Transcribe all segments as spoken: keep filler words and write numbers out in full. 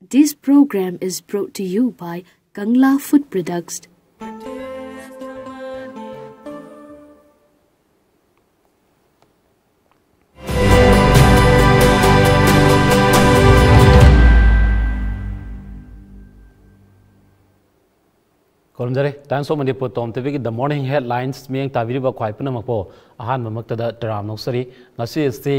This program is brought to you by Kangla Food Products. ꯈꯨꯔꯨꯝꯖꯔꯤ꯫ Times of Manipur Tom ꯇꯤꯚꯤꯒꯤ The Morning Headlines ꯃꯤꯠꯌꯦꯡ ꯇꯥꯕꯤꯔꯤꯕ ꯈ꯭ꯋꯥꯏ ꯄꯨꯝꯅꯃꯛꯄꯨ ꯑꯍꯥꯟꯕꯃꯛꯇꯗ ꯇꯔꯥꯝ ꯅꯣꯛꯆꯔꯤ꯫ ꯉꯁꯤ ꯑꯁꯤ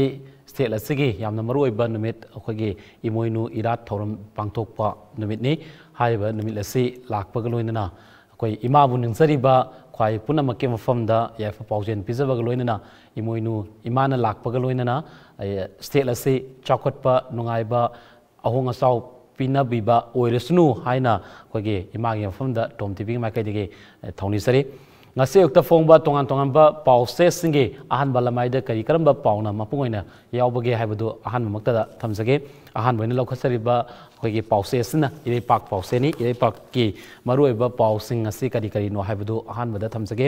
state ꯑꯁꯤꯒꯤ ꯌꯥꯝꯅ ꯃꯔꯨꯑꯣꯏꯕ ꯅꯨꯃꯤꯠ, ꯑꯩꯈꯣꯏꯒꯤ ꯏꯃꯣꯏꯅꯨ ꯏꯔꯥꯠ ꯊꯧꯔꯝ ꯄꯥꯡꯊꯣꯛꯄ ꯅꯨꯃꯤꯠꯅꯤ꯫ ꯍꯥꯏꯔꯤꯕ ꯅꯨꯃꯤꯠ ꯑꯁꯤ ꯂꯥꯛꯄꯒ ꯂꯣꯏꯅꯅ ꯑꯩꯈꯣꯏ ꯏꯃꯥꯕꯨ ꯅꯤꯡꯖꯔꯤꯕ ꯈ꯭ꯋꯥꯏ ꯄꯨꯝꯅꯃꯛꯀꯤ ꯃꯐꯝꯗ ꯌꯥꯏꯐ ꯄꯥꯎꯖꯦꯜ ꯄꯤꯖꯕꯒ ꯂꯣꯏꯅꯅ ꯏꯃꯣꯏꯅꯨ ꯏꯃꯥꯅ ꯂꯥꯛꯄꯒ ꯂꯣꯏꯅꯅ, ꯑꯦ, state ꯑꯁꯤ ꯆꯥꯎꯈꯠꯄ, ꯅꯨꯡꯉꯥꯏꯕ, ꯑꯍꯣꯡ ꯑꯆꯥꯎ ꯄꯤꯅꯕꯤꯕ ꯑꯣꯏꯔꯁꯅꯨ ꯍꯥꯏꯅ ꯑꯩꯈꯣꯏꯒꯤ ꯏꯃꯥꯒꯤ ꯃꯐꯝꯗ ꯇꯣꯝ ꯇꯤꯚꯤꯒꯤ ꯃꯥꯏꯀꯩꯗꯒꯤ, ꯑꯦ, ꯊꯧꯅꯤꯖꯔꯤ꯫ ꯉꯁꯤ ꯑꯌꯨꯛꯇ ꯐꯣꯡꯕ ꯇꯣꯉꯥꯟ ꯇꯣꯉꯥꯟꯕ ꯄꯥꯎꯆꯦꯁꯤꯡꯒꯤ ꯑꯍꯥꯟꯕ ꯂꯃꯥꯏꯗ ꯀꯔꯤ ꯀꯔꯝꯕ ꯄꯥꯎꯅ ꯃꯄꯨꯡ ꯑꯣꯏꯅ ꯌꯥꯎꯕꯒꯦ ꯍꯥꯏꯕꯗꯨ ꯑꯍꯥꯟꯕꯃꯛꯇꯗ ꯊꯝꯖꯒꯦ꯫ ꯑꯍꯥꯟꯕ ꯑꯣꯏꯅ ꯂꯧꯈꯠꯆꯔꯤꯕ ꯑꯩꯈꯣꯏꯒꯤ ꯄꯥꯎꯆꯦ ꯑꯁꯤꯅ ꯏꯔꯩꯄꯥꯛ ꯄꯥꯎꯆꯦꯅꯤ꯫ ꯏꯔꯩꯄꯥꯛꯀꯤ ꯃꯔꯨꯑꯣꯏꯕ ꯄꯥꯎꯁꯤꯡ ꯑꯁꯤ ꯀꯔꯤ ꯀꯔꯤꯅꯣ ꯍꯥꯏꯕꯗꯨ ꯑꯍꯥꯟꯕꯗ ꯊꯝꯖꯒꯦ꯫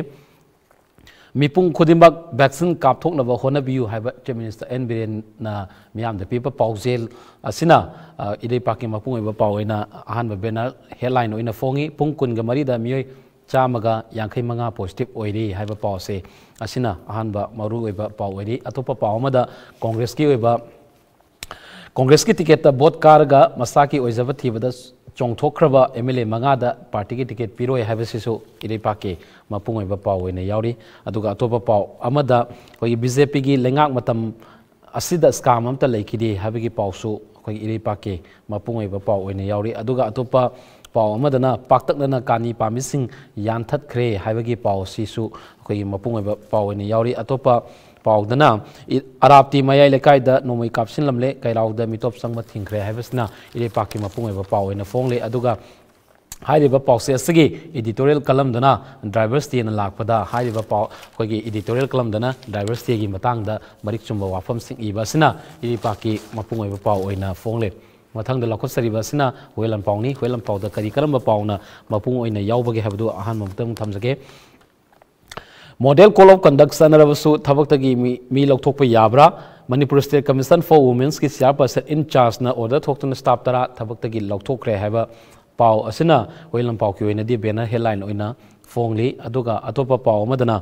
ꯃꯤꯄꯨꯝ ꯈꯨꯗꯤꯡꯃꯛ vaccine ꯀꯥꯞꯊꯣꯛꯅꯕ ꯍꯣꯠꯅꯕꯤꯌꯨ ꯍꯥꯏꯕ Chief Minister ꯑꯦꯟ ꯕꯤꯔꯦꯟꯅ ꯃꯤꯌꯥꯝꯗ ꯄꯤꯕ ꯄꯥꯎꯖꯦꯜ ꯑꯁꯤꯅ, ꯑ, ꯏꯔꯩꯄꯥꯛꯀꯤ ꯃꯄꯨꯡ ꯑꯣꯏꯕ ꯄꯥꯎ ꯑꯣꯏꯅ ꯑꯍꯥꯟꯕ banner headline ꯑꯣꯏꯅ ꯐꯣꯡꯉꯤ꯫ ꯄꯨꯡ ꯀꯨꯟꯒ ꯃꯔꯤꯗ ꯃꯤꯑꯣꯏ ꯆꯥꯝꯃꯒ ꯌꯥꯡꯈꯩ ꯃꯉꯥ positive ꯑꯣꯏꯔꯤ ꯍꯥꯏꯕ ꯄꯥꯎ ꯑꯁꯤ, ꯑꯁꯤꯅ ꯑꯍꯥꯟꯕ ꯃꯔꯨꯑꯣꯏꯕ ꯄꯥꯎ ꯑꯣꯏꯔꯤ꯫ ꯑꯇꯣꯞꯄ ꯄꯥꯎ ꯑꯃꯗ ꯀꯣꯡꯒ꯭ꯔꯦꯁꯀꯤ ꯑꯣꯏꯕ ꯀꯣꯡꯒ꯭ꯔꯦꯁꯀꯤ ꯇꯤꯀꯦꯠꯇ ꯚꯣꯠ ꯀꯥꯔꯒ ꯃꯁꯥꯒꯤ ꯑꯣꯏꯖꯕ ꯊꯤꯕꯗ ꯆꯣꯡꯊꯣꯛꯈ꯭ꯔꯕ ꯑꯦꯝ ꯑꯦꯜ ꯑꯦ ꯃꯉꯥꯗ ꯄꯥꯔꯇꯤꯒꯤ ꯇꯤꯀꯦꯠ ꯄꯤꯔꯣꯏ ꯍꯥꯏꯕꯁꯤꯁꯨ ꯏꯔꯩꯄꯥꯛꯀꯤ ꯃꯄꯨꯡ ꯑꯣꯏꯕ ꯄꯥꯎ ꯑꯣꯏꯅ ꯌꯥꯎꯔꯤ꯫ ꯑꯗꯨꯒ ꯑꯇꯣꯞꯄ ꯄꯥꯎ ꯑꯃꯗ ꯑꯩꯈꯣꯏꯒꯤ ꯕꯤ ꯖꯦ ꯄꯤꯒꯤ ꯂꯩꯉꯥꯛ ꯃꯇꯝ ꯑꯁꯤꯗ scam ꯑꯃꯠꯇ ꯂꯩꯈꯤꯗꯦ ꯍꯥꯏꯕꯒꯤ ꯄꯥꯎꯁꯨ ꯑꯩꯈꯣꯏꯒꯤ ꯏꯔꯩꯄꯥꯛꯀꯤ ꯃꯄꯨꯡ ꯑꯣꯏꯕ ꯄꯥꯎ ꯑꯣꯏꯅ ꯌꯥꯎꯔꯤ꯫ ꯑꯗꯨꯒ ꯑꯇꯣꯞꯄ ꯄꯥꯎ ꯑꯃꯗꯅ ꯄꯥꯛꯇꯛꯅꯅ ꯀꯥꯅꯤ ꯄꯥꯝꯕꯤꯁꯤꯡ ꯌꯥꯟꯊꯠꯈ꯭ꯔꯦ ꯍꯥꯏꯕꯒꯤ ꯄꯥꯎ ꯑꯁꯤꯁꯨ ꯑꯩꯈꯣꯏꯒꯤ ꯃꯄꯨꯡ ꯑꯣꯏꯕ ꯄꯥꯎ ꯑꯣꯏꯅ ꯌꯥꯎꯔꯤ꯫ ꯑꯇꯣꯞꯄ ꯄꯥꯎꯗꯅ ꯏ-, ꯑꯔꯥꯞꯇꯤ ꯃꯌꯥꯏ ꯂꯩꯀꯥꯏꯗ ꯅꯣꯡꯃꯩ ꯀꯥꯞꯁꯤꯜꯂꯝꯂꯦ, ꯀꯩꯔꯥꯎꯗ ꯃꯤꯇꯣꯞ ꯆꯪꯕ ꯊꯤꯡꯈ꯭ꯔꯦ ꯍꯥꯏꯕꯁꯤꯅ ꯏꯔꯩꯄꯥꯛꯀꯤ ꯃꯄꯨꯡ ꯑꯣꯏꯕ ꯄꯥꯎ ꯑꯣꯏꯅ ꯐꯣꯡꯂꯤ꯫ ꯑꯗꯨꯒ ꯍꯥꯏꯔꯤꯕ ꯄꯥꯎꯆꯦ ꯑꯁꯤꯒꯤ editorial columnꯗꯅ Drivers Dayꯅ ꯂꯥꯛꯄꯗ ꯍꯥꯏꯔꯤꯕ ꯄꯥꯎ, ꯑꯩꯈꯣꯏꯒꯤ editorial columꯗꯅ Drivers Dayꯒꯤ ꯃꯇꯥꯡꯗ ꯃꯔꯤꯛ ꯆꯨꯝꯕ ꯋꯥꯐꯝꯁꯤꯡ ꯏꯕ ꯑꯁꯤꯅ ꯏꯔꯩꯄꯥꯛꯀꯤ ꯃꯄꯨꯡ ꯑꯣꯏꯕ ꯄꯥꯎ ꯑꯣꯏꯅ ꯐꯣꯡꯂꯦ꯫ ꯃꯊꯪꯗ ꯂꯧꯈꯠꯆꯔꯤꯕ ꯑꯁꯤꯅ ꯍꯨꯌꯦꯟ ꯂꯥꯟꯄꯥꯎꯅꯤ꯫ ꯍꯨꯌꯦꯟ ꯂꯥꯟꯄꯥꯎꯗ ꯀꯔꯤ ꯀꯔꯝꯕ ꯄꯥꯎꯅ ꯃꯄꯨꯡ ꯑꯣꯏꯅ ꯌꯥꯎꯕꯒꯦ ꯍꯥꯏꯕꯗꯨ ꯑꯍꯥꯟꯕ ꯑꯃꯨꯛꯇꯪ ꯊꯝꯖꯒꯦ꯫ Model Code of Conduct ꯆꯠꯅꯔꯕꯁꯨ ꯊꯕꯛꯇꯒꯤ ꯃꯤ, ꯃꯤ ꯂꯧꯊꯣꯛꯄ ꯌꯥꯕ꯭ꯔꯥ? Manipur State Commission for Women's ꯀꯤ chairperson in charge ꯅ order ꯊꯣꯛꯇꯨꯅ staff ꯇꯔꯥ ꯊꯕꯛꯇꯒꯤ ꯂꯧꯊꯣꯛꯈ꯭ꯔꯦ ꯍꯥꯏꯕ ꯄꯥꯎ ꯑꯁꯤꯅ ꯍꯨꯏꯂꯝꯄꯥꯎꯒꯤ ꯑꯣꯏꯅꯗꯤ banner headline ꯑꯣꯏꯅ ꯐꯣꯡꯂꯤ꯫ ꯑꯗꯨꯒ ꯑꯇꯣꯞꯄ ꯄꯥꯎ ꯑꯃꯗꯅ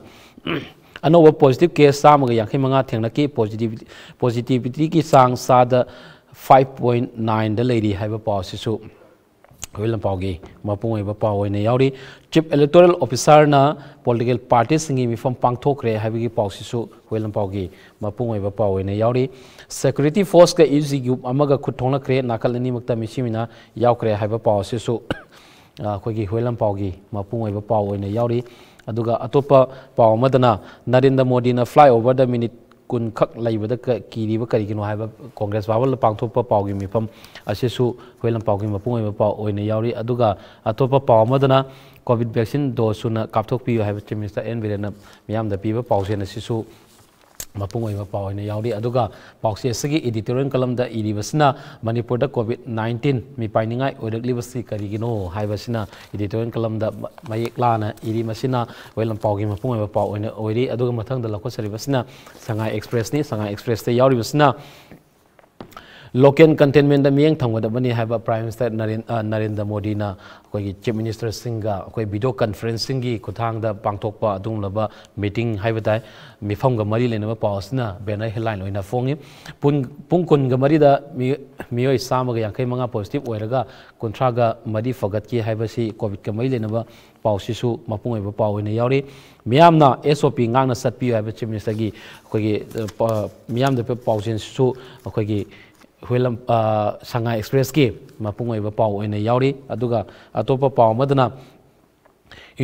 ꯑꯅꯧꯕ positive case ꯆꯥꯝꯃꯒ ꯌꯥꯡꯈꯩ ꯃꯉꯥ ꯊꯦꯡꯅꯈꯤ꯫ Positivity, positivity ꯒꯤ ꯆꯥꯡ ꯆꯥꯗ five point nine ꯗ ꯂꯩꯔꯤ ꯍꯥꯏꯕ ꯄꯥꯎ ꯑꯁꯤꯁꯨ ꯍꯨꯏꯂꯝꯄꯥꯎꯒꯤ ꯃꯄꯨꯡ ꯑꯣꯏꯕ ꯄꯥꯎ ꯑꯣꯏꯅ ꯌꯥꯎꯔꯤ꯫ Chief Electoral Officer ꯅ political party ꯁꯤꯡꯒꯤ ꯃꯤꯐꯝ ꯄꯥꯡꯊꯣꯛꯈ꯭ꯔꯦ ꯍꯥꯏꯕꯒꯤ ꯄꯥꯎꯁꯤꯁꯨ ꯍꯨꯏꯂꯝꯄꯥꯎꯒꯤ ꯃꯄꯨꯡ ꯑꯣꯏꯕ ꯄꯥꯎ ꯑꯣꯏꯅ ꯌꯥꯎꯔꯤ꯫ Security force ꯀ ꯏ ꯖꯤ group ꯑꯃꯒ ꯈꯨꯠ ꯊꯣꯛꯅꯈ꯭ꯔꯦ, ꯅꯥꯀꯜ ꯑꯅꯤꯃꯛꯇ ꯃꯤꯁꯤ ꯃꯤꯅꯥ ꯌꯥꯎꯈ꯭ꯔꯦ ꯍꯥꯏꯕ ꯄꯥꯎ ꯑꯁꯤꯁꯨ ꯑꯩꯈꯣꯏꯒꯤ ꯍꯨꯏꯂꯝꯄꯥꯎꯒꯤ ꯃꯄꯨꯡ ꯑꯣꯏꯕ ꯄꯥꯎ ꯑꯣꯏꯅ ꯌꯥꯎꯔꯤ꯫ ꯑꯗꯨꯒ ꯑꯇꯣꯞꯄ ꯄꯥꯎ ꯑꯃꯗꯅ ꯅꯔꯦꯟꯗ꯭ꯔ ꯃꯣꯗꯤꯅ flyover ꯗ minute ꯀꯨꯟ ꯈꯛ ꯂꯩꯕꯗ ꯀ-, ꯀꯤꯔꯤꯕ ꯀꯔꯤꯒꯤꯅꯣ ꯍꯥꯏꯕ ꯀꯣꯡꯒ꯭ꯔꯦꯁ ꯚꯥꯕꯟꯗ ꯄꯥꯡꯊꯣꯛꯄ ꯄꯥꯎꯒꯤ ꯃꯤꯐꯝ ꯑꯁꯤꯁꯨ ꯍꯨꯏꯂꯝꯄꯥꯎꯒꯤ ꯃꯄꯨꯡ ꯑꯣꯏꯕ ꯄꯥꯎ ꯑꯣꯏꯅ ꯌꯥꯎꯔꯤ꯫ ꯑꯗꯨꯒ ꯑꯇꯣꯞꯄ ꯄꯥꯎ ꯑꯃꯗꯅ COVID vaccine dose ꯁꯨꯅ ꯀꯥꯞꯊꯣꯛꯄꯤꯌꯨ ꯍꯥꯏꯕ Chief Minister ꯑꯦꯟ ꯕꯤꯔꯦꯟꯅ ꯃꯤꯌꯥꯝꯗ ꯄꯤꯕ ꯄꯥꯎꯖꯦꯜ ꯑꯁꯤꯁꯨ ꯃꯄꯨꯡ ꯑꯣꯏꯕ ꯄꯥꯎ ꯑꯣꯏꯅ ꯌꯥꯎꯔꯤ꯫ ꯑꯗꯨꯒ ꯄꯥꯎꯆꯦ ꯑꯁꯤꯒꯤ editorial column ꯗ ꯏꯔꯤꯕꯁꯤꯅ ꯃꯅꯤꯄꯨꯔꯗ COVID nineteen ꯃꯤꯄꯥꯏꯅꯤꯡꯉꯥꯏ ꯑꯣꯏꯔꯛꯂꯤꯕꯁꯤ ꯀꯔꯤꯒꯤꯅꯣ ꯍꯥꯏꯕꯁꯤꯅ editorial column ꯗ ꯃ-, ꯃꯌꯦꯛ ꯂꯥꯅ ꯏꯔꯤ꯫ ꯃꯁꯤꯅ ꯍꯨꯏꯂꯝꯄꯥꯎꯒꯤ ꯃꯄꯨꯡ ꯑꯣꯏꯕ ꯄꯥꯎ ꯑꯣꯏꯅ ꯑꯣꯏꯔꯤ꯫ ꯑꯗꯨꯒ ꯃꯊꯪꯗ ꯂꯧꯈꯠꯆꯔꯤꯕꯁꯤꯅ ꯁꯉꯥꯏ Express ꯅꯤ꯫ ꯁꯉꯥꯏ Express ꯇ ꯌꯥꯎꯔꯤꯕꯁꯤꯅ local containment ꯗ ꯃꯤꯠꯌꯦꯡ ꯊꯝꯒꯗꯕꯅꯤ ꯍꯥꯏꯕ Prime Minister ꯅꯔꯦꯟ-, ꯑ, ꯅꯔꯦꯟꯗ꯭ꯔ ꯃꯣꯗꯤꯅ ꯑꯩꯈꯣꯏꯒꯤ Chief Minister ꯁꯤꯡꯒ ꯑꯩꯈꯣꯏ video conferencing ꯒꯤ ꯈꯨꯠꯊꯥꯡꯗ ꯄꯥꯡꯊꯣꯛꯄ ꯑꯗꯨꯒꯨꯝꯂꯕ meeting ꯍꯥꯏꯕ ꯇꯥꯏ, ꯃꯤꯐꯝꯒ ꯃꯔꯤ ꯂꯩꯅꯕ ꯄꯥꯎ ꯑꯁꯤꯅ banner headline ꯑꯣꯏꯅ ꯐꯣꯡꯉꯤ꯫ ꯄꯨꯡ, ꯄꯨꯡ ꯀꯨꯟꯒ ꯃꯔꯤꯗ ꯃꯤ-, ꯃꯤꯑꯣꯏ ꯆꯥꯝꯃꯒ ꯌꯥꯡꯈꯩ ꯃꯉꯥ positive ꯑꯣꯏꯔꯒ ꯀꯨꯟꯊ꯭ꯔꯥꯒ ꯃꯔꯤ ꯐꯒꯠꯈꯤ ꯍꯥꯏꯕꯁꯤ COVID ꯀ ꯃꯔꯤ ꯂꯩꯅꯕ ꯄꯥꯎꯁꯤꯁꯨ ꯃꯄꯨꯡ ꯑꯣꯏꯕ ꯄꯥꯎ ꯑꯣꯏꯅ ꯌꯥꯎꯔꯤ꯫ ꯃꯤꯌꯥꯝꯅ S O P ꯉꯥꯛꯅ ꯆꯠꯄꯤꯌꯨ ꯍꯥꯏꯕ Chief Minister ꯒꯤ ꯑꯩꯈꯣꯏꯒꯤ, ꯑ, ꯄ-, ꯃꯤꯌꯥꯝꯗ ꯄꯤꯕ ꯄꯥꯎꯖꯦꯜꯁꯤꯁꯨ ꯑꯩꯈꯣꯏꯒꯤ ꯍꯨꯏꯂꯝ-, ꯑ, ꯁꯉꯥꯏ Express ꯀꯤ ꯃꯄꯨꯡ ꯑꯣꯏꯕ ꯄꯥꯎ ꯑꯣꯏꯅ ꯌꯥꯎꯔꯤ꯫ ꯑꯗꯨꯒ ꯑꯇꯣꯞꯄ ꯄꯥꯎ ꯑꯃꯗꯅ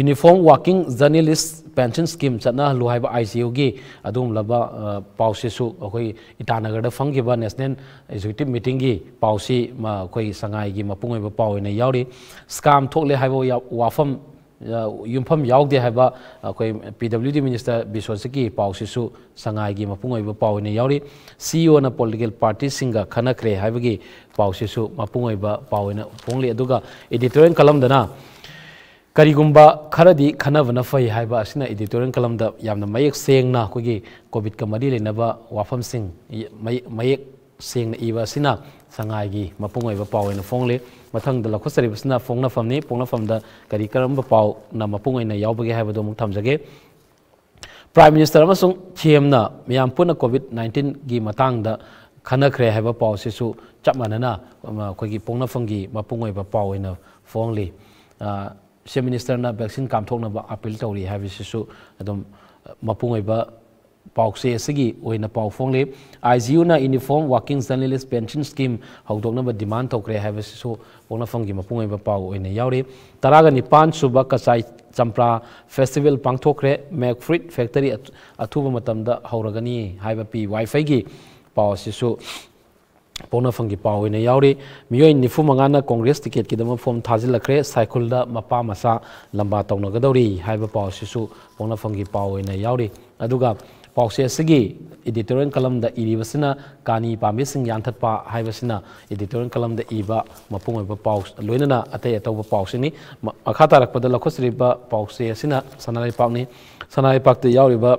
Uniform Working Journalist Pension Scheme ꯆꯠꯅꯍꯜꯂꯨ ꯍꯥꯏꯕ I G O ꯒꯤ ꯑꯗꯨꯒꯨꯝꯂꯕ, ꯑ, ꯄꯥꯎꯁꯤꯁꯨ ꯑꯩꯈꯣꯏ ꯏꯇꯥꯅꯒꯔꯗ ꯐꯝꯈꯤꯕ National Executive Meeting ꯒꯤ ꯄꯥꯎꯁꯤ ꯃ-, ꯑꯩꯈꯣꯏꯒꯤ ꯁꯉꯥꯏꯒꯤ ꯃꯄꯨꯡ ꯑꯣꯏꯕ ꯄꯥꯎ ꯑꯣꯏꯅ ꯌꯥꯎꯔꯤ꯫ Scam ꯊꯣꯛꯂꯦ ꯍꯥꯏꯕ ꯌꯥ-, ꯋꯥꯐꯝ, ꯑ, ꯌꯨꯝꯐꯝ ꯌꯥꯎꯗꯦ ꯍꯥꯏꯕ ꯑꯩꯈꯣꯏ P W D Minister ꯕꯤꯁ꯭ꯋꯖꯤꯠꯀꯤ ꯄꯥꯎꯁꯤꯁꯨ ꯁꯉꯥꯏꯒꯤ ꯃꯄꯨꯡ ꯑꯣꯏꯕ ꯄꯥꯎ ꯑꯣꯏꯅ ꯌꯥꯎꯔꯤ꯫ C E O ꯅ political party ꯁꯤꯡꯒ ꯈꯟꯅꯈ꯭ꯔꯦ ꯍꯥꯏꯕꯒꯤ ꯄꯥꯎꯁꯤꯁꯨ ꯃꯄꯨꯡ ꯑꯣꯏꯕ ꯄꯥꯎ ꯑꯣꯏꯅ ꯐꯣꯡꯂꯤ꯫ ꯑꯗꯨꯒ editorial column ꯗꯅ ꯀꯔꯤꯒꯨꯝꯕ ꯈꯔꯗꯤ ꯈꯟꯅꯕꯅ ꯐꯩ ꯍꯥꯏꯕ ꯑꯁꯤꯅ editorial columnꯗ ꯌꯥꯝꯅ ꯃꯌꯦꯛ ꯁꯦꯡꯅ ꯑꯩꯈꯣꯏꯒꯤ COVIDꯀ ꯃꯔꯤ ꯂꯩꯅꯕ ꯋꯥꯐꯝꯁꯤꯡ ꯃꯌꯦꯛ ꯃꯌꯦꯛ ꯁꯦꯡꯅ ꯏꯕ ꯑꯁꯤꯅ ꯁꯉꯥꯏꯒꯤ ꯃꯄꯨꯡ ꯑꯣꯏꯕ ꯄꯥꯎ ꯑꯣꯏꯅ ꯐꯣꯡꯂꯤ꯫ ꯃꯊꯪꯗ ꯂꯧꯈꯠꯆꯔꯤꯕꯁꯤꯅ ꯄꯣꯛꯅꯐꯝꯅꯤ꯫ ꯄꯣꯛꯅꯐꯝꯗ ꯀꯔꯤ ꯀꯔꯝꯕ ꯄꯥꯎꯅ ꯃꯄꯨꯡ ꯑꯣꯏꯅ ꯌꯥꯎꯕꯒꯦ ꯍꯥꯏꯕꯗꯨ ꯑꯃꯨꯛ ꯊꯝꯖꯒꯦ꯫ Prime Minister ꯑꯃꯁꯨꯡ CMꯅ ꯃꯤꯌꯥꯝ ꯄꯨꯟꯅ COVID nineteenꯒꯤ ꯃꯇꯥꯡꯗ ꯈꯟꯅꯈ꯭ꯔꯦ ꯍꯥꯏꯕ ꯄꯥꯎ ꯑꯁꯤꯁꯨ ꯆꯞ ꯃꯥꯟꯅꯅ, ꯑ, ꯑꯩꯈꯣꯏꯒꯤ ꯄꯣꯛꯅꯐꯝꯒꯤ ꯃꯄꯨꯡ ꯑꯣꯏꯕ ꯄꯥꯎ ꯑꯣꯏꯅ ꯐꯣꯡꯂꯤ꯫ ꯑ, CM Ministerꯅ vaccine ꯀꯥꯞꯊꯣꯛꯅꯕ appeal ꯇꯧꯔꯤ ꯍꯥꯏꯕꯁꯤꯁꯨ ꯑꯗꯨꯝ, ꯑ, ꯃꯄꯨꯡ ꯑꯣꯏꯕ ꯄꯥꯎꯆꯦ ꯑꯁꯤꯒꯤ ꯑꯣꯏꯅ ꯄꯥꯎ ꯐꯣꯡꯂꯤ꯫ IGUꯅ Uniform Working Journalist Pension Scheme ꯍꯧꯗꯣꯛꯅꯕ demand ꯇꯧꯈ꯭ꯔꯦ ꯍꯥꯏꯕꯁꯤꯁꯨ ꯄꯣꯛꯅꯐꯝꯒꯤ ꯃꯄꯨꯡ ꯑꯣꯏꯕ ꯄꯥꯎ ꯑꯣꯏꯅ ꯌꯥꯎꯔꯤ꯫ ꯇꯔꯥꯒ ꯅꯤꯄꯥꯟ ꯁꯨꯕ ꯀꯆꯥꯏ ꯆꯝꯄ꯭ꯔꯥ festival ꯄꯥꯡꯊꯣꯛꯈ꯭ꯔꯦ꯫ Make Fruit Factory ꯑꯊꯨ-, ꯑꯊꯨꯕ ꯃꯇꯝꯗ ꯍꯧꯔꯒꯅꯤ ꯍꯥꯏꯕ ꯄꯤ ꯋꯥꯏꯐꯩꯒꯤ ꯄꯥꯎ ꯑꯁꯤꯁꯨ ꯄꯣꯛꯅꯐꯝꯒꯤ ꯄꯥꯎ ꯑꯣꯏꯅ ꯌꯥꯎꯔꯤ꯫ ꯃꯤꯑꯣꯏ ꯅꯤꯐꯨ ꯃꯉꯥꯅ Congress ticketꯀꯤꯗꯃꯛ form ꯊꯥꯖꯤꯜꯂꯛꯈ꯭ꯔꯦ꯫ ꯁꯥꯏꯈꯨꯜꯗ ꯃꯄꯥ ꯃꯆꯥ ꯂꯝꯕꯥ ꯇꯧꯅꯒꯗꯧꯔꯤ ꯍꯥꯏꯕ ꯄꯥꯎ ꯑꯁꯤꯁꯨ ꯄꯣꯛꯅꯐꯝꯒꯤ ꯄꯥꯎ ꯑꯣꯏꯅ ꯌꯥꯎꯔꯤ꯫ ꯑꯗꯨꯒ ꯄꯥꯎꯆꯦ ꯑꯁꯤꯒꯤ editorial columnꯗ ꯏꯔꯤꯕꯁꯤꯅ ꯀꯥꯅꯤ ꯄꯥꯝꯕꯤꯁꯤꯡ ꯌꯥꯟꯊꯠꯄ ꯍꯥꯏꯕꯁꯤꯅ editorial columnꯗ ꯏꯕ ꯃꯄꯨꯡ ꯑꯣꯏꯕ ꯄꯥꯎ, ꯂꯣꯏꯅꯅ ꯑꯇꯩ ꯑꯇꯧꯕ ꯄꯥꯎꯁꯤꯡꯅꯤ꯫ ꯃ-, ꯃꯈꯥ ꯇꯥꯔꯛꯄꯗ ꯂꯧꯈꯠꯆꯔꯤꯕ ꯄꯥꯎꯆꯦ ꯑꯁꯤꯅ ꯁꯅꯥ ꯂꯩꯄꯥꯛꯅꯤ꯫ ꯁꯅꯥ ꯂꯩꯄꯥꯛꯇ ꯌꯥꯎꯔꯤꯕ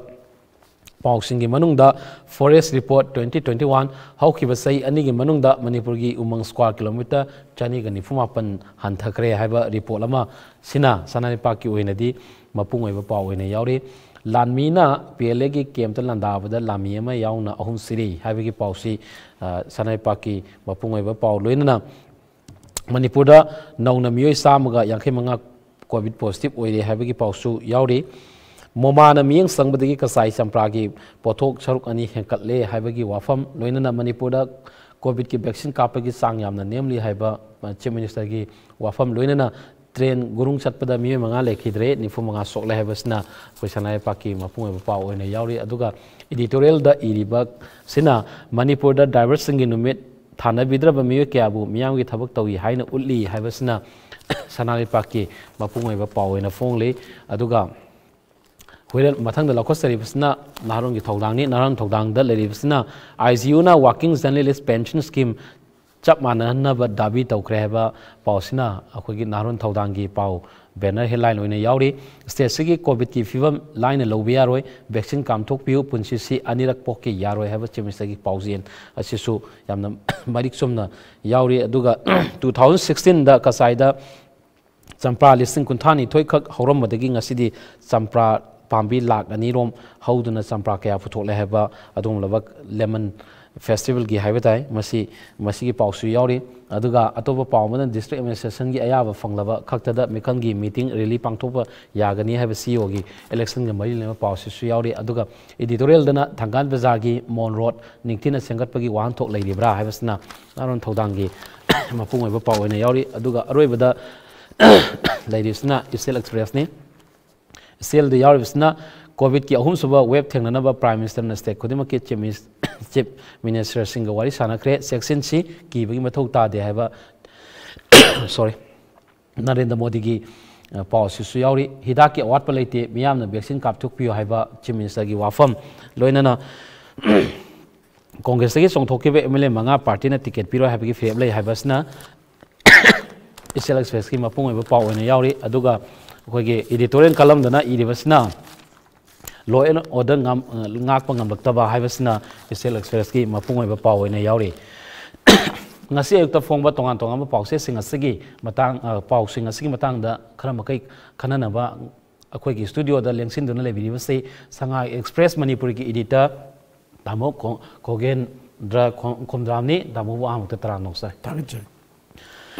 ꯄꯥꯎꯁꯤꯡꯒꯤ ꯃꯅꯨꯡꯗ Forest Report twenty twenty-one, ꯍꯧꯈꯤꯕ ꯆꯍꯤ ꯑꯅꯤꯒꯤ ꯃꯅꯨꯡꯗ ꯃꯅꯤꯄꯨꯔꯒꯤ ꯎꯃꯪ square kilometre ꯆꯅꯤꯒ ꯅꯤꯐꯨ ꯃꯥꯄꯟ ꯍꯟꯊꯈ꯭ꯔꯦ ꯍꯥꯏꯕ report ꯑꯃ ꯁꯤꯅ ꯁꯅꯥ ꯂꯩꯄꯥꯛꯀꯤ ꯑꯣꯏꯅꯗꯤ ꯃꯄꯨꯡ ꯑꯣꯏꯕ ꯄꯥꯎ ꯑꯣꯏꯅ ꯌꯥꯎꯔꯤ꯫ ꯂꯥꯟꯃꯤꯅ PLAꯒꯤ campꯇ ꯂꯥꯟꯗꯥꯕꯗ ꯂꯥꯟꯃꯤ ꯑꯃ ꯌꯥꯎꯅ ꯑꯍꯨꯝ ꯁꯤꯔꯤ ꯍꯥꯏꯕꯒꯤ ꯄꯥꯎꯁꯤ, ꯑ, ꯁꯅꯥ ꯂꯩꯄꯥꯛꯀꯤ ꯃꯄꯨꯡ ꯑꯣꯏꯕ ꯄꯥꯎ ꯂꯣꯏꯅꯅ ꯃꯅꯤꯄꯨꯔꯗ ꯅꯧꯅ ꯃꯤꯑꯣꯏ ꯆꯥꯝꯃꯒ ꯌꯥꯡꯈꯩ ꯃꯉꯥ COVID positive ꯑꯣꯏꯔꯦ ꯍꯥꯏꯕꯒꯤ ꯄꯥꯎꯁꯨ ꯌꯥꯎꯔꯤ꯫ MoMAꯅ ꯃꯤꯠꯌꯦꯡ ꯆꯪꯕꯗꯒꯤ ꯀꯆꯥꯏ ꯆꯝꯄ꯭ꯔꯥꯒꯤ ꯄꯣꯠꯊꯣꯛ ꯁꯔꯨꯛ ꯑꯅꯤ ꯍꯦꯟꯀꯠꯂꯦ ꯍꯥꯏꯕꯒꯤ ꯋꯥꯐꯝ, ꯂꯣꯏꯅꯅ ꯃꯅꯤꯄꯨꯔꯗ COVIDꯀꯤ vaccine ꯀꯥꯞꯄꯒꯤ ꯆꯥꯡ ꯌꯥꯝꯅ ꯅꯦꯝꯂꯤ ꯍꯥꯏꯕ, ꯑ, Chief Ministerꯒꯤ ꯋꯥꯐꯝ, ꯂꯣꯏꯅꯅ train ꯒꯨꯔꯨꯡ ꯆꯠꯄꯗ ꯃꯤꯑꯣꯏ ꯃꯉꯥ ꯂꯩꯈꯤꯗ꯭ꯔꯦ, ꯅꯤꯐꯨ ꯃꯉꯥ ꯁꯣꯛꯂꯦ ꯍꯥꯏꯕꯁꯤꯅ ꯑꯩꯈꯣꯏ ꯁꯅꯥ ꯂꯩꯄꯥꯛꯀꯤ ꯃꯄꯨꯡ ꯑꯣꯏꯕ ꯄꯥꯎ ꯑꯣꯏꯅ ꯌꯥꯎꯔꯤ꯫ ꯑꯗꯨꯒ editorialꯗ ꯏꯔꯤꯕꯁꯤꯅ ꯃꯅꯤꯄꯨꯔꯗ driverꯁꯤꯡꯒꯤ ꯅꯨꯃꯤꯠ ꯊꯥꯅꯕꯤꯗ꯭ꯔꯕ ꯃꯤꯑꯣꯏ ꯀꯌꯥꯕꯨ ꯃꯤꯌꯥꯝꯒꯤ ꯊꯕꯛ ꯇꯧꯏ ꯍꯥꯏꯅ ꯎꯠꯂꯤ ꯍꯥꯏꯕꯁꯤꯅ ꯁꯅꯥ ꯂꯩꯄꯥꯛꯀꯤ ꯃꯄꯨꯡ ꯑꯣꯏꯕ ꯄꯥꯎ ꯑꯣꯏꯅ ꯐꯣꯡꯂꯤ꯫ ꯑꯗꯨꯒ ꯍꯣꯔꯦꯟ ꯃꯊꯪꯗ ꯂꯧꯈꯠꯆꯔꯤꯕꯁꯤꯅ ꯅꯍꯥꯔꯣꯟꯒꯤ ꯊꯧꯗꯥꯡꯅꯤ꯫ ꯅꯍꯥꯔꯣꯟ ꯊꯧꯗꯥꯡꯗ ꯂꯩꯔꯤꯕꯁꯤꯅ IGUꯅ Working Journalist Pension Scheme ꯆꯞ ꯃꯥꯟꯅꯍꯟꯅꯕ ꯗꯥꯕꯤ ꯇꯧꯈ꯭ꯔꯦ ꯍꯥꯏꯕ ꯄꯥꯎꯁꯤꯅ ꯑꯩꯈꯣꯏꯒꯤ ꯅꯍꯥꯔꯣꯟ ꯊꯧꯗꯥꯡꯒꯤ ꯄꯥꯎ ꯕꯦꯅꯔ ꯍꯦꯗꯂꯥꯏꯟ ꯑꯣꯏꯅ ꯌꯥꯎꯔꯤ꯫ ꯁ꯭ꯇꯦꯠꯁꯤꯒꯤ ꯀꯣꯚꯤꯗꯀꯤ ꯐꯤꯕꯝ ꯂꯥꯏꯅ ꯂꯧꯕ ꯌꯥꯔꯣꯏ, ꯚꯦꯛꯁꯤꯟ ꯀꯥꯞꯊꯣꯛꯄꯤꯌꯨ, ꯄꯨꯟꯁꯤꯁꯤ ꯑꯅꯤꯔꯛ ꯄꯣꯛꯀꯦ ꯌꯥꯔꯣꯏ ꯍꯥꯏꯕ ꯆꯤꯐ ꯃꯤꯅꯤꯁꯇꯔꯒꯤ ꯄꯥꯎꯖꯦꯜ ꯑꯁꯤꯁꯨ ꯌꯥꯝꯅ ꯃꯔꯤꯛ ꯆꯨꯝꯅ ꯌꯥꯎꯔꯤ꯫ ꯑꯗꯨꯒ ꯇꯨ ꯊꯥꯎꯖꯟ ꯁꯤꯛꯁꯇꯤꯟꯗ ꯀꯆꯥꯏꯗ ꯆꯝꯄ꯭ꯔꯥ ꯂꯤꯁꯤꯡ ꯀꯨꯟꯊ꯭ꯔꯥ ꯅꯤꯊꯣꯏꯈꯛ ꯍꯧꯔꯝꯕꯗꯒꯤ ꯉꯁꯤꯗꯤ ꯆꯝꯄ꯭ꯔꯥ ꯄꯥꯝꯕꯤ ꯂꯥꯛ ꯑꯅꯤꯔꯣꯝ ꯍꯧꯗꯨꯅ ꯆꯝꯄ꯭ꯔꯥ ꯀꯌꯥ ꯄꯨꯊꯣꯛꯂꯦ ꯍꯥꯏꯕ ꯑꯗꯨꯒꯨꯝꯂꯕ ꯂꯦꯃꯟ ꯐꯦꯁꯇꯤꯚꯦꯜꯒꯤ ꯍꯥꯏꯕ ꯇꯥꯏ, ꯃꯁꯤ, ꯃꯁꯤꯒꯤ ꯄꯥꯎꯁꯨ ꯌꯥꯎꯔꯤ꯫ ꯑꯗꯨꯒ ꯑꯇꯣꯞꯄ ꯄꯥꯎ ꯑꯃꯅ, ꯗꯤꯁꯇ꯭ꯔꯤꯛ ꯑꯦꯗꯃꯤꯅꯤꯁꯇ꯭ꯔꯦꯁꯟꯒꯤ ꯑꯌꯥꯕ ꯐꯪꯂꯕ ꯈꯛꯇꯗ ꯃꯤꯈꯜꯒꯤ ꯃꯤꯇꯤꯡ, ꯔꯦꯂꯤ ꯄꯥꯡꯊꯣꯛꯄ ꯌꯥꯒꯅꯤ ꯍꯥꯏꯕ ꯁꯤ ꯏ ꯑꯣꯒꯤ ꯏꯂꯦꯛꯁꯟꯒ ꯃꯔꯤ ꯂꯩꯅꯕ ꯄꯥꯎꯁꯤꯁꯨ ꯌꯥꯎꯔꯤ꯫ ꯑꯗꯨꯒ ꯏꯗꯤꯇꯣꯔꯤꯌꯦꯜꯗꯅ ꯊꯪꯒꯥꯜ ꯕꯖꯥꯔꯒꯤ ꯃꯣꯟ ꯔꯣꯗ ꯅꯤꯡꯊꯤꯅ ꯁꯦꯝꯒꯠꯄꯒꯤ ꯋꯥꯍꯟꯊꯣꯛ ꯂꯩꯔꯤꯕ꯭ꯔꯥ ꯍꯥꯏꯕꯁꯤꯅ ꯑꯔꯣꯟ ꯊꯧꯗꯥꯡꯒꯤ ꯃꯄꯨꯡ ꯑꯣꯏꯕ ꯄꯥꯎ ꯑꯣꯏꯅ ꯌꯥꯎꯔꯤ꯫ ꯑꯗꯨꯒ ꯑꯔꯣꯏꯕꯗ ꯂꯩꯔꯤꯕꯁꯤꯅ ꯏꯆꯦꯜ ꯑꯦꯛꯁꯄ꯭ꯔꯦꯁꯅꯤ꯫ ꯏꯆꯦꯜꯗ ꯌꯥꯎꯔꯤꯕꯁꯤꯅ ꯀꯣꯚꯤꯗꯀꯤ ꯑꯍꯨꯝꯁꯨꯕ ꯋꯦꯕ ꯊꯦꯡꯅꯅꯕ ꯄ꯭ꯔꯥꯏꯝ ꯃꯤꯅꯤꯁꯇꯔꯅ ꯁ꯭ꯇꯦꯠ ꯈꯨꯗꯤꯡꯃꯛꯀꯤ ꯆꯤꯐ ꯃꯤꯅꯤꯁ-, ꯆꯤꯐ ꯃꯤꯅꯤꯁꯇꯔꯁꯤꯡꯒ ꯋꯥꯔꯤ ꯁꯥꯟꯅꯈ꯭ꯔꯦ꯫ ꯆꯦꯛꯁꯤꯟꯁꯤ, ꯀꯤꯕꯒꯤ ꯃꯊꯧ ꯇꯥꯗꯦ ꯍꯥꯏꯕ, ꯁꯣꯔꯤ, ꯅꯔꯦꯟꯗ꯭ꯔ ꯃꯣꯗꯤꯒꯤ, ꯑ, ꯄꯥꯎ ꯑꯁꯤꯁꯨ ꯌꯥꯎꯔꯤ꯫ ꯍꯤꯗꯥꯛꯀꯤ ꯑꯋꯥꯠꯄ ꯂꯩꯇꯦ, ꯃꯤꯌꯥꯝꯅ ꯚꯦꯛꯁꯤꯟ ꯀꯥꯞꯊꯣꯛꯄꯤꯌꯨ ꯍꯥꯏꯕ ꯆꯤꯐ ꯃꯤꯅꯤꯁꯇꯔꯒꯤ ꯋꯥꯐꯝ, ꯂꯣꯏꯅꯅ ꯀꯣꯡꯒ꯭ꯔꯦꯁꯇꯒꯤ ꯆꯣꯡꯊꯣꯛꯈꯤꯕ ꯑꯦꯝ ꯑꯦꯜ ꯑꯦ ꯃꯉꯥ ꯄꯥꯔꯇꯤꯅ ꯇꯤꯀꯦꯠ ꯄꯤꯔꯣꯏ ꯍꯥꯏꯕꯒꯤ ꯐꯤꯔꯦꯞ ꯂꯩ ꯍꯥꯏꯕꯁꯤꯅ ꯏꯆꯦꯜ ꯑꯦꯛꯁꯄ꯭ꯔꯦꯁꯀꯤ ꯃꯄꯨꯡ ꯑꯣꯏꯕ ꯄꯥꯎ ꯑꯣꯏꯅ ꯌꯥꯎꯔꯤ꯫ ꯑꯗꯨꯒ ꯑꯩꯈꯣꯏꯒꯤ ꯏꯗꯤꯇꯣꯔꯤꯌꯦꯜ ꯀꯂꯝꯗꯅ ꯏꯔꯤꯕꯁꯤꯅ law and order ꯉꯝ-, ꯉꯥꯛꯄ ꯉꯝꯂꯛꯇꯕ ꯍꯥꯏꯕꯁꯤꯅ ꯏꯆꯦꯜ ꯑꯦꯛꯁꯄ꯭ꯔꯦꯁꯀꯤ ꯃꯄꯨꯡ ꯑꯣꯏꯕ ꯄꯥꯎ ꯑꯣꯏꯅ ꯌꯥꯎꯔꯤ꯫ ꯉꯁꯤ ꯑꯌꯨꯛꯇ ꯐꯣꯡꯕ ꯇꯣꯉꯥꯟ ꯇꯣꯉꯥꯟꯕ ꯄꯥꯎꯆꯦꯁꯤꯡ ꯑꯁꯤꯒꯤ ꯃꯇꯥꯡ, ꯑ, ꯄꯥꯎꯁꯤꯡ ꯑꯁꯤꯒꯤ ꯃꯇꯥꯡꯗ ꯈꯔ ꯃꯈꯩ ꯈꯟꯅꯅꯕ ꯑꯩꯈꯣꯏꯒꯤ ꯁ꯭ꯇꯨꯗꯤꯑꯣꯗ ꯂꯦꯡꯁꯤꯟꯗꯨꯅ ꯂꯩꯕꯤꯔꯤꯕꯁꯤ ꯁꯉꯥꯏ ꯑꯦꯛꯁꯄ꯭ꯔꯦꯁ ꯃꯅꯤꯄꯨꯔꯒꯤ ꯏꯗꯤꯇꯔ ꯇꯥꯃꯣ ꯈꯣ-, ꯈꯣꯒꯦꯟꯗ꯭ꯔ ꯈꯣ-, ꯈꯣꯝꯗ꯭ꯔꯥꯝꯅꯤ꯫ ꯇꯥꯃꯣꯕꯨ ꯑꯍꯥꯟꯕꯗ ꯇꯔꯥꯝꯅ ꯑꯣꯛꯆꯔꯤ꯫ ꯊꯥꯒꯠꯆꯔꯤ꯫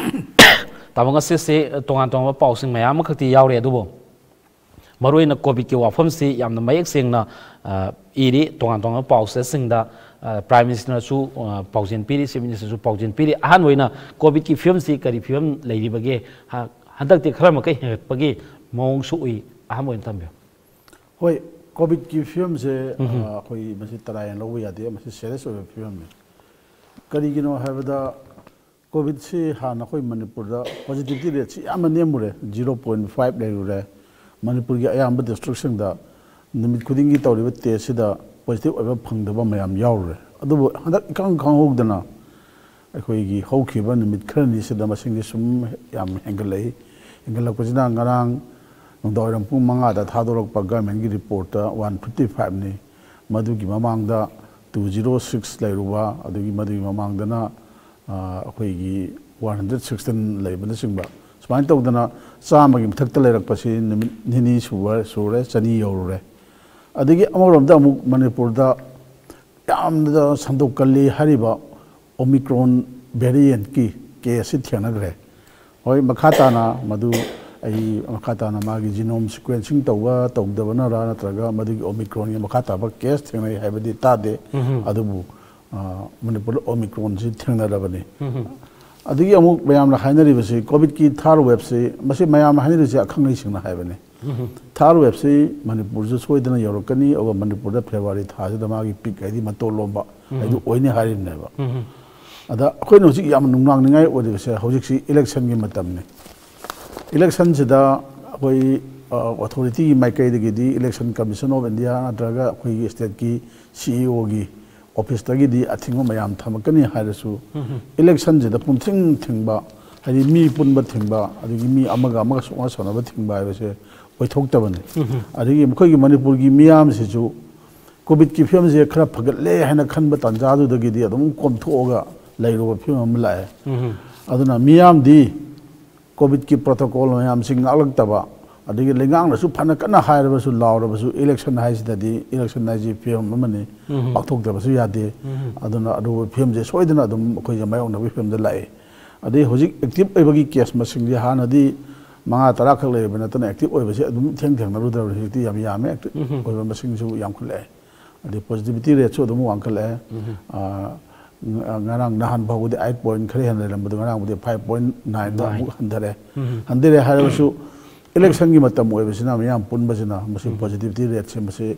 ꯇꯥꯃꯣ, ꯉꯁꯤꯁꯤ ꯇꯣꯉꯥꯟ ꯇꯣꯉꯥꯟꯕ ꯄꯥꯎꯁꯤꯡ ꯃꯌꯥꯝ ꯑꯃꯈꯛꯇꯤ ꯌꯥꯎꯔꯦ, ꯑꯗꯨꯕꯨ ꯃꯔꯨꯑꯣꯏꯅ ꯀꯣꯚꯤꯗꯀꯤ ꯋꯥꯐꯝꯁꯤ ꯌꯥꯝꯅ ꯃꯌꯦꯛ ꯁꯦꯡꯅ, ꯑ, ꯏꯔꯤ꯫ ꯇꯣꯉꯥꯟ ꯇꯣꯉꯥꯟꯕ ꯄꯥꯎꯆꯦꯁꯤꯡꯗ, ꯑ, ꯄ꯭ꯔꯥꯏꯝ ꯃꯤꯅꯤꯁꯇꯔꯅꯁꯨ, ꯑ, ꯄꯥꯎꯖꯦꯜ ꯄꯤꯔꯤ, ꯆꯤꯐ ꯃꯤꯅꯤꯁꯇꯔꯁꯨ ꯄꯥꯎꯖꯦꯜ ꯄꯤꯔꯤ꯫ ꯑꯍꯥꯟꯕ ꯑꯣꯏꯅ ꯀꯣꯚꯤꯗꯀꯤ ꯐꯤꯕꯝꯁꯤ ꯀꯔꯤ ꯐꯤꯕꯝ ꯂꯩꯔꯤꯕꯒꯦ? ꯍ-, ꯍꯟꯗꯛꯇꯤ ꯈꯔ ꯃꯈꯩ ꯍꯦꯟꯒꯠꯄꯒꯤ ꯃꯑꯣꯡꯁꯨ ꯎꯏ꯫ ꯑꯍꯥꯟꯕ ꯑꯣꯏꯅ ꯊꯝꯕꯤꯌꯨ꯫ ꯍꯣꯏ, ꯀꯣꯚꯤꯗꯀꯤ ꯐꯤꯕꯝꯁꯦ, ꯎꯝ꯫ ꯑ, ꯑꯩꯈꯣꯏ ꯃꯁꯤ ꯇꯔꯥꯏꯅ ꯂꯧꯕ ꯌꯥꯗꯦ, ꯃꯁꯤ ꯁꯦꯔꯤꯌꯁ ꯑꯣꯏꯕ ꯐꯤꯕꯝꯅꯤ꯫ ꯀꯔꯤꯒꯤꯅꯣ ꯍꯥꯏꯕꯗ, ꯀꯣꯚꯤꯗꯁꯤ ꯍꯥꯟꯅ ꯑꯩꯈꯣꯏ ꯃꯅꯤꯄꯨꯔꯗ ꯄꯣꯖꯤꯇꯤꯚꯤꯇꯤ ꯔꯦꯠꯁꯤ ꯌꯥꯝꯅ ꯅꯦꯝꯃꯨꯔꯦ, ꯖꯤꯔꯣ ꯄꯣꯏꯟ ꯐꯥꯏꯚ ꯂꯩꯔꯨꯔꯦ꯫ ꯃꯅꯤꯄꯨꯔꯒꯤ ꯑꯌꯥꯝꯕ ꯗꯤꯁꯇ꯭ꯔꯤꯛꯁꯤꯡꯗ ꯅꯨꯃꯤꯠ ꯈꯨꯗꯤꯡꯒꯤ ꯇꯧꯔꯤꯕ ꯇꯦꯁꯁꯤꯗ ꯄꯣꯖꯤꯇꯤꯚ ꯑꯣꯏꯕ ꯐꯪꯗꯕ ꯃꯌꯥꯝ ꯌꯥꯎꯔꯨꯔꯦ꯫ ꯑꯗꯨꯕꯨ ꯍꯟꯗꯛ ꯏꯈꯪ ꯈꯪꯍꯧꯗꯅ ꯑꯩꯈꯣꯏꯒꯤ ꯍꯧꯈꯤꯕ ꯅꯨꯃꯤꯠ ꯈꯔꯅꯤꯁꯤꯗ ꯃꯁꯤꯡꯁꯤ ꯁꯨꯝ ꯌꯥꯝ ꯍꯦꯟꯒꯠꯂꯛꯏ꯫ ꯍꯦꯟꯒꯠꯂꯛꯄꯁꯤꯅ ꯉꯔꯥꯡ ꯅꯨꯡꯗꯥꯡꯋꯥꯏꯔꯝ ꯄꯨꯡ ꯃꯉꯥꯗ ꯊꯥꯗꯣꯔꯛꯄ ꯒꯚꯔꯟꯃꯦꯟꯒꯤ ꯔꯤꯄꯣꯔꯠꯇ ꯋꯥꯟ ꯐꯤꯐꯇꯤ ꯐꯥꯏꯚꯅꯤ꯫ ꯃꯗꯨꯒꯤ ꯃꯃꯥꯡꯗ ꯇꯨ ꯖꯤꯔꯣ ꯁꯤꯛꯁ ꯂꯩꯔꯨꯕ, ꯑꯗꯒꯤ ꯃꯗꯨꯒꯤ ꯃꯃꯥꯡꯗꯅ ꯑꯩꯈꯣꯏꯒꯤ ꯋꯥꯟ ꯍꯟꯗ꯭ꯔꯦꯠ ꯁꯤꯛꯁꯇꯤꯟ ꯂꯩꯕꯅꯆꯤꯡꯕ, ꯁꯨꯃꯥꯏꯅ ꯇꯧꯗꯅ ꯆꯥꯝꯃꯒꯤ ꯃꯊꯛꯇ ꯂꯩꯔꯛꯄꯁꯤ ꯅꯨꯃꯤꯠ ꯅꯤꯅꯤ ꯁꯨꯕ ꯁꯨꯔꯦ, ꯆꯅꯤ ꯌꯧꯔꯨꯔꯦ꯫ ꯑꯗꯒꯤ ꯑꯃꯔꯣꯝꯗ ꯑꯃꯨꯛ ꯃꯅꯤꯄꯨꯔꯗ ꯌꯥꯝꯅ ꯁꯟꯗꯣꯛꯀꯜꯂꯤ ꯍꯥꯏꯔꯤꯕ ꯑꯣꯃꯤꯀ꯭ꯔꯣꯟ ꯚꯦꯔꯤꯌꯦꯟꯠꯀꯤ ꯀꯦꯁꯁꯤ ꯊꯦꯡꯅꯈ꯭ꯔꯦ꯫ ꯍꯣꯏ, ꯃꯈꯥ ꯇꯥꯅ ꯃꯗꯨ ꯑꯩ ꯃꯈꯥ ꯇꯥꯅ ꯃꯥꯒꯤ ꯖꯤꯅꯣꯝ ꯁꯤꯀ꯭ꯋꯦꯟꯁꯤꯡ ꯇꯧꯕ ꯇꯧꯗꯕꯅꯔ ꯅꯠꯇ꯭ꯔꯒ ꯃꯗꯨꯒꯤ ꯑꯣꯃꯤꯀ꯭ꯔꯣꯟꯒꯤ ꯃꯈꯥ ꯇꯥꯕ ꯀꯦꯁ ꯊꯦꯡꯅꯩ ꯍꯥꯏꯕꯗꯤ ꯇꯥꯗꯦ꯫ ꯑꯗꯨꯕꯨ ꯃꯅꯤꯄꯨꯔꯗ ꯑꯣꯃꯤꯀ꯭ꯔꯣꯟꯁꯤ ꯊꯦꯡꯅꯔꯕꯅꯤ꯫ ꯑꯗꯒꯤ ꯑꯃꯨꯛ ꯃꯌꯥꯝꯅ ꯍꯥꯏꯅꯔꯤꯕꯁꯤ ꯀꯣꯚꯤꯗꯀꯤ ꯊꯥꯔ ꯋꯦꯕꯁꯤ, ꯃꯁꯤ ꯃꯌꯥꯝꯅ ꯍꯥꯏꯅꯔꯤꯁꯤ ꯑꯈꯪ ꯑꯍꯩꯁꯤꯡꯅ ꯍꯥꯏꯕꯅꯤ꯫ ꯊꯥꯔ ꯋꯦꯕꯁꯤ ꯃꯅꯤꯄꯨꯔꯁꯨ ꯁꯣꯏꯗꯅ ꯌꯧꯔꯛꯀꯅꯤ, ꯑꯗꯨꯒ ꯃꯅꯤꯄꯨꯔꯗ ꯐꯦꯕ꯭ꯔꯨꯋꯥꯔꯤ ꯊꯥꯁꯤꯗ ꯃꯥꯒꯤ ꯄꯤꯛ ꯍꯥꯏꯗꯤ ꯃꯇꯣꯟ ꯂꯣꯝꯕ ꯍꯥꯏꯗꯨ ꯑꯣꯏꯅꯤ ꯍꯥꯏꯔꯤꯕꯅꯦꯕ꯫ ꯑꯗ ꯑꯩꯈꯣꯏꯅ ꯍꯧꯖꯤꯛ ꯌꯥꯝ ꯅꯨꯡꯅꯥꯡꯅꯤꯡꯉꯥꯏ ꯑꯣꯏꯔꯤꯕꯁꯦ ꯍꯧꯖꯤꯛꯁꯤ ꯏꯂꯦꯛꯁꯟꯒꯤ ꯃꯇꯝꯅꯤ꯫ ꯏꯂꯦꯛꯁꯟꯁꯤꯗ ꯑꯩꯈꯣꯏ ꯑꯣꯊꯣꯔꯤꯇꯤꯒꯤ ꯃꯥꯏꯀꯩꯗꯒꯤꯗꯤ Election Commission of India ꯅꯠꯇ꯭ꯔꯒ ꯑꯩꯈꯣꯏꯒꯤ ꯁ꯭ꯇꯦꯠꯀꯤ ꯁꯤ ꯏ ꯑꯣꯒꯤ ꯑꯣꯐꯤꯁꯇꯒꯤꯗꯤ ꯑꯊꯤꯡꯕ ꯃꯌꯥꯝ ꯊꯝꯃꯛꯀꯅꯤ ꯍꯥꯏꯔꯁꯨ, ꯏꯂꯦꯛꯁꯟꯁꯤꯗ ꯄꯨꯡꯊꯤꯡ ꯊꯤꯡꯕ, ꯍꯥꯏꯗꯤ ꯃꯤ ꯄꯨꯟꯕ ꯊꯤꯡꯕ, ꯑꯗꯒꯤ ꯃꯤ ꯑꯃꯒ ꯑꯃꯒ ꯁꯣꯛꯅ ꯁꯣꯛꯅꯕ ꯊꯤꯡꯕ ꯍꯥꯏꯕꯁꯦ ꯑꯣꯏꯊꯣꯛꯇꯕꯅꯤ꯫ ꯑꯗꯒꯤ ꯃꯈꯣꯏꯒꯤ ꯃꯅꯤꯄꯨꯔꯒꯤ ꯃꯤꯌꯥꯝꯁꯤꯁꯨ ꯀꯣꯚꯤꯗꯀꯤ ꯐꯤꯕꯝꯁꯦ ꯈꯔ ꯐꯒꯠꯂꯦ ꯍꯥꯏꯅ ꯈꯟꯕ ꯇꯥꯟꯖꯥꯗꯨꯗꯒꯤꯗꯤ ꯑꯗꯨꯝ ꯀꯣꯝꯊꯣꯛꯑꯒ ꯂꯩꯔꯨꯕ ꯐꯤꯕꯝ ꯑꯃ ꯂꯥꯛꯑꯦ꯫ ꯑꯗꯨꯅ ꯃꯤꯌꯥꯝꯗꯤ ꯀꯣꯚꯤꯗꯀꯤ ꯄ꯭ꯔꯣꯇꯣꯀꯣꯜ ꯃꯌꯥꯝꯁꯤ ꯉꯥꯛꯂꯛꯇꯕ, ꯑꯗꯒꯤ ꯂꯩꯉꯥꯛꯅꯁꯨ ꯐꯅ ꯀꯟꯅ ꯍꯥꯏꯔꯕꯁꯨ, ꯂꯥꯎꯔꯕꯁꯨ, ꯏꯂꯦꯛꯁꯟ ꯍꯥꯏꯁꯤꯗꯗꯤ, ꯏꯂꯦꯛꯁꯟ ꯍꯥꯏꯁꯤ ꯐꯤꯕꯝ ꯑꯃꯅꯤ, ꯄꯥꯡꯊꯣꯛꯇꯕꯁꯨ ꯌꯥꯗꯦ꯫ ꯑꯗꯨꯅ ꯑꯔꯨꯕ ꯐꯤꯕꯝꯁꯦ ꯁꯣꯏꯗꯅ ꯑꯗꯨꯝ ꯑꯩꯈꯣꯏꯁꯦ ꯃꯥꯌꯣꯛꯅꯕꯒꯤ ꯐꯤꯕꯝꯗ ꯂꯥꯛꯑꯦ꯫ ꯑꯗꯩ ꯍꯧꯖꯤꯛ ꯑꯦꯛꯇꯤꯚ ꯑꯣꯏꯕꯒꯤ ꯀꯦꯁ ꯃꯁꯤꯡꯁꯦ ꯍꯥꯟꯅꯗꯤ ꯃꯉꯥ ꯇꯔꯥ ꯈꯛ ꯂꯩꯔꯕ ꯅꯠꯇꯅ ꯑꯦꯛꯇꯤꯚ ꯑꯣꯏꯕꯁꯦ ꯑꯗꯨꯝ ꯏꯊꯦꯡ ꯊꯦꯡꯅꯔꯨꯗ꯭ꯔꯕꯅꯤ꯫ ꯍꯧꯖꯤꯛꯇꯤ ꯌꯥꯝ ꯌꯥꯝꯃꯦ ꯑꯦꯛꯇꯤꯚ ꯑꯣꯏꯕ ꯃꯁꯤꯡꯁꯨ ꯌꯥꯝꯈꯠꯂꯛꯑꯦ꯫ ꯑꯗꯩ ꯄꯣꯖꯤꯇꯤꯚꯤꯇꯤ ꯔꯦꯠꯁꯨ ꯑꯗꯨꯝ ꯋꯥꯡꯈꯠꯂꯛꯑꯦ꯫ ꯑ, ꯉ-, ꯉꯔꯥꯡ ꯅꯍꯥꯟ ꯐꯥꯎꯕꯗꯤ ꯑꯩꯠ ꯄꯣꯏꯟ ꯈꯔ ꯍꯦꯟꯅ ꯂꯩꯔꯝꯕꯗꯣ ꯉꯔꯥꯡꯕꯨꯗꯤ ꯐꯥꯏꯚ ꯄꯣꯏꯟ ꯅꯥꯏꯟꯗ ꯑꯃꯨꯛ ꯍꯟꯊꯔꯦ꯫ ꯍꯟꯊꯔꯦ ꯍꯥꯏꯔꯒꯁꯨ ꯏꯂꯦꯛꯁꯟꯒꯤ ꯃꯇꯝ ꯑꯣꯏꯕꯁꯤꯅ, ꯃꯤꯌꯥꯝ ꯄꯨꯟꯕꯁꯤꯅ ꯃꯁꯤ ꯄꯣꯖꯤꯇꯤꯚꯤꯇꯤ ꯔꯦꯠꯁꯦ ꯃꯁꯤ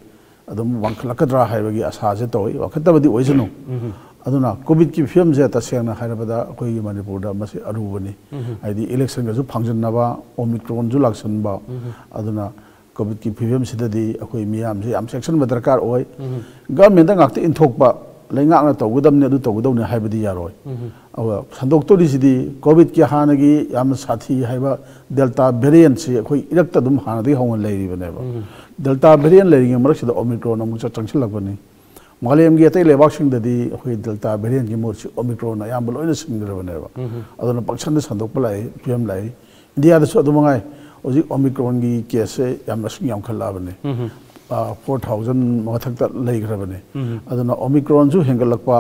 ꯑꯗꯨꯝ ꯋꯥꯡꯈꯠꯂꯛꯀꯗ꯭ꯔꯥ ꯍꯥꯏꯕꯒꯤ ꯑꯁꯥꯁꯦ ꯇꯧꯏ꯫ ꯋꯥꯡꯈꯠꯇꯕꯗꯤ ꯑꯣꯏꯁꯅꯨ꯫ ꯑꯗꯨꯅ ꯀꯣꯚꯤꯗꯀꯤ ꯐꯤꯕꯝꯁꯦ ꯇꯁꯦꯡꯅ ꯍꯥꯏꯔꯕꯗ ꯑꯩꯈꯣꯏꯒꯤ ꯃꯅꯤꯄꯨꯔꯗ ꯃꯁꯤ ꯑꯔꯨꯕꯅꯤ꯫ ꯍꯥꯏꯗꯤ ꯏꯂꯦꯛꯁꯟꯒꯁꯨ ꯐꯥꯡꯖꯟꯅꯕ, ꯑꯣꯃꯤꯀ꯭ꯔꯣꯟꯁꯨ ꯂꯥꯛꯁꯟꯕ, ꯑꯗꯨꯅ ꯀꯣꯚꯤꯗꯀꯤ ꯐꯤꯕꯝꯁꯤꯗꯗꯤ ꯑꯩꯈꯣꯏ ꯃꯤꯌꯥꯝꯁꯦ ꯌꯥꯝ ꯆꯦꯛꯁꯤꯟꯕ ꯗꯔꯀꯥꯔ ꯑꯣꯏ꯫ ꯒꯚꯔꯟꯃꯦꯟꯗ ꯉꯥꯛꯇ ꯏꯟꯊꯣꯛꯄ, ꯂꯩꯉꯥꯛꯅ ꯇꯧꯒꯗꯕꯅꯤ, ꯑꯗꯨ ꯇꯧꯒꯗꯕꯅꯤ ꯍꯥꯏꯕꯗꯤ ꯌꯥꯔꯣꯏ꯫ ꯑꯗꯨꯒ ꯁꯟꯗꯣꯛꯇꯣꯔꯤꯁꯤꯗꯤ ꯀꯣꯚꯤꯗꯀꯤ ꯍꯥꯟꯅꯒꯤ ꯌꯥꯝꯅ ꯁꯥꯊꯤ ꯍꯥꯏꯕ ꯗꯦꯜꯇꯥ ꯚꯦꯔꯤꯌꯦꯟꯠꯁꯤ ꯑꯩꯈꯣꯏ ꯏꯔꯛꯇ ꯑꯗꯨꯝ ꯍꯥꯟꯅꯗꯒꯤ ꯍꯧꯅ ꯂꯩꯔꯤꯕꯅꯦꯕ꯫ ꯗꯦꯜꯇꯥ ꯚꯦꯔꯤꯌꯦꯟꯠ ꯂꯩꯔꯤꯉꯩ ꯃꯔꯛꯁꯤꯗ ꯑꯣꯃꯤꯀ꯭ꯔꯣꯟ ꯑꯃꯨꯛ ꯆꯪꯁꯤꯜꯂꯛꯄꯅꯤ꯫ ꯃꯥꯂꯦꯝꯒꯤ ꯑꯇꯩ ꯂꯩꯕꯥꯛꯁꯤꯡꯗꯗꯤ ꯑꯩꯈꯣꯏ ꯗꯦꯜꯇꯥ ꯚꯦꯔꯤꯌꯦꯟꯠꯀꯤ ꯃꯍꯨꯠꯁꯤ ꯑꯣꯃꯤꯀ꯭ꯔꯣꯟꯅ ꯑꯌꯥꯝꯕ ꯂꯣꯏꯅ ꯁꯤꯟꯈ꯭ꯔꯕꯅꯦꯕ꯫ ꯑꯗꯨꯅ ꯄꯪꯁꯟꯗ ꯁꯟꯗꯣꯛꯄ ꯂꯥꯛꯏ, ꯐꯤꯕꯝ ꯂꯥꯛꯏ꯫ ꯏꯟꯗꯤꯌꯥꯗꯁꯨ ꯑꯗꯨ ꯃꯉꯥꯏ꯫ ꯍꯧꯖꯤꯛ ꯑꯣꯃꯤꯀ꯭ꯔꯣꯟꯒꯤ ꯀꯦꯁꯁꯦ ꯌꯥꯝ ꯃꯁꯤꯡ ꯌꯥꯝꯈꯠꯂꯛꯑꯕꯅꯤ꯫ ꯐꯣꯔ ꯊꯥꯎꯖꯟ ꯃꯊꯛꯇ ꯂꯩꯈ꯭ꯔꯕꯅꯤ꯫ ꯑꯗꯨꯅ ꯑꯣꯃꯤꯀ꯭ꯔꯣꯟꯁꯨ ꯍꯦꯟꯒꯠꯂꯛꯄ,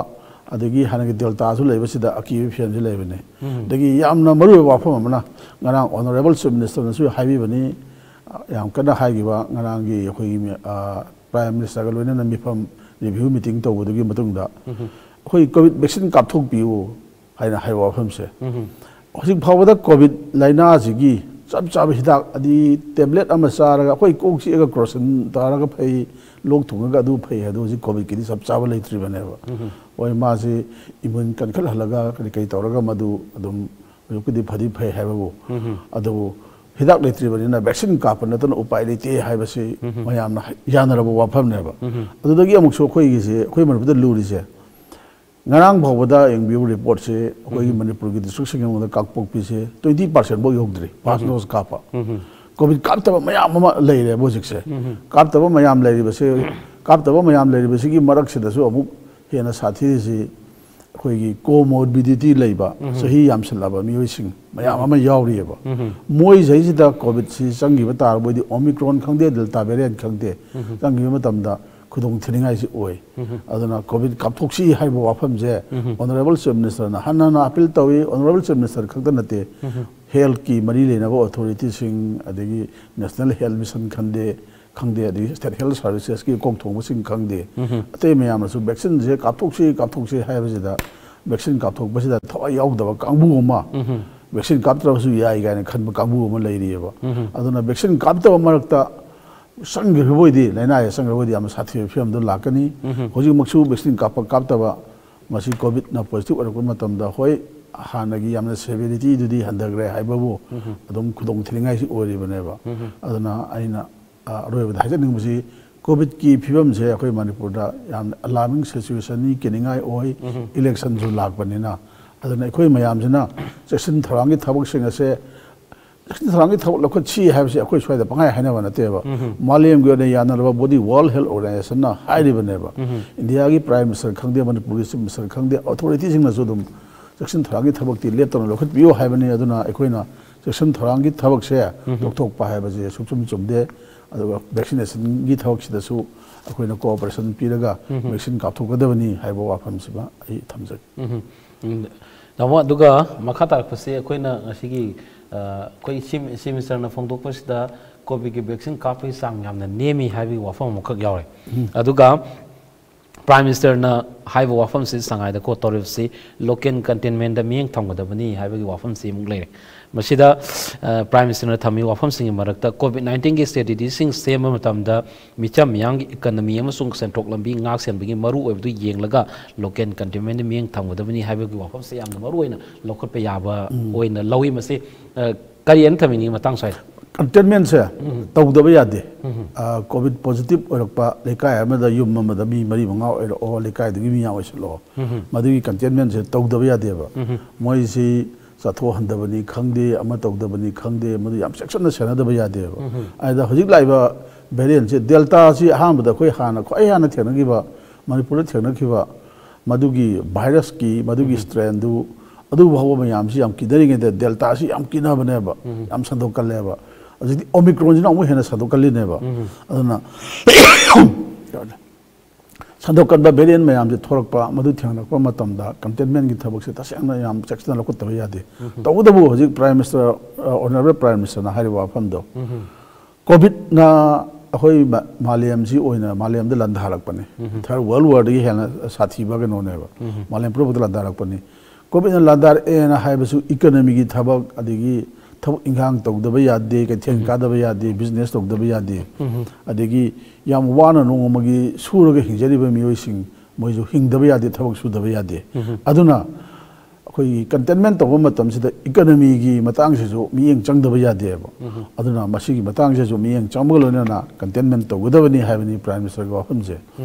ꯑꯗꯒꯤ ꯍꯥꯟꯅꯒꯤ ꯗꯦꯜꯇꯥꯁꯨ ꯂꯩꯕꯁꯤꯗ ꯑꯀꯤꯕꯒꯤ ꯐꯤꯕꯝꯁꯨ ꯂꯩꯕꯅꯤ꯫ ꯑꯗꯒꯤ ꯌꯥꯝꯅ ꯃꯔꯨꯑꯣꯏꯕ ꯋꯥꯐꯝ ꯑꯃꯅ, ꯉꯔꯥꯡ ꯑꯣꯅꯔꯦꯕꯜ ꯆꯤꯐ ꯃꯤꯅꯤꯁꯇꯔꯅꯁꯨ ꯍꯥꯏꯕꯤꯕꯅꯤ, ꯌꯥꯝ ꯀꯟꯅ ꯍꯥꯏꯈꯤꯕ, ꯉꯔꯥꯡꯒꯤ ꯑꯩꯈꯣꯏꯒꯤ ꯃꯤ-, ꯑ, ꯄ꯭ꯔꯥꯏꯝ ꯃꯤꯅꯤꯁꯇꯔꯒ ꯂꯣꯏꯅꯅ ꯃꯤꯐꯝ ꯔꯤꯚ꯭ꯌꯨ ꯃꯤꯇꯤꯡ ꯇꯧꯕꯗꯨꯒꯤ ꯃꯇꯨꯡꯗ, ꯑꯩꯈꯣꯏ ꯀꯣꯚꯤꯗ ꯚꯦꯛꯁꯤꯟ ꯀꯥꯞꯊꯣꯛꯄꯤꯌꯨ ꯍꯥꯏꯅ ꯍꯥꯏꯕ ꯋꯥꯐꯝꯁꯦ꯫ ꯍꯧꯖꯤꯛ ꯐꯥꯎꯕꯗ ꯀꯣꯚꯤꯗ ꯂꯥꯏꯅꯥꯁꯤꯒꯤ ꯆꯞ ꯆꯥꯕ ꯍꯤꯗꯥꯛ, ꯑꯗꯤ ꯇꯦꯕ꯭ꯂꯦꯠ ꯑꯃ ꯆꯥꯔꯒ ꯑꯩꯈꯣꯏ ꯀꯣꯛ ꯆꯤꯛꯑꯒ ꯀ꯭ꯔꯣꯁꯤꯟ ꯇꯥꯔꯒ ꯐꯩ, ꯂꯣꯛ ꯊꯨꯡꯉꯒ ꯑꯗꯨ ꯐꯩ ꯍꯥꯏꯗꯣ ꯍꯧꯖꯤꯛ ꯀꯣꯚꯤꯗꯀꯤꯗꯤ ꯆꯞ ꯆꯥꯕ ꯂꯩꯇ꯭ꯔꯤꯕꯅꯦꯕ꯫ ꯍꯣꯏ, ꯃꯥꯁꯤ ꯏꯃ꯭ꯌꯨꯟ ꯀꯟꯈꯠꯍꯜꯂꯒ ꯀꯔꯤ ꯀꯔꯤ ꯇꯧꯔꯒ ꯃꯗꯨ ꯑꯗꯨꯝ ꯍꯧꯖꯤꯛꯄꯨꯗꯤ ꯐꯗꯤ ꯐꯩ ꯍꯥꯏꯕꯕꯨ, ꯑꯗꯨꯕꯨ ꯍꯤꯗꯥꯛ ꯂꯩꯇ꯭ꯔꯤꯕꯅꯤꯅ ꯚꯦꯛꯁꯤꯟ ꯀꯥꯞꯄ ꯅꯠꯇꯅ ꯎꯄꯥꯏ ꯂꯩꯇꯦ ꯍꯥꯏꯕꯁꯤ ꯃꯌꯥꯝꯅ ꯍꯥꯏ-, ꯌꯥꯅꯔꯕ ꯋꯥꯐꯝꯅꯦꯕ꯫ ꯑꯗꯨꯗꯒꯤ ꯑꯃꯨꯛꯁꯨ ꯑꯩꯈꯣꯏꯒꯤꯁꯦ, ꯑꯩꯈꯣꯏ ꯃꯅꯤꯄꯨꯔꯗ ꯂꯨꯔꯤꯁꯦ, ꯉꯔꯥꯡ ꯐꯥꯎꯕꯗ ꯌꯦꯡꯕꯤꯌꯨ ꯔꯤꯄꯣꯔꯠꯁꯦ, ꯑꯩꯈꯣꯏꯒꯤ ꯃꯅꯤꯄꯨꯔꯒꯤ ꯗꯤꯁꯇ꯭ꯔꯤꯛꯁꯤꯡꯒꯤ ꯃꯅꯨꯡꯗ ꯀꯥꯡꯄꯣꯛꯄꯤꯁꯦ ꯇ꯭ꯋꯦꯟꯇꯤ ꯄꯥꯔꯁꯦꯟ ꯐꯥꯎ ꯌꯧꯗ꯭ꯔꯤ ꯐꯥꯔꯁ ꯗꯣꯁ ꯀꯥꯞꯄ꯫ ꯀꯣꯚꯤꯗ ꯀꯥꯞꯇꯕ ꯃꯌꯥꯝ ꯑꯃ ꯂꯩꯔꯦꯕ ꯍꯧꯖꯤꯛꯁꯦ꯫ ꯀꯥꯞꯇꯕ ꯃꯌꯥꯝ ꯂꯩꯔꯤꯕꯁꯦ, ꯀꯥꯞꯇꯕ ꯃꯌꯥꯝ ꯂꯩꯔꯤꯕꯁꯤꯒꯤ ꯃꯔꯛꯁꯤꯗꯁꯨ ꯑꯃꯨꯛ ꯍꯦꯟꯅ ꯁꯥꯊꯤꯔꯤꯁꯤ ꯑꯩꯈꯣꯏꯒꯤ ꯀꯣꯃꯣꯔꯕꯤꯗꯤꯇꯤ ꯂꯩꯕ, ꯆꯍꯤ ꯌꯥꯝꯁꯤꯜꯂꯕ ꯃꯤꯑꯣꯏꯁꯤꯡ ꯃꯌꯥꯝ ꯑꯃ ꯌꯥꯎꯔꯤꯑꯕ꯫ ꯃꯣꯏꯁꯤꯗꯩꯁꯤꯗ ꯀꯣꯚꯤꯗꯁꯤ ꯆꯪꯈꯤꯕ ꯇꯥꯔꯕꯣꯏꯗꯤ, ꯑꯣꯃꯤꯀ꯭ꯔꯣꯟ ꯈꯪꯗꯦ, ꯗꯦꯜꯇꯥ ꯚꯦꯔꯤꯌꯦꯟꯠ ꯈꯪꯗꯦ, ꯆꯪꯈꯤꯕ ꯃꯇꯝꯗ ꯈꯨꯗꯣꯡ ꯊꯤꯅꯤꯡꯉꯥꯏꯁꯤ ꯑꯣꯏ꯫ ꯑꯗꯨꯅ ꯀꯣꯚꯤꯗ ꯀꯥꯞꯊꯣꯛꯁꯤ ꯍꯥꯏꯕ ꯋꯥꯐꯝꯁꯦ ꯑꯣꯅꯔꯦꯕꯜ ꯆꯤꯐ ꯃꯤꯅꯤꯁꯇꯔꯅ ꯍꯟꯅ ꯍꯟꯅ ꯑꯄꯤꯜ ꯇꯧꯏ꯫ ꯑꯣꯅꯔꯦꯕꯜ ꯆꯤꯐ ꯃꯤꯅꯤꯁꯇꯔ ꯈꯛꯇ ꯅꯠꯇꯦ, ꯍꯦꯜꯠꯀꯤ ꯃꯔꯤ ꯂꯩꯅꯕ ꯑꯣꯊꯣꯔꯤꯇꯤꯁꯤꯡ, ꯑꯗꯒꯤ ꯅꯦꯁꯅꯦꯜ ꯍꯦꯜꯠ ꯃꯤꯁꯟ ꯈꯟꯗꯦ, ꯈꯪꯗꯦ, ꯑꯗꯒꯤ ꯁ꯭ꯇꯦꯠ ꯍꯦꯜꯠ ꯁꯥꯔꯚꯤꯁꯦꯁꯀꯤ ꯀꯣꯛ ꯊꯣꯡꯕꯁꯤꯡ ꯈꯪꯗꯦ, ꯑꯇꯩ ꯃꯌꯥꯝꯅꯁꯨ ꯚꯦꯛꯁꯤꯟꯁꯦ ꯀꯥꯞꯊꯣꯛꯁꯤ, ꯀꯥꯞꯊꯣꯛꯁꯤ ꯍꯥꯏꯕꯁꯤꯗ, ꯚꯦꯛꯁꯤꯟ ꯀꯥꯞꯊꯣꯛꯄꯁꯤꯗ ꯊꯋꯥꯏ ꯌꯥꯎꯗꯕ ꯀꯥꯡꯕꯨ ꯑꯃ, ꯚꯦꯛꯁꯤꯟ ꯀꯥꯞꯇ꯭ꯔꯕꯁꯨ ꯌꯥꯏ ꯀꯥꯏꯅ ꯈꯟꯕ ꯀꯥꯡꯕꯨ ꯑꯃ ꯂꯩꯔꯤꯑꯕ꯫ ꯑꯗꯨꯅ ꯚꯦꯛꯁꯤꯟ ꯀꯥꯞꯇꯕ ꯃꯔꯛꯇ ꯆꯪꯈ꯭ꯔꯕ ꯑꯣꯏꯗꯤ, ꯂꯥꯏꯅꯥꯁꯦ ꯆꯪꯈ꯭ꯔꯕ ꯑꯣꯏꯗꯤ ꯌꯥꯝꯅ ꯁꯥꯊꯤꯕ ꯐꯤꯕꯝꯗ ꯂꯥꯛꯀꯅꯤ꯫ ꯍꯧꯖꯤꯛꯃꯛꯁꯨ ꯚꯦꯛꯁꯤꯟ ꯀꯥꯞꯄ ꯀꯥꯞꯇꯕ, ꯃꯁꯤ ꯀꯣꯚꯤꯗꯅ ꯄꯣꯖꯤꯇꯤꯚ ꯑꯣꯏꯔꯛꯄ ꯃꯇꯝꯗ, ꯍꯣꯏ, ꯍꯥꯟꯅꯒꯤ ꯌꯥꯝꯅ ꯁꯦꯚꯤꯌꯔꯤꯇꯤꯗꯨꯗꯤ ꯍꯟꯊꯈ꯭ꯔꯦ ꯍꯥꯏꯕꯕꯨ, ꯑꯗꯨꯝ ꯈꯨꯗꯣꯡ ꯊꯤꯅꯤꯡꯉꯥꯏꯁꯤ ꯑꯣꯏꯔꯤꯕꯅꯦꯕ꯫ ꯑꯗꯨꯅ ꯑꯩꯅ, ꯑ, ꯑꯔꯣꯏꯕꯗ ꯍꯥꯏꯖꯅꯤꯡꯕꯁꯤ, ꯀꯣꯚꯤꯗꯀꯤ ꯐꯤꯕꯝꯁꯦ ꯑꯩꯈꯣꯏ ꯃꯅꯤꯄꯨꯔꯗ ꯌꯥꯝꯅ ꯑꯦꯂꯥꯔꯃꯤꯡ ꯁꯤꯆꯨꯋꯦꯁꯟꯅꯤ, ꯀꯤꯅꯤꯡꯉꯥꯏ ꯑꯣꯏ꯫ ꯏꯂꯦꯛꯁꯟꯁꯨ ꯂꯥꯛꯄꯅꯤꯅ꯫ ꯑꯗꯨꯅ ꯑꯩꯈꯣꯏ ꯃꯌꯥꯝꯁꯤꯅ ꯆꯦꯛꯁꯤꯟ ꯊꯧꯔꯥꯡꯒꯤ ꯊꯕꯛꯁꯤꯡ ꯑꯁꯦ, ꯆꯦꯛꯁꯤꯟ ꯊꯧꯔꯥꯡꯒꯤ ꯊꯕꯛ ꯂꯧꯈꯠꯁꯤ ꯍꯥꯏꯕꯁꯤ ꯑꯩꯈꯣꯏ ꯁ꯭ꯋꯥꯏꯗ ꯄꯪꯍꯥꯏ ꯍꯥꯏꯅꯕ ꯅꯠꯇꯦꯕ꯫ ꯃꯥꯂꯦꯝꯒꯤ ꯑꯣꯏꯅ ꯌꯥꯅꯔꯕ ꯕꯣꯗꯤ ꯋꯥꯔꯜ ꯍꯦꯜꯊ ꯑꯣꯔꯒꯅꯥꯏꯖꯦꯁꯟꯅ ꯍꯥꯏꯔꯤꯕꯅꯦꯕ꯫ ꯏꯟꯗꯤꯌꯥꯒꯤ ꯄ꯭ꯔꯥꯏꯝ ꯃꯤꯅꯤꯁꯇꯔ ꯈꯪꯗꯦ, ꯃꯅꯤꯄꯨꯔꯒꯤ ꯆꯤꯐ ꯃꯤꯅꯤꯁꯇꯔ ꯈꯪꯗꯦ, ꯑꯣꯊꯣꯔꯤꯇꯤꯁꯤꯡꯅꯁꯨ ꯑꯗꯨꯝ ꯆꯦꯛꯁꯤꯟ ꯊꯧꯔꯥꯡꯒꯤ ꯊꯕꯛꯇꯤ ꯂꯦꯞꯇꯅ ꯂꯧꯈꯠꯄꯤꯌꯨ ꯍꯥꯏꯕꯅꯤ꯫ ꯑꯗꯨꯅ ꯑꯩꯈꯣꯏꯅ ꯆꯦꯛꯁꯤꯟ ꯊꯧꯔꯥꯡꯒꯤ ꯊꯕꯛꯁꯦ ꯇꯣꯛꯊꯣꯛꯄ ꯍꯥꯏꯕꯁꯦ ꯁꯨꯡꯆꯨꯝ ꯆꯨꯝꯗꯦ꯫ ꯑꯗꯨꯒ ꯚꯦꯛꯁꯤꯅꯦꯁꯟꯒꯤ ꯊꯕꯛꯁꯤꯗꯁꯨ ꯑꯩꯈꯣꯏꯅ ꯀꯣꯑꯣꯄꯔꯦꯁꯟ ꯄꯤꯔꯒ ꯚꯦꯛꯁꯤꯟ ꯀꯥꯞꯊꯣꯛꯀꯗꯕꯅꯤ ꯍꯥꯏꯕ ꯋꯥꯐꯝꯁꯤꯃ ꯑꯩ ꯊꯝꯖꯒꯦ꯫ ꯎꯝ꯫ ꯇꯥꯃꯣ, ꯑꯗꯨꯒ ꯃꯈꯥ ꯇꯥꯔꯛꯄꯁꯦ ꯑꯩꯈꯣꯏꯅ ꯉꯁꯤꯒꯤ, ꯑ, ꯑꯩꯈꯣꯏ ꯆꯤꯐ ꯃꯤꯅꯤꯁꯇꯔꯅ ꯐꯣꯡꯗꯣꯛꯄꯁꯤꯗ ꯀꯣꯚꯤꯗꯀꯤ ꯚꯦꯛꯁꯤꯟ ꯀꯥꯞꯄꯒꯤ ꯆꯥꯡ ꯌꯥꯝꯅ ꯅꯦꯝꯃꯤ ꯍꯥꯏꯕꯒꯤ ꯋꯥꯐꯝ ꯑꯃꯈꯛ ꯌꯥꯎꯔꯦ꯫ ꯑꯗꯨꯒ ꯄ꯭ꯔꯥꯏꯝ ꯃꯤꯅꯤꯁꯇꯔꯅ ꯍꯥꯏꯕ ꯋꯥꯐꯝꯁꯤ ꯁꯉꯥꯏꯗꯀꯣ ꯇꯧꯔꯤꯕꯁꯤ ꯂꯣꯀꯦꯜ ꯀꯟꯇꯦꯟꯃꯦꯟꯗ ꯃꯤꯠꯌꯦꯡ ꯊꯝꯒꯗꯕꯅꯤ ꯍꯥꯏꯕꯒꯤ ꯋꯥꯐꯝꯁꯤ ꯑꯃꯨꯛ ꯂꯩꯔꯦ꯫ ꯃꯁꯤꯗ, ꯑ, ꯄ꯭ꯔꯥꯏꯝ ꯃꯤꯅꯤꯁꯇꯔꯅ ꯊꯝꯃꯤ ꯋꯥꯐꯝꯁꯤꯡꯒꯤ ꯃꯔꯛꯇ ꯀꯣꯚꯤꯗ ꯅꯥꯏꯟꯇꯤꯟꯒꯤ ꯁ꯭ꯇ꯭ꯔꯦꯇꯦꯖꯤꯁꯤꯡ ꯁꯦꯝꯕ ꯃꯇꯝꯗ ꯃꯤꯆꯝ ꯃꯤꯌꯥꯝꯒꯤ ꯏꯀꯅꯃꯤ ꯑꯃꯁꯨꯡ ꯁꯦꯟꯊꯣꯛ ꯂꯝꯕꯤ ꯉꯥꯛ ꯁꯦꯟꯕꯒꯤ ꯃꯔꯨꯑꯣꯏꯕꯗꯨ ꯌꯦꯡꯂꯒ ꯂꯣꯀꯦꯜ ꯀꯟꯇꯦꯟꯃꯦꯟꯗ ꯃꯤꯠꯌꯦꯡ ꯊꯝꯒꯗꯕꯅꯤ ꯍꯥꯏꯕꯒꯤ ꯋꯥꯐꯝꯁꯦ ꯌꯥꯝꯅ ꯃꯔꯨ ꯑꯣꯏꯅ ꯂꯧꯈꯠꯄ ꯌꯥꯕ ꯑꯣꯏꯅ ꯂꯧꯏ꯫ ꯃꯁꯤ, ꯑ, ꯀꯔꯤ ꯍꯥꯏꯅ ꯊꯝꯕꯤꯅꯤꯡꯉꯤ ꯃꯇꯥꯡ ꯁ꯭ꯋꯥꯏꯗ? ꯀꯟꯇꯦꯟꯃꯦꯟꯁꯦ ꯇꯧꯗꯕ ꯌꯥꯗꯦ꯫ ꯑ, ꯀꯣꯚꯤꯗ ꯄꯣꯖꯤꯇꯤꯚ ꯑꯣꯏꯔꯛꯄ ꯂꯩꯀꯥꯏ ꯑꯃꯗ ꯌꯨꯝ ꯑꯃꯗ ꯃꯤ ꯃꯔꯤ ꯃꯉꯥ ꯑꯣꯏꯔꯛꯑꯣ, ꯂꯩꯀꯥꯏꯗꯨꯒꯤ ꯃꯤ ꯌꯥꯝ ꯑꯣꯏꯁꯜꯂꯛꯑꯣ, ꯃꯗꯨꯒꯤ ꯀꯟꯇꯦꯟꯃꯦꯟꯁꯦ ꯇꯧꯗꯕ ꯌꯥꯗꯦꯕ꯫ ꯃꯣꯏꯁꯤ ꯆꯠꯊꯣꯛꯍꯟꯗꯕꯅꯤ ꯈꯪꯗꯦ, ꯑꯃ ꯇꯧꯗꯕꯅꯤ ꯈꯪꯗꯦ, ꯃꯗꯨ ꯌꯥꯝ ꯆꯦꯛꯁꯤꯟꯅ ꯁꯦꯟꯅꯗꯕ ꯌꯥꯗꯦꯕ꯫ ꯑꯗ ꯍꯧꯖꯤꯛ ꯂꯥꯛꯏꯕ ꯚꯦꯔꯤꯌꯦꯟꯁꯦ, ꯗꯦꯜꯇꯥꯁꯤ ꯑꯍꯥꯟꯕꯗ ꯑꯩꯈꯣꯏ ꯍꯥꯟꯅ, ꯈ꯭ꯋꯥꯏ ꯍꯥꯟꯅ ꯊꯦꯡꯅꯈꯤꯕ, ꯃꯅꯤꯄꯨꯔꯗ ꯊꯦꯡꯅꯈꯤꯕ ꯃꯗꯨꯒꯤ ꯚꯥꯏꯔꯁꯀꯤ, ꯃꯗꯨꯒꯤ ꯁ꯭ꯇ꯭ꯔꯦꯟꯗꯨ, ꯑꯗꯨ ꯐꯥꯎꯕ ꯃꯌꯥꯝꯁꯤ ꯌꯥꯝ ꯀꯤꯅꯔꯤꯉꯩꯗ ꯗꯦꯜꯇꯥꯁꯤ ꯌꯥꯝ ꯀꯤꯅꯕꯅꯦꯕ, ꯌꯥꯝ ꯁꯟꯗꯣꯛꯀꯜꯂꯦꯕ꯫ ꯍꯧꯖꯤꯛꯇꯤ ꯑꯣꯃꯤꯀ꯭ꯔꯣꯟꯁꯤꯅ ꯑꯃꯨꯛ ꯍꯦꯟꯅ ꯁꯟꯗꯣꯛꯀꯜꯂꯤꯅꯦꯕ꯫ ꯑꯗꯨꯅ ꯁꯟꯗꯣꯛꯀꯟꯕ ꯚꯦꯔꯤꯌꯦꯟ ꯃꯌꯥꯝꯁꯦ ꯊꯣꯛꯂꯛꯄ, ꯃꯗꯨ ꯊꯦꯡꯅꯔꯛꯄ ꯃꯇꯝꯗ ꯀꯟꯇꯦꯟꯃꯦꯟꯒꯤ ꯊꯕꯛꯁꯦ ꯇꯁꯦꯡꯅ ꯌꯥꯝ ꯆꯦꯛꯁꯤꯟꯅ ꯂꯧꯈꯠꯇꯕ ꯌꯥꯗꯦ꯫ ꯇꯧꯕꯇꯕꯨ ꯍꯧꯖꯤꯛ ꯄ꯭ꯔꯥꯏꯝ ꯃꯤꯅꯤꯁꯇꯔ, ꯑ, ꯑꯣꯅꯔꯦꯕꯜ ꯄ꯭ꯔꯥꯏꯝ ꯃꯤꯅꯤꯁꯇꯔꯅ ꯍꯥꯏꯔꯤꯕ ꯋꯥꯐꯝꯗꯣ, ꯀꯣꯚꯤꯗꯅ ꯑꯩꯈꯣꯏ ꯃ-, ꯃꯥꯂꯦꯝꯁꯤ ꯑꯣꯏꯅ ꯃꯥꯂꯦꯝꯗ ꯂꯥꯟꯗꯥꯔꯛꯄꯅꯤ꯫ ꯊꯔꯗ ꯋꯥꯔꯜꯗ ꯋꯥꯔꯗꯒꯤ ꯍꯦꯟꯅ ꯁꯥꯊꯤꯕ ꯀꯩꯅꯣꯅꯦꯕ꯫ ꯃꯥꯂꯦꯝ ꯄꯨꯝꯅꯃꯛꯇ ꯂꯥꯟꯗꯥꯔꯛꯄꯅꯤ꯫ ꯀꯣꯚꯤꯗꯅ ꯂꯥꯟꯗꯥꯔꯛꯑꯦꯅ ꯍꯥꯏꯕꯁꯨ ꯏꯀꯅꯃꯤꯒꯤ ꯊꯕꯛ, ꯑꯗꯒꯤ ꯊꯕꯛ ꯏꯟꯈꯥꯡ ꯇꯧꯗꯕ ꯌꯥꯗꯦ, ꯀꯩꯊꯦꯜ ꯀꯥꯗꯕ ꯌꯥꯗꯦ, ꯕꯤꯖꯤꯅꯦꯁ ꯇꯧꯗꯕ ꯌꯥꯗꯦ꯫ ꯑꯗꯒꯤ ꯌꯥꯝ ꯋꯥꯅ ꯅꯣꯡꯃꯒꯤ ꯁꯨꯔꯒ ꯍꯤꯡꯖꯔꯤꯕ ꯃꯤꯑꯣꯏꯁꯤꯡ, ꯃꯣꯏꯁꯨ ꯍꯤꯡꯗꯕ ꯌꯥꯗꯦ, ꯊꯕꯛ ꯁꯨꯗꯕ ꯌꯥꯗꯦ꯫ ꯑꯗꯨꯅ ꯑꯩꯈꯣꯏꯒꯤ ꯀꯟꯇꯦꯟꯃꯦꯟ ꯇꯧꯕ ꯃꯇꯝꯁꯤꯗ ꯏꯀꯅꯃꯤꯒꯤ ꯃꯇꯥꯡꯁꯤꯁꯨ ꯃꯤꯠꯌꯦꯡ ꯆꯪꯗꯕ ꯌꯥꯗꯦꯕ꯫ ꯑꯗꯨꯅ ꯃꯁꯤꯒꯤ ꯃꯇꯥꯡꯁꯤꯁꯨ ꯃꯤꯠꯌꯦꯡ ꯆꯪꯕꯒ ꯂꯣꯏꯅꯅ ꯀꯟꯇꯦꯟꯃꯦꯟ ꯇꯧꯒꯗꯕꯅꯤ ꯍꯥꯏꯕꯅꯤ ꯄ꯭ꯔꯥꯏꯝ ꯃꯤꯅꯤꯁꯇꯔꯒꯤ ꯋꯥꯐꯝꯁꯦ꯫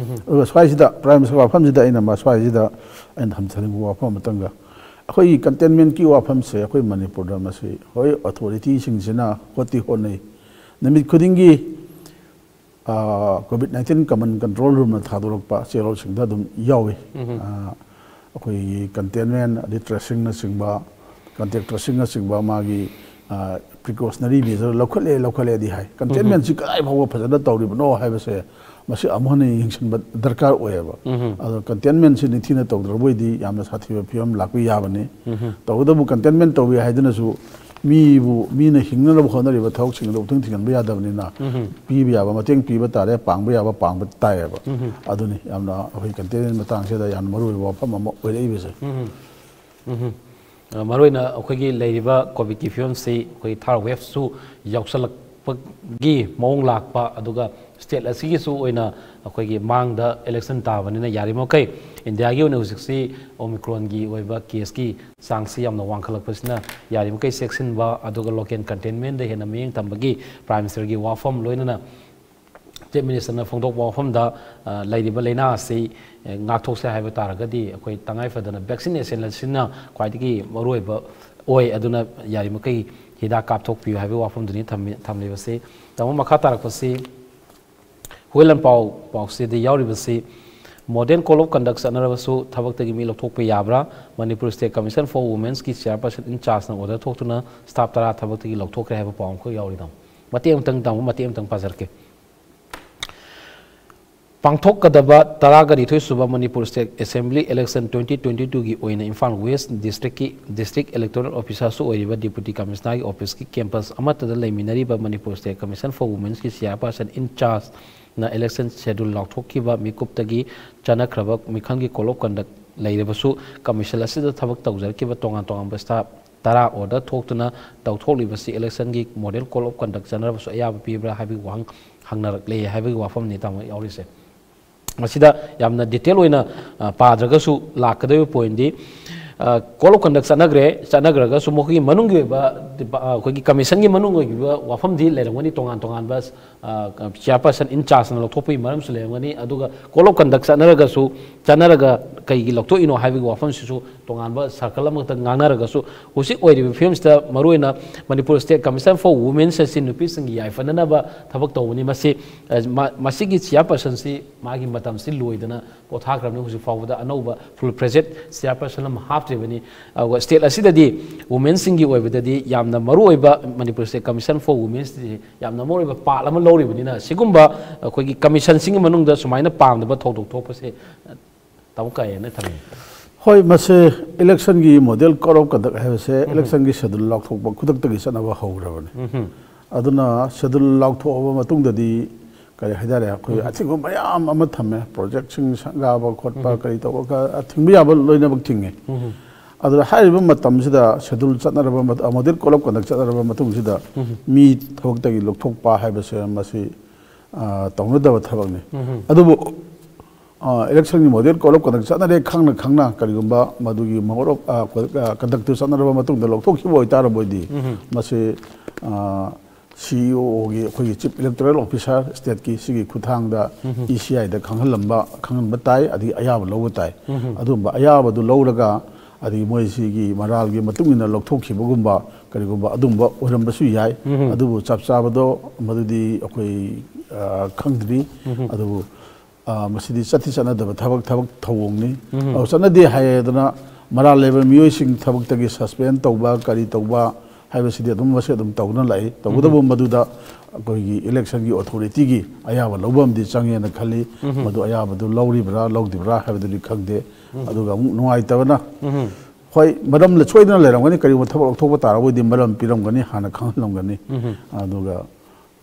ꯑꯗꯨꯒ ꯁ꯭ꯋꯥꯏꯁꯤꯗ ꯄ꯭ꯔꯥꯏꯝ ꯃꯤꯅꯤꯁꯇꯔꯒꯤ ꯋꯥꯐꯝꯁꯤꯗ ꯑꯩꯅ ꯃ-, ꯁ꯭ꯋꯥꯏꯁꯤꯗ ꯑꯩꯅ ꯊꯝꯖꯅꯤꯡꯕ ꯋꯥꯐꯝ ꯑꯃꯇꯪꯒ, ꯑꯩꯈꯣꯏꯒꯤ ꯀꯟꯇꯦꯟꯃꯦꯟꯀꯤ ꯋꯥꯐꯝꯁꯦ ꯑꯩꯈꯣꯏ ꯃꯅꯤꯄꯨꯔꯗ ꯃꯁꯤ ꯍꯣꯏ ꯑꯣꯊꯣꯔꯤꯇꯤꯁꯤꯡꯁꯤꯅ ꯍꯣꯠꯇꯤ ꯍꯣꯠꯅꯩ, ꯅꯨꯃꯤꯠ ꯈꯨꯗꯤꯡꯒꯤ ꯀꯣꯚꯤꯗ ꯅꯥꯏꯟꯇꯤꯟ ꯀꯃꯟ ꯀꯟꯇ꯭ꯔꯣꯜ ꯔꯨꯝꯅ ꯊꯥꯗꯣꯔꯛꯄ ꯆꯦꯔꯣꯜꯁꯤꯡꯗ ꯑꯗꯨꯝ ꯌꯥꯎꯏ꯫ ꯑꯩꯈꯣꯏꯒꯤ ꯀꯟꯇꯦꯟꯃꯦꯟ ꯑꯗꯩ ꯇ꯭ꯔꯦꯁꯤꯡꯅꯆꯤꯡꯕ, ꯀꯟꯇꯦꯛ ꯇ꯭ꯔꯦꯁꯤꯡꯅꯆꯤꯡꯕ ꯃꯥꯒꯤ ꯄ꯭ꯔꯤꯀꯣꯁꯅꯔꯤ ꯃꯦꯖꯔ ꯂꯧꯈꯠꯂꯦ ꯂꯧꯈꯠꯂꯦꯗꯤ ꯍꯥꯏ꯫ ꯀꯟꯇꯦꯟꯃꯦꯟꯁꯤ ꯀꯗꯥꯏ ꯐꯥꯎꯕ ꯐꯖꯅ ꯇꯧꯔꯤꯕꯅꯣ ꯍꯥꯏꯕꯁꯦ ꯃꯁꯤ ꯑꯃꯨꯛ ꯍꯟꯅ ꯌꯦꯡꯁꯤꯟꯕ ꯗꯔꯀꯥꯔ ꯑꯣꯏꯌꯦꯕ꯫ ꯑꯗꯣ ꯀꯟꯇꯦꯟꯃꯦꯟꯁꯤ ꯅꯤꯡꯊꯤꯅ ꯇꯧꯗ꯭ꯔꯕ ꯑꯣꯏꯗꯤ ꯌꯥꯝꯅ ꯁꯥꯊꯤꯕ ꯐꯤꯕꯝ ꯂꯥꯛꯄ ꯌꯥꯕꯅꯤ꯫ ꯇꯧꯕꯇꯕꯨ ꯀꯟꯇꯦꯟꯃꯦꯟ ꯇꯧꯏ ꯍꯥꯏꯗꯨꯅꯁꯨ ꯃꯤꯕꯨ, ꯃꯤꯅ ꯍꯤꯡꯅꯅꯕ ꯍꯣꯠꯅꯔꯤꯕ ꯊꯕꯛꯁꯤꯡꯗꯣ ꯃꯨꯛꯊꯠ ꯊꯤꯡꯖꯤꯟꯕ ꯌꯥꯗꯕꯅꯤꯅ ꯄꯤꯕ ꯌꯥꯕ ꯃꯇꯦꯡ ꯄꯤꯕ ꯇꯥꯔꯦ, ꯄꯥꯡꯕ ꯌꯥꯕ ꯄꯥꯡꯕ ꯇꯥꯏꯌꯦꯕ꯫ ꯑꯗꯨꯅꯤ ꯌꯥꯝꯅ ꯑꯩꯈꯣꯏ ꯀꯟꯇꯦꯟꯃꯦꯟ ꯃꯇꯥꯡꯁꯤꯗ ꯌꯥꯝꯅ ꯃꯔꯨ ꯑꯣꯏꯕ ꯋꯥꯐꯝ ꯑꯃ ꯑꯣꯏꯔꯛꯏꯕꯁꯦ꯫ ꯎꯝ꯫ ꯑ, ꯃꯔꯨꯑꯣꯏꯅ ꯑꯩꯈꯣꯏꯒꯤ ꯂꯩꯔꯤꯕ ꯀꯣꯚꯤꯗꯀꯤ ꯐꯤꯕꯝꯁꯤ ꯑꯩꯈꯣꯏ ꯊꯥꯔꯠ ꯋꯦꯚꯁꯨ ꯌꯥꯎꯁꯜꯂꯛꯄꯒꯤ ꯃꯑꯣꯡ ꯂꯥꯛꯄ, ꯑꯗꯨꯒ ꯁ꯭ꯇꯦꯠ ꯑꯁꯤꯒꯤꯁꯨ ꯑꯣꯏꯅ ꯑꯩꯈꯣꯏꯒꯤ ꯃꯥꯡꯗ ꯏꯂꯦꯛꯁꯟ ꯇꯥꯕꯅꯤꯅ ꯌꯥꯔꯤꯃꯈꯩ ꯏꯟꯗꯤꯌꯥꯒꯤ ꯑꯣꯏꯅ ꯍꯧꯖꯤꯛꯁꯤ ꯑꯣꯃꯤꯀ꯭ꯔꯣꯟꯒꯤ ꯑꯣꯏꯕ ꯀꯦꯁꯀꯤ ꯆꯥꯡꯁꯤ ꯌꯥꯝꯅ ꯋꯥꯡꯈꯠꯂꯛꯄꯁꯤꯅ ꯌꯥꯔꯤꯃꯈꯩ ꯆꯦꯛꯁꯤꯟꯕ, ꯑꯗꯨꯒ ꯂꯣꯀꯦꯜ ꯀꯟꯇꯦꯟꯃꯦꯟꯗ ꯍꯦꯟꯅ ꯃꯤꯠꯌꯦꯡ ꯊꯝꯕꯒꯤ ꯄ꯭ꯔꯥꯏꯝ ꯃꯤꯅꯤꯁꯇꯔꯒꯤ ꯋꯥꯐꯝ, ꯂꯣꯏꯅꯅ ꯆꯤꯐ ꯃꯤꯅꯤꯁꯇꯔꯅ ꯐꯣꯡꯗꯣꯛꯄ ꯋꯥꯐꯝꯗ, ꯑ, ꯂꯩꯔꯤꯕ ꯂꯥꯏꯅꯥ ꯑꯁꯤ, ꯑ, ꯉꯥꯛꯊꯣꯛꯁꯦ ꯍꯥꯏꯕ ꯇꯥꯔꯒꯗꯤ ꯑꯩꯈꯣꯏ ꯇꯉꯥꯏ ꯐꯗꯅ ꯚꯦꯛꯁꯤꯅꯦꯁꯟ ꯑꯁꯤꯅ ꯈ꯭ꯋꯥꯏꯗꯒꯤ ꯃꯔꯨꯑꯣꯏꯕ ꯑꯣꯏ꯫ ꯑꯗꯨꯅ ꯌꯥꯔꯤꯃꯈꯩ ꯍꯤꯗꯥꯛ ꯀꯥꯞꯊꯣꯛꯄꯤꯌꯨ ꯍꯥꯏꯕꯒꯤ ꯋꯥꯐꯝꯗꯨꯅꯤ ꯊꯝꯃꯤ-, ꯊꯝꯂꯤꯕꯁꯤ꯫ ꯇꯥꯃꯣ, ꯃꯈꯥ ꯇꯥꯔꯛꯄꯁꯤ ꯍꯨꯏꯂꯟ ꯄꯥꯎ, ꯄꯥꯎꯁꯤꯗ ꯌꯥꯎꯔꯤꯕꯁꯤ, ꯃꯣꯗꯦꯜ ꯀꯣꯗ ꯑꯣꯐ ꯀꯟꯗꯛ ꯆꯠꯅꯔꯕꯁꯨ ꯊꯕꯛꯇꯒꯤ ꯃꯤ ꯂꯧꯊꯣꯛꯄ ꯌꯥꯕ꯭ꯔꯥ? ꯃꯅꯤꯄꯨꯔ ꯁ꯭ꯇꯦꯠ ꯀꯃꯤꯁꯟ ꯐꯣꯔ ꯋꯨꯃꯦꯟꯁꯀꯤ ꯆꯤꯌꯥꯔꯄꯔꯁꯟ ꯏꯟ ꯆꯥꯔꯖꯅ ꯑꯣꯔꯗꯔ ꯊꯣꯛꯇꯨꯅ ꯁ꯭ꯇꯥꯐ ꯇꯔꯥ ꯊꯕꯛꯇꯒꯤ ꯂꯧꯊꯣꯛꯈ꯭ꯔꯦ ꯍꯥꯏꯕ ꯄꯥꯎ ꯑꯃꯈꯛ ꯌꯥꯎꯔꯤ꯫ ꯇꯥꯃꯣ, ꯃꯇꯦꯛ ꯑꯃꯇꯪ, ꯇꯥꯃꯣ, ꯃꯇꯦꯛ ꯑꯃꯇꯪ ꯄꯥꯖꯔꯛꯀꯦ꯫ ꯄꯥꯡꯊꯣꯛꯀꯗꯕ ꯇꯔꯥꯒ ꯅꯤꯊꯣꯏ ꯁꯨꯕ Manipur state assembly election twenty twenty ꯇꯨꯒꯤ ꯑꯣꯏꯅ ꯏꯝꯐꯥꯜ ꯋꯦꯁ꯭ꯠ ꯗꯤꯁꯇ꯭ꯔꯤꯛꯀꯤ ꯗꯤꯁꯇ꯭ꯔꯤꯛ ꯏꯂꯦꯛꯇꯣꯔꯦꯜ ꯑꯣꯐꯤꯁꯥꯔꯁꯨ ꯑꯣꯏꯔꯤꯕ ꯗꯤꯄꯨꯇꯤ ꯀꯃꯤꯁꯅꯔꯒꯤ ꯑꯣꯐꯤꯁꯀꯤ ꯀꯦꯝꯄꯁ ꯑꯃꯠꯇꯗ ꯂꯩꯃꯤꯟꯅꯔꯤꯕ ꯃꯅꯤꯄꯨꯔ ꯁ꯭ꯇꯦꯠ ꯀꯃꯤꯁꯟ ꯐꯣꯔ ꯋꯨꯃꯦꯟꯁꯀꯤ ꯆꯤꯌꯥꯔꯄꯔꯁꯟ ꯏꯟ ꯆꯥꯔꯖꯅ ꯏꯂꯦꯛꯁꯟ ꯁꯦꯗꯨꯜ ꯂꯥꯎꯊꯣꯛꯈꯤꯕ ꯃꯤꯀꯨꯞꯇꯒꯤ ꯆꯠꯅꯈ꯭ꯔꯕ ꯃꯤꯈꯜꯒꯤ ꯀꯣꯗ ꯑꯣꯐ ꯀꯟꯗꯛ ꯂꯩꯔꯕꯁꯨ ꯀꯃꯤꯁꯟ ꯑꯁꯤꯗ ꯊꯕꯛ ꯇꯧꯖꯔꯛꯈꯤꯕ ꯇꯣꯉꯥꯟ ꯇꯣꯉꯥꯟꯕ ꯁ꯭ꯇꯥꯐ ꯇꯔꯥ ꯑꯣꯔꯗꯔ ꯊꯣꯛꯇꯨꯅ ꯇꯧꯊꯣꯛꯂꯤꯕꯁꯤ ꯏꯂꯦꯛꯁꯟꯒꯤ ꯃꯣꯗꯦꯜ ꯀꯣꯗ ꯑꯣꯐ ꯀꯟꯗꯛ ꯆꯠꯅꯔꯕꯁꯨ ꯑꯌꯥꯕ ꯄꯤꯕ꯭ꯔꯥ ꯍꯥꯏꯕꯒꯤ ꯋꯥꯍꯪ ꯍꯪꯅꯔꯛꯂꯦ ꯍꯥꯏꯕꯒꯤ ꯋꯥꯐꯝꯅꯤ ꯇꯥꯃꯣ ꯌꯥꯎꯔꯤꯁꯦ꯫ ꯃꯁꯤꯗ ꯌꯥꯝꯅ ꯗꯤꯇꯦꯜ ꯑꯣꯏꯅ, ꯑ, ꯄꯥꯗ꯭ꯔꯒꯁꯨ ꯂꯥꯛꯀꯗꯧꯔꯤꯕ ꯄꯣꯏꯟꯗꯤ, ꯀꯣꯗ ꯑꯣꯐ ꯀꯟꯗꯛ ꯆꯠꯅꯈ꯭ꯔꯦ꯫ ꯆꯠꯅꯈ꯭ꯔꯒꯁꯨ ꯃꯈꯣꯏꯒꯤ ꯃꯅꯨꯡꯒꯤ ꯑꯣꯏꯕ ꯗꯤꯄꯥ-, ꯑ, ꯑꯩꯈꯣꯏꯒꯤ ꯀꯃꯤꯁꯟꯒꯤ ꯃꯅꯨꯡꯒꯤ ꯑꯣꯏꯕ ꯋꯥꯐꯝꯗꯤ ꯂꯩꯔꯝꯒꯅꯤ꯫ ꯇꯣꯉꯥꯟ ꯇꯣꯉꯥꯟꯕ, ꯑ, ꯆꯤꯌꯥꯔꯄꯔꯁꯟ ꯏꯟ ꯆꯥꯔꯖꯅ ꯂꯧꯊꯣꯛꯄꯒꯤ ꯃꯔꯝꯁꯨ ꯂꯩꯔꯝꯒꯅꯤ꯫ ꯑꯗꯨꯒ ꯀꯣꯗ ꯑꯣꯐ ꯀꯟꯗꯛ ꯆꯠꯅꯔꯒꯁꯨ, ꯆꯠꯅꯔꯒ ꯀꯩꯒꯤ ꯂꯧꯊꯣꯛꯏꯅꯣ ꯍꯥꯏꯕꯒꯤ ꯋꯥꯐꯝꯁꯤꯁꯨ ꯇꯣꯉꯥꯟꯕ ꯁꯔꯀꯜ ꯑꯃꯈꯛꯇ ꯉꯥꯡꯅꯔꯒꯁꯨ, ꯍꯧꯖꯤꯛ ꯑꯣꯏꯔꯤꯕ ꯐꯤꯕꯝꯁꯤꯗ ꯃꯔꯨꯑꯣꯏꯅ Manipur state commission four women's ꯑꯁꯤ ꯅꯨꯄꯤꯁꯤꯡꯒꯤ ꯌꯥꯏꯐꯅꯅꯕ ꯊꯕꯛ ꯇꯧꯕꯅꯤ꯫ ꯃꯁꯤ, ꯑ, ꯃꯥ-, ꯃꯁꯤꯒꯤ ꯆꯤꯌꯥꯔꯄꯔꯁꯟꯁꯤ ꯃꯥꯒꯤ ꯃꯇꯝꯁꯤ ꯂꯣꯏꯗꯅ ꯄꯣꯊꯥꯈ꯭ꯔꯕꯅꯤ꯫ ꯍꯧꯖꯤꯛ ꯐꯥꯎꯕꯗ ꯑꯅꯧꯕ ꯐꯨꯜ ꯐ꯭ꯂꯦꯖꯦꯗ ꯆꯤꯌꯥꯔꯄꯔꯁꯟ ꯑꯃ ꯍꯥꯞꯇ꯭ꯔꯤꯕꯅꯤ꯫ ꯑꯗꯨꯒ ꯁ꯭ꯇꯦꯠ ꯑꯁꯤꯗꯗꯤ ꯋꯨꯃꯦꯟꯁꯤꯡꯒꯤ ꯑꯣꯏꯕꯗꯗꯤ ꯌꯥꯝꯅ ꯃꯔꯨꯑꯣꯏꯕ, ꯃꯅꯤꯄꯨꯔ ꯁ꯭ꯇꯦꯠ ꯀꯃꯤꯁꯟ ꯐꯣꯔ ꯋꯨꯃꯦꯟꯁꯇꯤ ꯌꯥꯝꯅ ꯃꯔꯨꯑꯣꯏꯕ ꯄꯥꯔꯠ ꯑꯃ ꯂꯧꯔꯤꯕꯅꯤꯅ, ꯁꯤꯒꯨꯝꯕ ꯑꯩꯈꯣꯏꯒꯤ ꯀꯃꯤꯁꯟꯁꯤꯡꯒꯤ ꯃꯅꯨꯡꯗ ꯁꯨꯃꯥꯏꯅ ꯄꯥꯝꯗꯕ ꯊꯧꯗꯣꯛ ꯊꯣꯛꯄꯁꯦ ꯇꯥꯃꯣ ꯀꯥꯏꯅ ꯊꯝꯃꯤ꯫ ꯍꯣꯏ, ꯃꯁꯦ ꯏꯂꯦꯛꯁꯟꯒꯤ ꯃꯣꯗꯦꯜ ꯀꯣꯗ ꯑꯣꯐ ꯀꯟꯗꯛ ꯍꯥꯏꯕꯁꯦ ꯏꯂꯦꯛꯁꯟꯒꯤ ꯁꯦꯗꯨꯜ ꯂꯥꯎꯊꯣꯛꯄ ꯈꯨꯗꯛꯇꯒꯤ ꯆꯠꯅꯕ ꯍꯧꯈ꯭ꯔꯕꯅꯤ꯫ ꯑꯗꯨꯅ ꯁꯦꯗꯨꯜ ꯂꯥꯎꯊꯣꯛꯑꯕ ꯃꯇꯨꯡꯗꯗꯤ ꯀꯔꯤ ꯍꯥꯏꯇꯥꯔꯦ, ꯑꯩꯈꯣꯏ ꯑꯊꯤꯡꯕ ꯃꯌꯥꯝ ꯑꯃ ꯊꯝꯃꯦ꯫ ꯄ꯭ꯔꯣꯖꯦꯛꯁꯤꯡ ꯁꯪꯒꯥꯕ ꯈꯣꯠꯄ ꯀꯔꯤ ꯇꯧꯕ ꯈ-, ꯑꯊꯤꯡꯕ ꯌꯥꯕ ꯂꯣꯏꯅꯃꯛ ꯊꯤꯡꯉꯦ꯫ ꯑꯗꯨꯗ ꯍꯥꯏꯔꯤꯕ ꯃꯇꯝꯁꯤꯗ ꯁꯦꯗꯨꯜ ꯆꯠꯅꯔꯕ ꯃꯠ-, ꯃꯣꯗꯦꯜ ꯀꯣꯗ ꯑꯣꯐ ꯀꯟꯗꯛ ꯆꯠꯅꯔꯕ ꯃꯇꯨꯡꯁꯤꯗ ꯃꯤ ꯊꯕꯛꯇꯒꯤ ꯂꯧꯊꯣꯛꯄ ꯍꯥꯏꯕꯁꯦ ꯃꯁꯤ, ꯑ, ꯇꯧꯅꯗꯕ ꯊꯕꯛꯅꯤ꯫ ꯑꯗꯨꯕꯨ, ꯑ, ꯏꯂꯦꯛꯁꯟꯒꯤ ꯃꯣꯗꯦꯜ ꯀꯣꯗ ꯑꯣꯐ ꯀꯟꯗꯛ ꯆꯠꯅꯔꯦ ꯈꯪꯅ ꯈꯪꯅ ꯀꯔꯤꯒꯨꯝꯕ ꯃꯗꯨꯒꯤ ꯃꯣꯗ ꯑꯣꯐ, ꯑ, ꯀ-, ꯑ, ꯀꯟꯗꯛꯇꯨ ꯆꯠꯅꯔꯕ ꯃꯇꯨꯡꯗ ꯂꯧꯊꯣꯛꯈꯤꯕ ꯑꯣꯏꯇꯥꯔꯕꯣꯏꯗꯤ ꯃꯁꯤ, ꯑ, ꯁꯤ ꯏ ꯑꯣꯒꯤ ꯑꯩꯈꯣꯏꯒꯤ ꯆꯤꯐ ꯏꯂꯦꯛꯇꯣꯔꯦꯜ ꯑꯣꯐꯤꯁꯥꯔ ꯁ꯭ꯇꯦꯠꯀꯤ ꯁꯤꯒꯤ ꯈꯨꯠꯊꯥꯡꯗ ꯏ ꯁꯤ ꯑꯥꯏꯗ ꯈꯪꯍꯜꯂꯝꯕ, ꯈꯪꯍꯟꯕ ꯇꯥꯏ, ꯑꯗꯒꯤ ꯑꯌꯥꯕ ꯂꯧꯕ ꯇꯥꯏ꯫ ꯑꯗꯨꯝꯕ ꯑꯌꯥꯕꯗꯨ ꯂꯧꯔꯒ, ꯑꯗꯒꯤ ꯃꯣꯏ ꯁꯤꯒꯤ ꯃꯔꯥꯜꯒꯤ ꯃꯇꯨꯡ ꯏꯟꯅ ꯂꯧꯊꯣꯛꯈꯤꯕꯒꯨꯝꯕ ꯀꯔꯤꯒꯨꯝꯕ ꯑꯗꯨꯝꯕ ꯑꯣꯏꯔꯝꯕꯁꯨ ꯌꯥꯏ꯫ ꯑꯗꯨꯕꯨ ꯆꯞ ꯆꯥꯕꯗꯣ ꯃꯗꯨꯗꯤ ꯑꯩꯈꯣꯏ, ꯑ, ꯈꯪꯗ꯭ꯔꯤ꯫ ꯑꯗꯨꯕꯨ ꯑ, ꯃꯁꯤꯗꯤ ꯆꯠꯊꯤ ꯆꯠꯅꯗꯕ ꯊꯕꯛ, ꯊꯕꯛ ꯊꯧꯑꯣꯡꯅꯤ꯫ ꯑꯗꯨ ꯆꯠꯅꯗꯦ ꯍꯥꯏꯗꯅ ꯃꯔꯥꯜ ꯂꯩꯕ ꯃꯤꯑꯣꯏꯁꯤꯡ ꯊꯕꯛꯇꯒꯤ ꯁꯁꯄꯦꯟ ꯇꯧꯕ, ꯀꯔꯤ ꯇꯧꯕ ꯍꯥꯏꯕꯁꯤꯗꯤ ꯑꯗꯨꯝ ꯃꯁꯤ ꯑꯗꯨꯝ ꯇꯧꯗꯨꯅ ꯂꯥꯛꯏ꯫ ꯇꯧꯕꯇꯕꯨ ꯃꯗꯨꯗ ꯑꯩꯈꯣꯏꯒꯤ ꯏꯂꯦꯛꯁꯟꯒꯤ ꯑꯣꯊꯣꯔꯤꯇꯤꯒꯤ ꯑꯌꯥꯕ ꯂꯧꯕ ꯑꯃꯗꯤ ꯆꯪꯉꯦꯅ ꯈꯜꯂꯤ꯫ ꯃꯗꯨ ꯑꯌꯥꯕꯗꯨ ꯂꯧꯔꯤꯕ꯭ꯔꯥ, ꯂꯧꯗ꯭ꯔꯤꯕ꯭ꯔꯥ ꯍꯥꯏꯕꯗꯨꯗꯤ ꯈꯪꯗꯦ꯫ ꯑꯗꯨꯒ ꯑꯃꯨꯛ ꯅꯨꯡꯉꯥꯏꯇꯕꯅ, ꯍꯣꯏ, ꯃꯔꯝ ꯂ-, ꯁꯣꯏꯗꯅ ꯂꯩꯔꯝꯒꯅꯤ, ꯀꯔꯤꯒꯨꯝꯕ ꯊꯕꯛ ꯂꯧꯊꯣꯛꯄ ꯇꯥꯔꯕꯣꯏꯗꯤ ꯃꯔꯝ ꯄꯤꯔꯝꯒꯅꯤ, ꯍꯥꯟꯅ ꯈꯪꯍꯜꯂꯝꯒꯅꯤ꯫ ꯑꯗꯨꯒ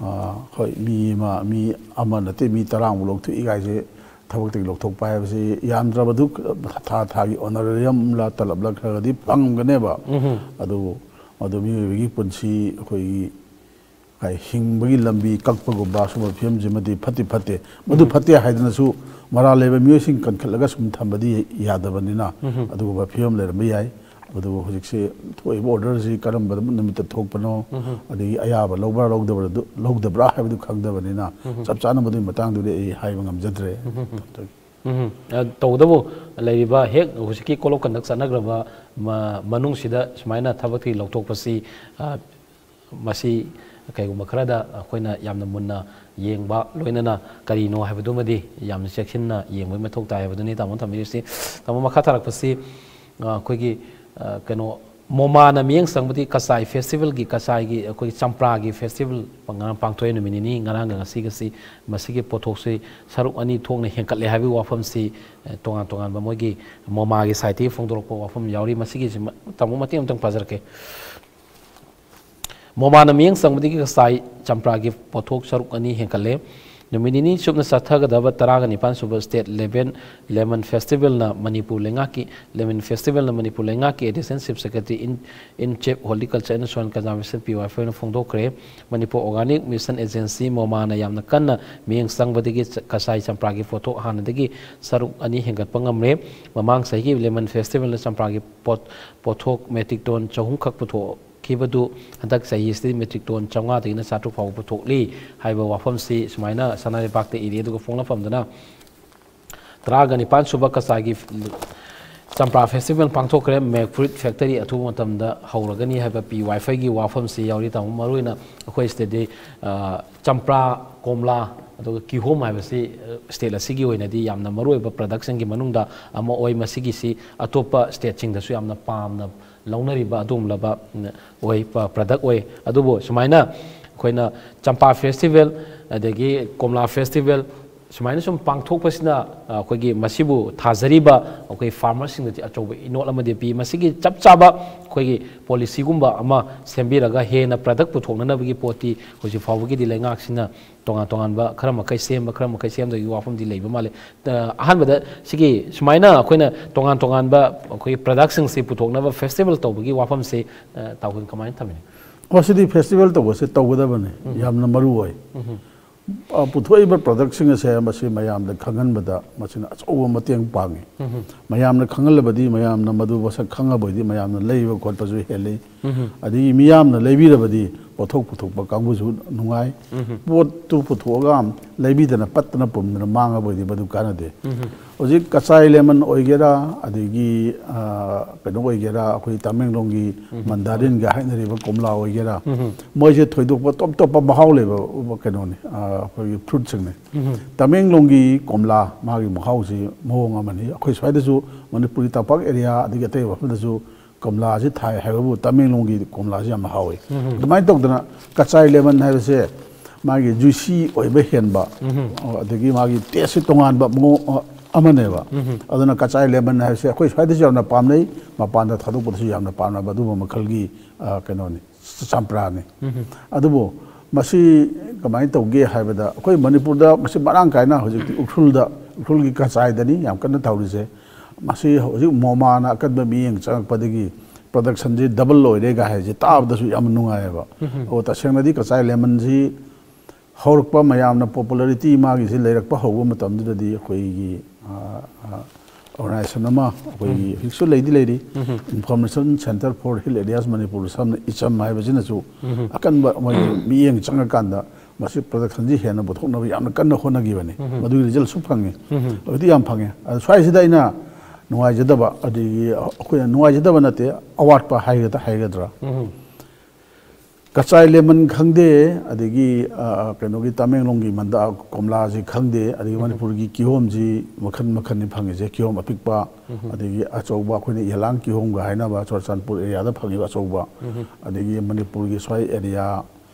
ꯑ, ꯍꯣꯏ, ꯃꯤ ꯑꯃ, ꯃꯤ ꯑꯃ ꯅꯠꯇꯦ, ꯃꯤ ꯇꯔꯥꯃꯨꯛ ꯂꯧꯊꯣꯛꯏ ꯀꯥꯏꯁꯦ, ꯊꯕꯛꯇꯒꯤ ꯂꯧꯊꯣꯛꯄ ꯍꯥꯏꯕꯁꯤ ꯌꯥꯝꯗ꯭ꯔꯕꯗꯨ ꯊꯥ ꯊꯥꯒꯤ ꯑꯣꯅꯔꯦꯔꯤꯌꯝꯂ ꯇꯂꯞꯂ ꯈꯔꯒꯗꯤ ꯐꯪꯒꯅꯦꯕ꯫ ꯑꯗꯨꯕꯨ ꯃꯗꯨ ꯃꯤꯑꯣꯏꯕꯒꯤ ꯄꯨꯟꯁꯤ ꯑꯩꯈꯣꯏꯒꯤ ꯀꯩ ꯍꯤꯡꯕꯒꯤ ꯂꯝꯕꯤ ꯀꯛꯄꯒꯨꯝꯕ ꯁꯨꯝꯕ ꯐꯤꯕꯝꯁꯤꯃꯗꯤ ꯐꯠꯇꯤ ꯐꯠꯇꯦ꯫ ꯃꯗꯨ ꯐꯠꯇꯦ ꯍꯥꯏꯗꯅꯁꯨ ꯃꯔꯥꯜ ꯂꯩꯕ ꯃꯤꯑꯣꯏꯁꯤꯡ ꯀꯟꯈꯠꯂꯒ ꯁꯨꯝ ꯊꯝꯕꯗꯤ ꯌꯥꯗꯕꯅꯤꯅ, ꯑꯗꯨꯒꯨꯝꯕ ꯐꯤꯕꯝ ꯂꯩꯔꯝꯕ ꯌꯥꯏ꯫ ꯑꯗꯨꯕꯨ ꯍꯧꯖꯤꯛꯁꯤ ꯊꯣꯛꯏꯕ orderꯁꯤ ꯀꯔꯝꯕ ꯅꯨꯃꯤꯠꯇ ꯊꯣꯛꯄꯅꯣ, ꯑꯗꯒꯤ ꯑꯌꯥꯕ ꯂꯧꯕ꯭ꯔꯥ ꯂꯧꯗꯕ꯭ꯔꯥ, ꯂꯧꯗꯕ꯭ꯔꯥ ꯍꯥꯏꯕꯗꯨ ꯈꯪꯗꯕꯅꯤꯅ, ꯆꯞ ꯆꯥꯅ ꯃꯗꯨꯒꯤ ꯃꯇꯥꯡꯗꯨꯗꯤ ꯑꯩ ꯍꯥꯏꯕ ꯉꯝꯖꯗ꯭ꯔꯦ꯫ ꯎꯝ꯫ ꯑ, ꯇꯧꯕꯇꯕꯨ ꯂꯩꯔꯤꯕ ꯍꯦꯛ ꯍꯧꯖꯤꯛꯀꯤ Code of Conduct ꯆꯠꯅꯈ꯭ꯔꯕ ꯃ-, ꯃꯅꯨꯡꯁꯤꯗ ꯁꯨꯃꯥꯏꯅ ꯊꯕꯛꯇꯒꯤ ꯂꯧꯊꯣꯛꯄꯁꯤ, ꯑ, ꯃꯁꯤ ꯀꯩꯒꯨꯝꯕ ꯈꯔꯗ ꯑꯩꯈꯣꯏꯅ ꯌꯥꯝꯅ ꯃꯨꯟꯅ ꯌꯦꯡꯕ, ꯂꯣꯏꯅꯅ ꯀꯔꯤꯅꯣ ꯍꯥꯏꯕꯗꯨꯃꯗꯤ ꯌꯥꯝꯅ ꯆꯦꯛꯁꯤꯟꯅ ꯌꯦꯡꯕꯒꯤ ꯃꯊꯧ ꯇꯥꯏ ꯍꯥꯏꯕꯗꯨꯅꯤ ꯇꯥꯃꯣꯅ ꯊꯝꯕꯤꯔꯤꯁꯤ꯫ ꯇꯥꯃꯣ, ꯃꯈꯥ ꯇꯥꯔꯛꯄꯁꯤ, ꯑ, ꯑꯩꯈꯣꯏꯒꯤ, ꯑ, ꯀꯩꯅꯣ, ꯃꯣꯃꯥꯅ ꯃꯤꯠꯌꯦꯡ ꯆꯪꯕꯗꯤ ꯀꯆꯥꯏ festivalꯒꯤ, ꯀꯆꯥꯏꯒꯤ ꯑꯩꯈꯣꯏꯒꯤ ꯆꯝꯄ꯭ꯔꯥꯒꯤ festival ꯄꯥꯡ-, ꯄꯥꯡꯊꯣꯛꯑꯦ ꯅꯨꯃꯤꯠ ꯅꯤꯅꯤ, ꯉꯔꯥꯡꯒ ꯉꯁꯤꯒꯁꯤ꯫ ꯃꯁꯤꯒꯤ ꯄꯣꯠꯊꯣꯛꯁꯤ ꯁꯔꯨꯛ ꯑꯅꯤ ꯊꯣꯛꯅ ꯍꯦꯟꯒꯠꯂꯦ ꯍꯥꯏꯕꯒꯤ ꯋꯥꯐꯝꯁꯤ, ꯑ, ꯇꯣꯉꯥꯟ ꯇꯣꯉꯥꯟꯕ ꯃꯣꯏꯒꯤ ꯃꯣꯃꯥꯒꯤ sideꯇꯒꯤ ꯐꯣꯡꯗꯣꯔꯛꯄ ꯋꯥꯐꯝ ꯌꯥꯎꯔꯤ꯫ ꯃꯁꯤꯒꯤꯁꯤ ꯃ-, ꯇꯥꯃꯣ, ꯃꯇꯦꯛ ꯑꯃꯇꯪ ꯄꯥꯖꯔꯛꯀꯦ꯫ ꯃꯣꯃꯥꯅ ꯃꯤꯠꯌꯦꯡ ꯆꯪꯕꯗꯒꯤ ꯀꯆꯥꯏ ꯆꯝꯄ꯭ꯔꯥꯒꯤ ꯄꯣꯠꯊꯣꯛ ꯁꯔꯨꯛ ꯑꯅꯤ ꯍꯦꯟꯒꯠꯂꯦ꯫ ꯅꯨꯃꯤꯠ ꯅꯤꯅꯤ ꯆꯨꯞꯅ ꯆꯠꯊꯒꯗꯕ ꯇꯔꯥꯒ ꯅꯤꯄꯥꯟ ꯁꯨꯕ State Level Lemon Festivalꯅ ꯃꯅꯤꯄꯨꯔ ꯂꯩꯉꯥꯛꯀꯤ, Lemon Festivalꯅ ꯃꯅꯤꯄꯨꯔ ꯂꯩꯉꯥꯛꯀꯤ Additional Chief Secretary in, in Chief Horticulture and Soil Conservation P Y ꯐꯣꯏꯅ ꯐꯣꯡꯗꯣꯛꯈ꯭ꯔꯦ꯫ Manipur Organic Mission Agency, ꯃꯣꯃꯥꯅ ꯌꯥꯝꯅ ꯀꯟꯅ ꯃꯤꯠꯌꯦꯡ ꯆꯪꯕꯗꯒꯤ ꯆ-, ꯀꯆꯥꯏ ꯆꯝꯄ꯭ꯔꯥꯒꯤ ꯄꯣꯠꯊꯣꯛ ꯍꯥꯟꯅꯗꯒꯤ ꯁꯔꯨꯛ ꯑꯅꯤ ꯍꯦꯟꯒꯠꯄ ꯉꯝꯂꯦ꯫ ꯃꯃꯥꯡ ꯆꯍꯤꯒꯤ Lemon Festivalꯅ ꯆꯝꯄ꯭ꯔꯥꯒꯤ ꯄꯣꯠ, ꯄꯣꯠꯊꯣꯛ metric ton ꯆꯍꯨꯝ ꯈꯛ ꯄꯨꯊꯣꯛ ꯈꯤꯕꯗꯨ ꯍꯟꯗꯛ ꯆꯍꯤꯁꯤꯗꯤ metric ton ꯆꯥꯝꯃꯉꯥꯗꯒꯤꯅ ꯆꯥꯇ꯭ꯔꯨꯛ ꯐꯥꯎꯕ ꯄꯨꯊꯣꯛꯂꯤ ꯍꯥꯏꯕ ꯋꯥꯐꯝꯁꯤ ꯁꯨꯃꯥꯏꯅ ꯁꯅꯥ ꯂꯩꯕꯥꯛꯇ ꯏꯔꯤ꯫ ꯑꯗꯨꯒ ꯄꯣꯛꯅꯐꯝꯗꯅ ꯇꯔꯥꯒ ꯅꯤꯄꯥꯟ ꯁꯨꯕ ꯀꯆꯥꯏꯒꯤ ꯆꯝꯄ꯭ꯔꯥ festival ꯄꯥꯡꯊꯣꯛꯈ꯭ꯔꯦ꯫ Make Fruit Factory ꯑꯊꯨꯕ ꯃꯇꯝꯗ ꯍꯧꯔꯒꯅꯤ ꯍꯥꯏꯕ ꯄꯤ ꯋꯥꯏ ꯐꯩꯒꯤ ꯋꯥꯐꯝꯁꯤ ꯌꯥꯎꯔꯤ꯫ ꯇꯥꯃꯣ, ꯃꯔꯨꯑꯣꯏꯅ ꯑꯩꯈꯣꯏ ꯁꯤꯗꯗꯤ, ꯑ, ꯆꯝꯄ꯭ꯔꯥ, ꯀꯣꯝꯂꯥ, ꯑꯗꯨꯒ ꯀꯤꯍꯣꯝ ꯍꯥꯏꯕꯁꯤ, ꯑ, state ꯑꯁꯤꯒꯤ ꯑꯣꯏꯅꯗꯤ ꯌꯥꯝꯅ ꯃꯔꯨꯑꯣꯏꯕ productꯁꯤꯡꯒꯤ ꯃꯅꯨꯡꯗ ꯑꯃ ꯑꯣꯏ꯫ ꯃꯁꯤꯒꯤꯁꯤ ꯑꯇꯣꯞꯄ stateꯁꯤꯡꯗꯁꯨ ꯌꯥꯝꯅ ꯄꯥꯝꯅ ꯂꯧꯅꯔꯤꯕ ꯑꯗꯨꯒꯨꯝꯂꯕ, ꯎꯝ, ꯑꯣꯏ, ꯄ-, product ꯑꯣꯏ꯫ ꯑꯗꯨꯕꯨ ꯁꯨꯃꯥꯏꯅ ꯑꯩꯈꯣꯏꯅ ꯆꯝꯄꯥ festival, ꯑꯗꯒꯤ ꯀꯣꯝꯂꯥ festival, ꯁꯨꯃꯥꯏꯅ ꯁꯨꯝ ꯄꯥꯡꯊꯣꯛꯄꯁꯤꯅ, ꯑ, ꯑꯩꯈꯣꯏꯒꯤ ꯃꯁꯤꯕꯨ ꯊꯥꯖꯔꯤꯕ ꯑꯩꯈꯣꯏ farmerꯁꯤꯡꯗꯗꯤ ꯑꯆꯧꯕ ꯏꯅꯣꯠ ꯑꯃꯗꯤ ꯄꯤ꯫ ꯃꯁꯤꯒꯤ ꯆꯞ ꯆꯥꯕ ꯑꯩꯈꯣꯏꯒꯤ policyꯒꯨꯝꯕ ꯑꯃ ꯁꯦꯝꯕꯤꯔꯒ ꯍꯦꯟꯅ product ꯄꯨꯊꯣꯛꯅꯅꯕꯒꯤ ꯄꯣꯠꯇꯤ ꯍꯧꯖꯤꯛ ꯐꯥꯎꯕꯒꯤꯗꯤ ꯂꯩꯉꯥꯛꯁꯤꯅ ꯇꯣꯉꯥꯟ ꯇꯣꯉꯥꯟꯕ ꯈꯔ ꯃꯈꯩ ꯁꯦꯝꯕ, ꯈꯔ ꯃꯈꯩ ꯁꯦꯝꯗꯕꯒꯤ ꯋꯥꯐꯝꯗꯤ ꯂꯩꯕ ꯃꯥꯜꯂꯤ꯫ ꯑ, ꯑꯍꯥꯟꯕꯗ ꯁꯤꯒꯤ ꯁꯨꯃꯥꯏꯅ ꯑꯩꯈꯣꯏꯅ ꯇꯣꯉꯥꯟ ꯇꯣꯉꯥꯟꯕ ꯑꯩꯈꯣꯏꯒꯤ productꯁꯤꯡꯁꯤ ꯄꯨꯊꯣꯛꯅꯕ festival ꯇꯧꯕꯒꯤ ꯋꯥꯐꯝꯁꯤ, ꯑ, ꯇꯥꯎꯍꯟ ꯀꯃꯥꯏꯅ ꯊꯝꯃꯤ? ꯃꯁꯤꯗꯤ festival ꯇꯧꯕꯁꯦ ꯇꯧꯒꯗꯕꯅꯤ, ꯌꯥꯝꯅ ꯃꯔꯨ ꯑꯣꯏ꯫ ꯑ, ꯄꯨꯊꯣꯛꯏꯕ ꯄ꯭ꯔꯗꯛꯁꯤꯡ ꯑꯁꯦ ꯃꯁꯤ ꯃꯌꯥꯝꯗ ꯈꯪꯍꯟꯕꯗ ꯃꯁꯤꯅ ꯑꯆꯧꯕ ꯃꯇꯦꯡ ꯄꯥꯡꯉꯤ꯫ ꯃꯌꯥꯝꯅ ꯈꯪꯍꯜꯂꯕꯗꯤ, ꯃꯌꯥꯝꯅ ꯃꯗꯨ ꯃꯁꯛ ꯈꯪꯉꯕꯗꯤ ꯃꯌꯥꯝꯅ ꯂꯩꯕ ꯈꯣꯠꯄꯁꯨ ꯍꯦꯜꯂꯤ꯫ ꯑꯗꯒꯤ ꯃꯤꯌꯥꯝꯅ ꯂꯩꯕꯤꯔꯕꯗꯤ ꯄꯣꯠꯊꯣꯛ ꯄꯨꯊꯣꯛꯄ ꯀꯥꯡꯕꯨꯁꯨ ꯅꯨꯡꯉꯥꯏ꯫ ꯄꯣꯠꯇꯨ ꯄꯨꯊꯣꯛꯑꯒ ꯂꯩꯕꯤꯗꯅ ꯄꯠꯇꯅ ꯄꯨꯝꯗꯅ ꯃꯥꯡꯉꯕ ꯑꯣꯏꯗꯤ ꯃꯗꯨ ꯀꯥꯟꯅꯗꯦ꯫ ꯍꯧꯖꯤꯛ ꯀꯆꯥꯏ ꯂꯦꯃꯟ ꯑꯣꯏꯒꯦꯔꯥ, ꯑꯗꯒꯤ, ꯑ, ꯀꯩꯅꯣ ꯑꯣꯏꯒꯦꯔꯥ, ꯑꯩꯈꯣꯏ ꯇꯃꯦꯡꯂꯣꯡꯒꯤ ꯃꯟꯗꯥꯔꯤꯟꯒ ꯍꯥꯏꯅꯔꯤꯕ ꯀꯣꯝꯂꯥ ꯑꯣꯏꯒꯦꯔꯥ, ꯃꯣꯏꯁꯦ ꯊꯣꯏꯗꯣꯛꯄ ꯇꯣꯞ ꯇꯣꯞꯄ ꯃꯍꯥꯎ ꯂꯩꯕ ꯀꯩꯅꯣꯅꯤ, ꯑ, ꯑꯩꯈꯣꯏꯒꯤ ꯐ꯭ꯔꯨꯠꯁꯤꯡꯅꯤ꯫ ꯇꯃꯦꯡꯂꯣꯡꯒꯤ ꯀꯣꯝꯂꯥ ꯃꯥꯒꯤ ꯃꯍꯥꯎꯁꯤ ꯃꯑꯣꯡ ꯑꯃꯅꯤ꯫ ꯑꯩꯈꯣꯏ ꯁ꯭ꯋꯥꯏꯗꯁꯨ ꯃꯅꯤꯄꯨꯔꯒꯤ ꯇꯝꯄꯥꯛ ꯑꯦꯔꯤꯌꯥ ꯑꯗꯒꯤ ꯑꯇꯩ ꯃꯐꯝꯗꯁꯨ ꯀꯣꯝꯂꯥꯁꯤ ꯊꯥꯏ ꯍꯥꯏꯕꯕꯨ ꯇꯃꯦꯡꯂꯣꯡꯒꯤ ꯀꯣꯝꯂꯥꯁꯤ ꯌꯥꯝꯅ ꯍꯥꯎꯏ꯫ ꯑꯗꯨꯃꯥꯏꯅ ꯇꯧꯗꯅ ꯀꯆꯥꯏ ꯂꯦꯃꯟ ꯍꯥꯏꯕꯁꯦ ꯃꯥꯒꯤ ꯖꯨꯏꯁꯤ ꯑꯣꯏꯕ ꯍꯦꯟꯕ, ꯑꯗꯒꯤ ꯃꯥꯒꯤ ꯇꯦꯁꯁꯤ ꯇꯣꯉꯥꯟꯕ ꯃꯑꯣꯡ ꯑꯃꯅꯦꯕ꯫ ꯑꯗꯨꯅ ꯀꯆꯥꯏ ꯂꯦꯃꯟ ꯍꯥꯏꯕꯁꯦ ꯑꯩꯈꯣꯏ ꯁ꯭ꯋꯥꯏꯗꯁꯨ ꯌꯥꯝꯅ ꯄꯥꯝꯅꯩ, ꯃꯄꯥꯟꯗ ꯊꯥꯗꯣꯛꯄꯗꯁꯨ ꯌꯥꯝꯅ ꯄꯥꯝꯅꯕ ꯑꯗꯨꯒꯨꯝꯕ ꯃꯈꯜꯒꯤ, ꯑ, ꯀꯩꯅꯣꯅꯤ, ꯆꯝꯄ꯭ꯔꯥꯅꯤ꯫ ꯑꯗꯨꯕꯨ ꯃꯁꯤ ꯀꯃꯥꯏꯅ ꯇꯧꯒꯦ ꯍꯥꯏꯕꯗ, ꯑꯩꯈꯣꯏ ꯃꯅꯤꯄꯨꯔꯗ ꯃꯁꯤ ꯃꯔꯥꯡ ꯀꯥꯏꯅ ꯍꯧꯖꯤꯛꯇꯤ ꯎꯈ꯭ꯔꯨꯜꯗ, ꯎꯈ꯭ꯔꯨꯜꯒꯤ ꯀꯆꯥꯏꯗꯅꯤ ꯌꯥꯝ ꯀꯟꯅ ꯇꯧꯔꯤꯁꯦ꯫ ꯃꯁꯤ ꯍꯧꯖꯤꯛ ꯃꯣꯃꯥꯅ ꯑꯀꯟꯕ ꯃꯤꯠꯌꯦꯡ ꯆꯪꯉꯛꯄꯗꯒꯤ ꯄ꯭ꯔꯗꯛꯁꯟꯁꯤ ꯗꯕꯜ ꯑꯣꯏꯔꯦꯒ ꯍꯥꯏꯁꯦ ꯇꯥꯕꯗꯁꯨ ꯌꯥꯝ ꯅꯨꯡꯉꯥꯏꯌꯦꯕ꯫ ꯑꯗꯣ ꯇꯁꯦꯡꯅꯗꯤ ꯀꯆꯥꯏ ꯂꯦꯃꯟꯁꯤ ꯍꯧꯔꯛꯄ, ꯃꯌꯥꯝꯅ ꯄꯣꯄꯨꯂꯔꯤꯇꯤ ꯃꯥꯒꯤꯁꯤ ꯂꯩꯔꯛꯄ ꯍꯧꯕ ꯃꯇꯝꯗꯨꯗꯗꯤ ꯑꯩꯈꯣꯏꯒꯤ, ꯑ, ꯑ, ꯑꯣꯔꯒꯅꯥꯏꯖꯦꯁꯟ ꯑꯃ ꯑꯩꯈꯣꯏꯒꯤ ꯍꯧꯖꯤꯛꯁꯨ ꯂꯩꯗꯤ ꯂꯩꯔꯤ, Information Centre for Hill Areas Manipur, ꯁꯝꯅ ꯏꯆꯝ ꯍꯥꯏꯕꯁꯤꯅꯁꯨ ꯑꯀꯟꯕ ꯃꯣꯏꯒꯤ ꯃꯤꯠꯌꯦꯡ ꯆꯪꯉꯀꯥꯟꯗ ꯃꯁꯤ ꯄ꯭ꯔꯗꯛꯁꯟꯁꯤ ꯍꯦꯟꯅ ꯄꯨꯊꯣꯛꯅꯕ ꯌꯥꯝꯅ ꯀꯟꯅ ꯍꯣꯠꯅꯈꯤꯕꯅꯤ꯫ ꯃꯗꯨꯒꯤ ꯔꯤꯖꯜꯁꯨ ꯐꯪꯉꯤ꯫ ꯍꯧꯖꯤꯛꯇꯤ ꯌꯥꯝ ꯐꯪꯉꯦ꯫ ꯑꯗꯣ ꯁ꯭ꯋꯥꯏꯁꯤꯗ ꯑꯩꯅ ꯅꯨꯡꯉꯥꯏꯖꯗꯕ, ꯑꯗꯒꯤ ꯑꯩꯈꯣꯏꯅ ꯅꯨꯡꯉꯥꯏꯖꯗꯕ ꯅꯠꯇꯦ, ꯑꯋꯥꯠꯄ ꯍꯥꯏꯒꯗ꯭ꯔꯥ, ꯍꯥꯏꯒꯗ꯭ꯔꯥ? ꯀꯆꯥꯏ ꯂꯦꯃꯟ ꯈꯪꯗꯦ, ꯑꯗꯒꯤ, ꯑ, ꯀꯩꯅꯣꯒꯤ ꯇꯃꯦꯡꯂꯣꯡꯒꯤ ꯃꯟꯗꯥ ꯀꯣꯝꯂꯥꯁꯤ ꯈꯪꯗꯦ, ꯑꯗꯒꯤ ꯃꯅꯤꯄꯨꯔꯒꯤ ꯀꯤꯍꯣꯝꯁꯤ ꯃꯈꯜ ꯃꯈꯜꯅꯤ ꯐꯪꯉꯤꯁꯦ, ꯀꯤꯍꯣꯝ ꯑꯄꯤꯛꯄ, ꯑꯗꯒꯤ ꯑꯆꯧꯕ, ꯑꯩꯈꯣꯏꯅ ꯌꯦꯂꯥꯡ ꯀꯤꯍꯣꯝꯒ ꯍꯥꯏꯅꯕ ꯆꯨꯔꯆꯥꯟꯄꯨꯔ ꯑꯦꯔꯤꯌꯥꯗ ꯐꯪꯉꯤꯕ ꯑꯆꯧꯕ, ꯑꯗꯒꯤ ꯃꯅꯤꯄꯨꯔꯒꯤ ꯁ꯭ꯋꯥꯏ ꯑꯦꯔꯤꯌꯥ,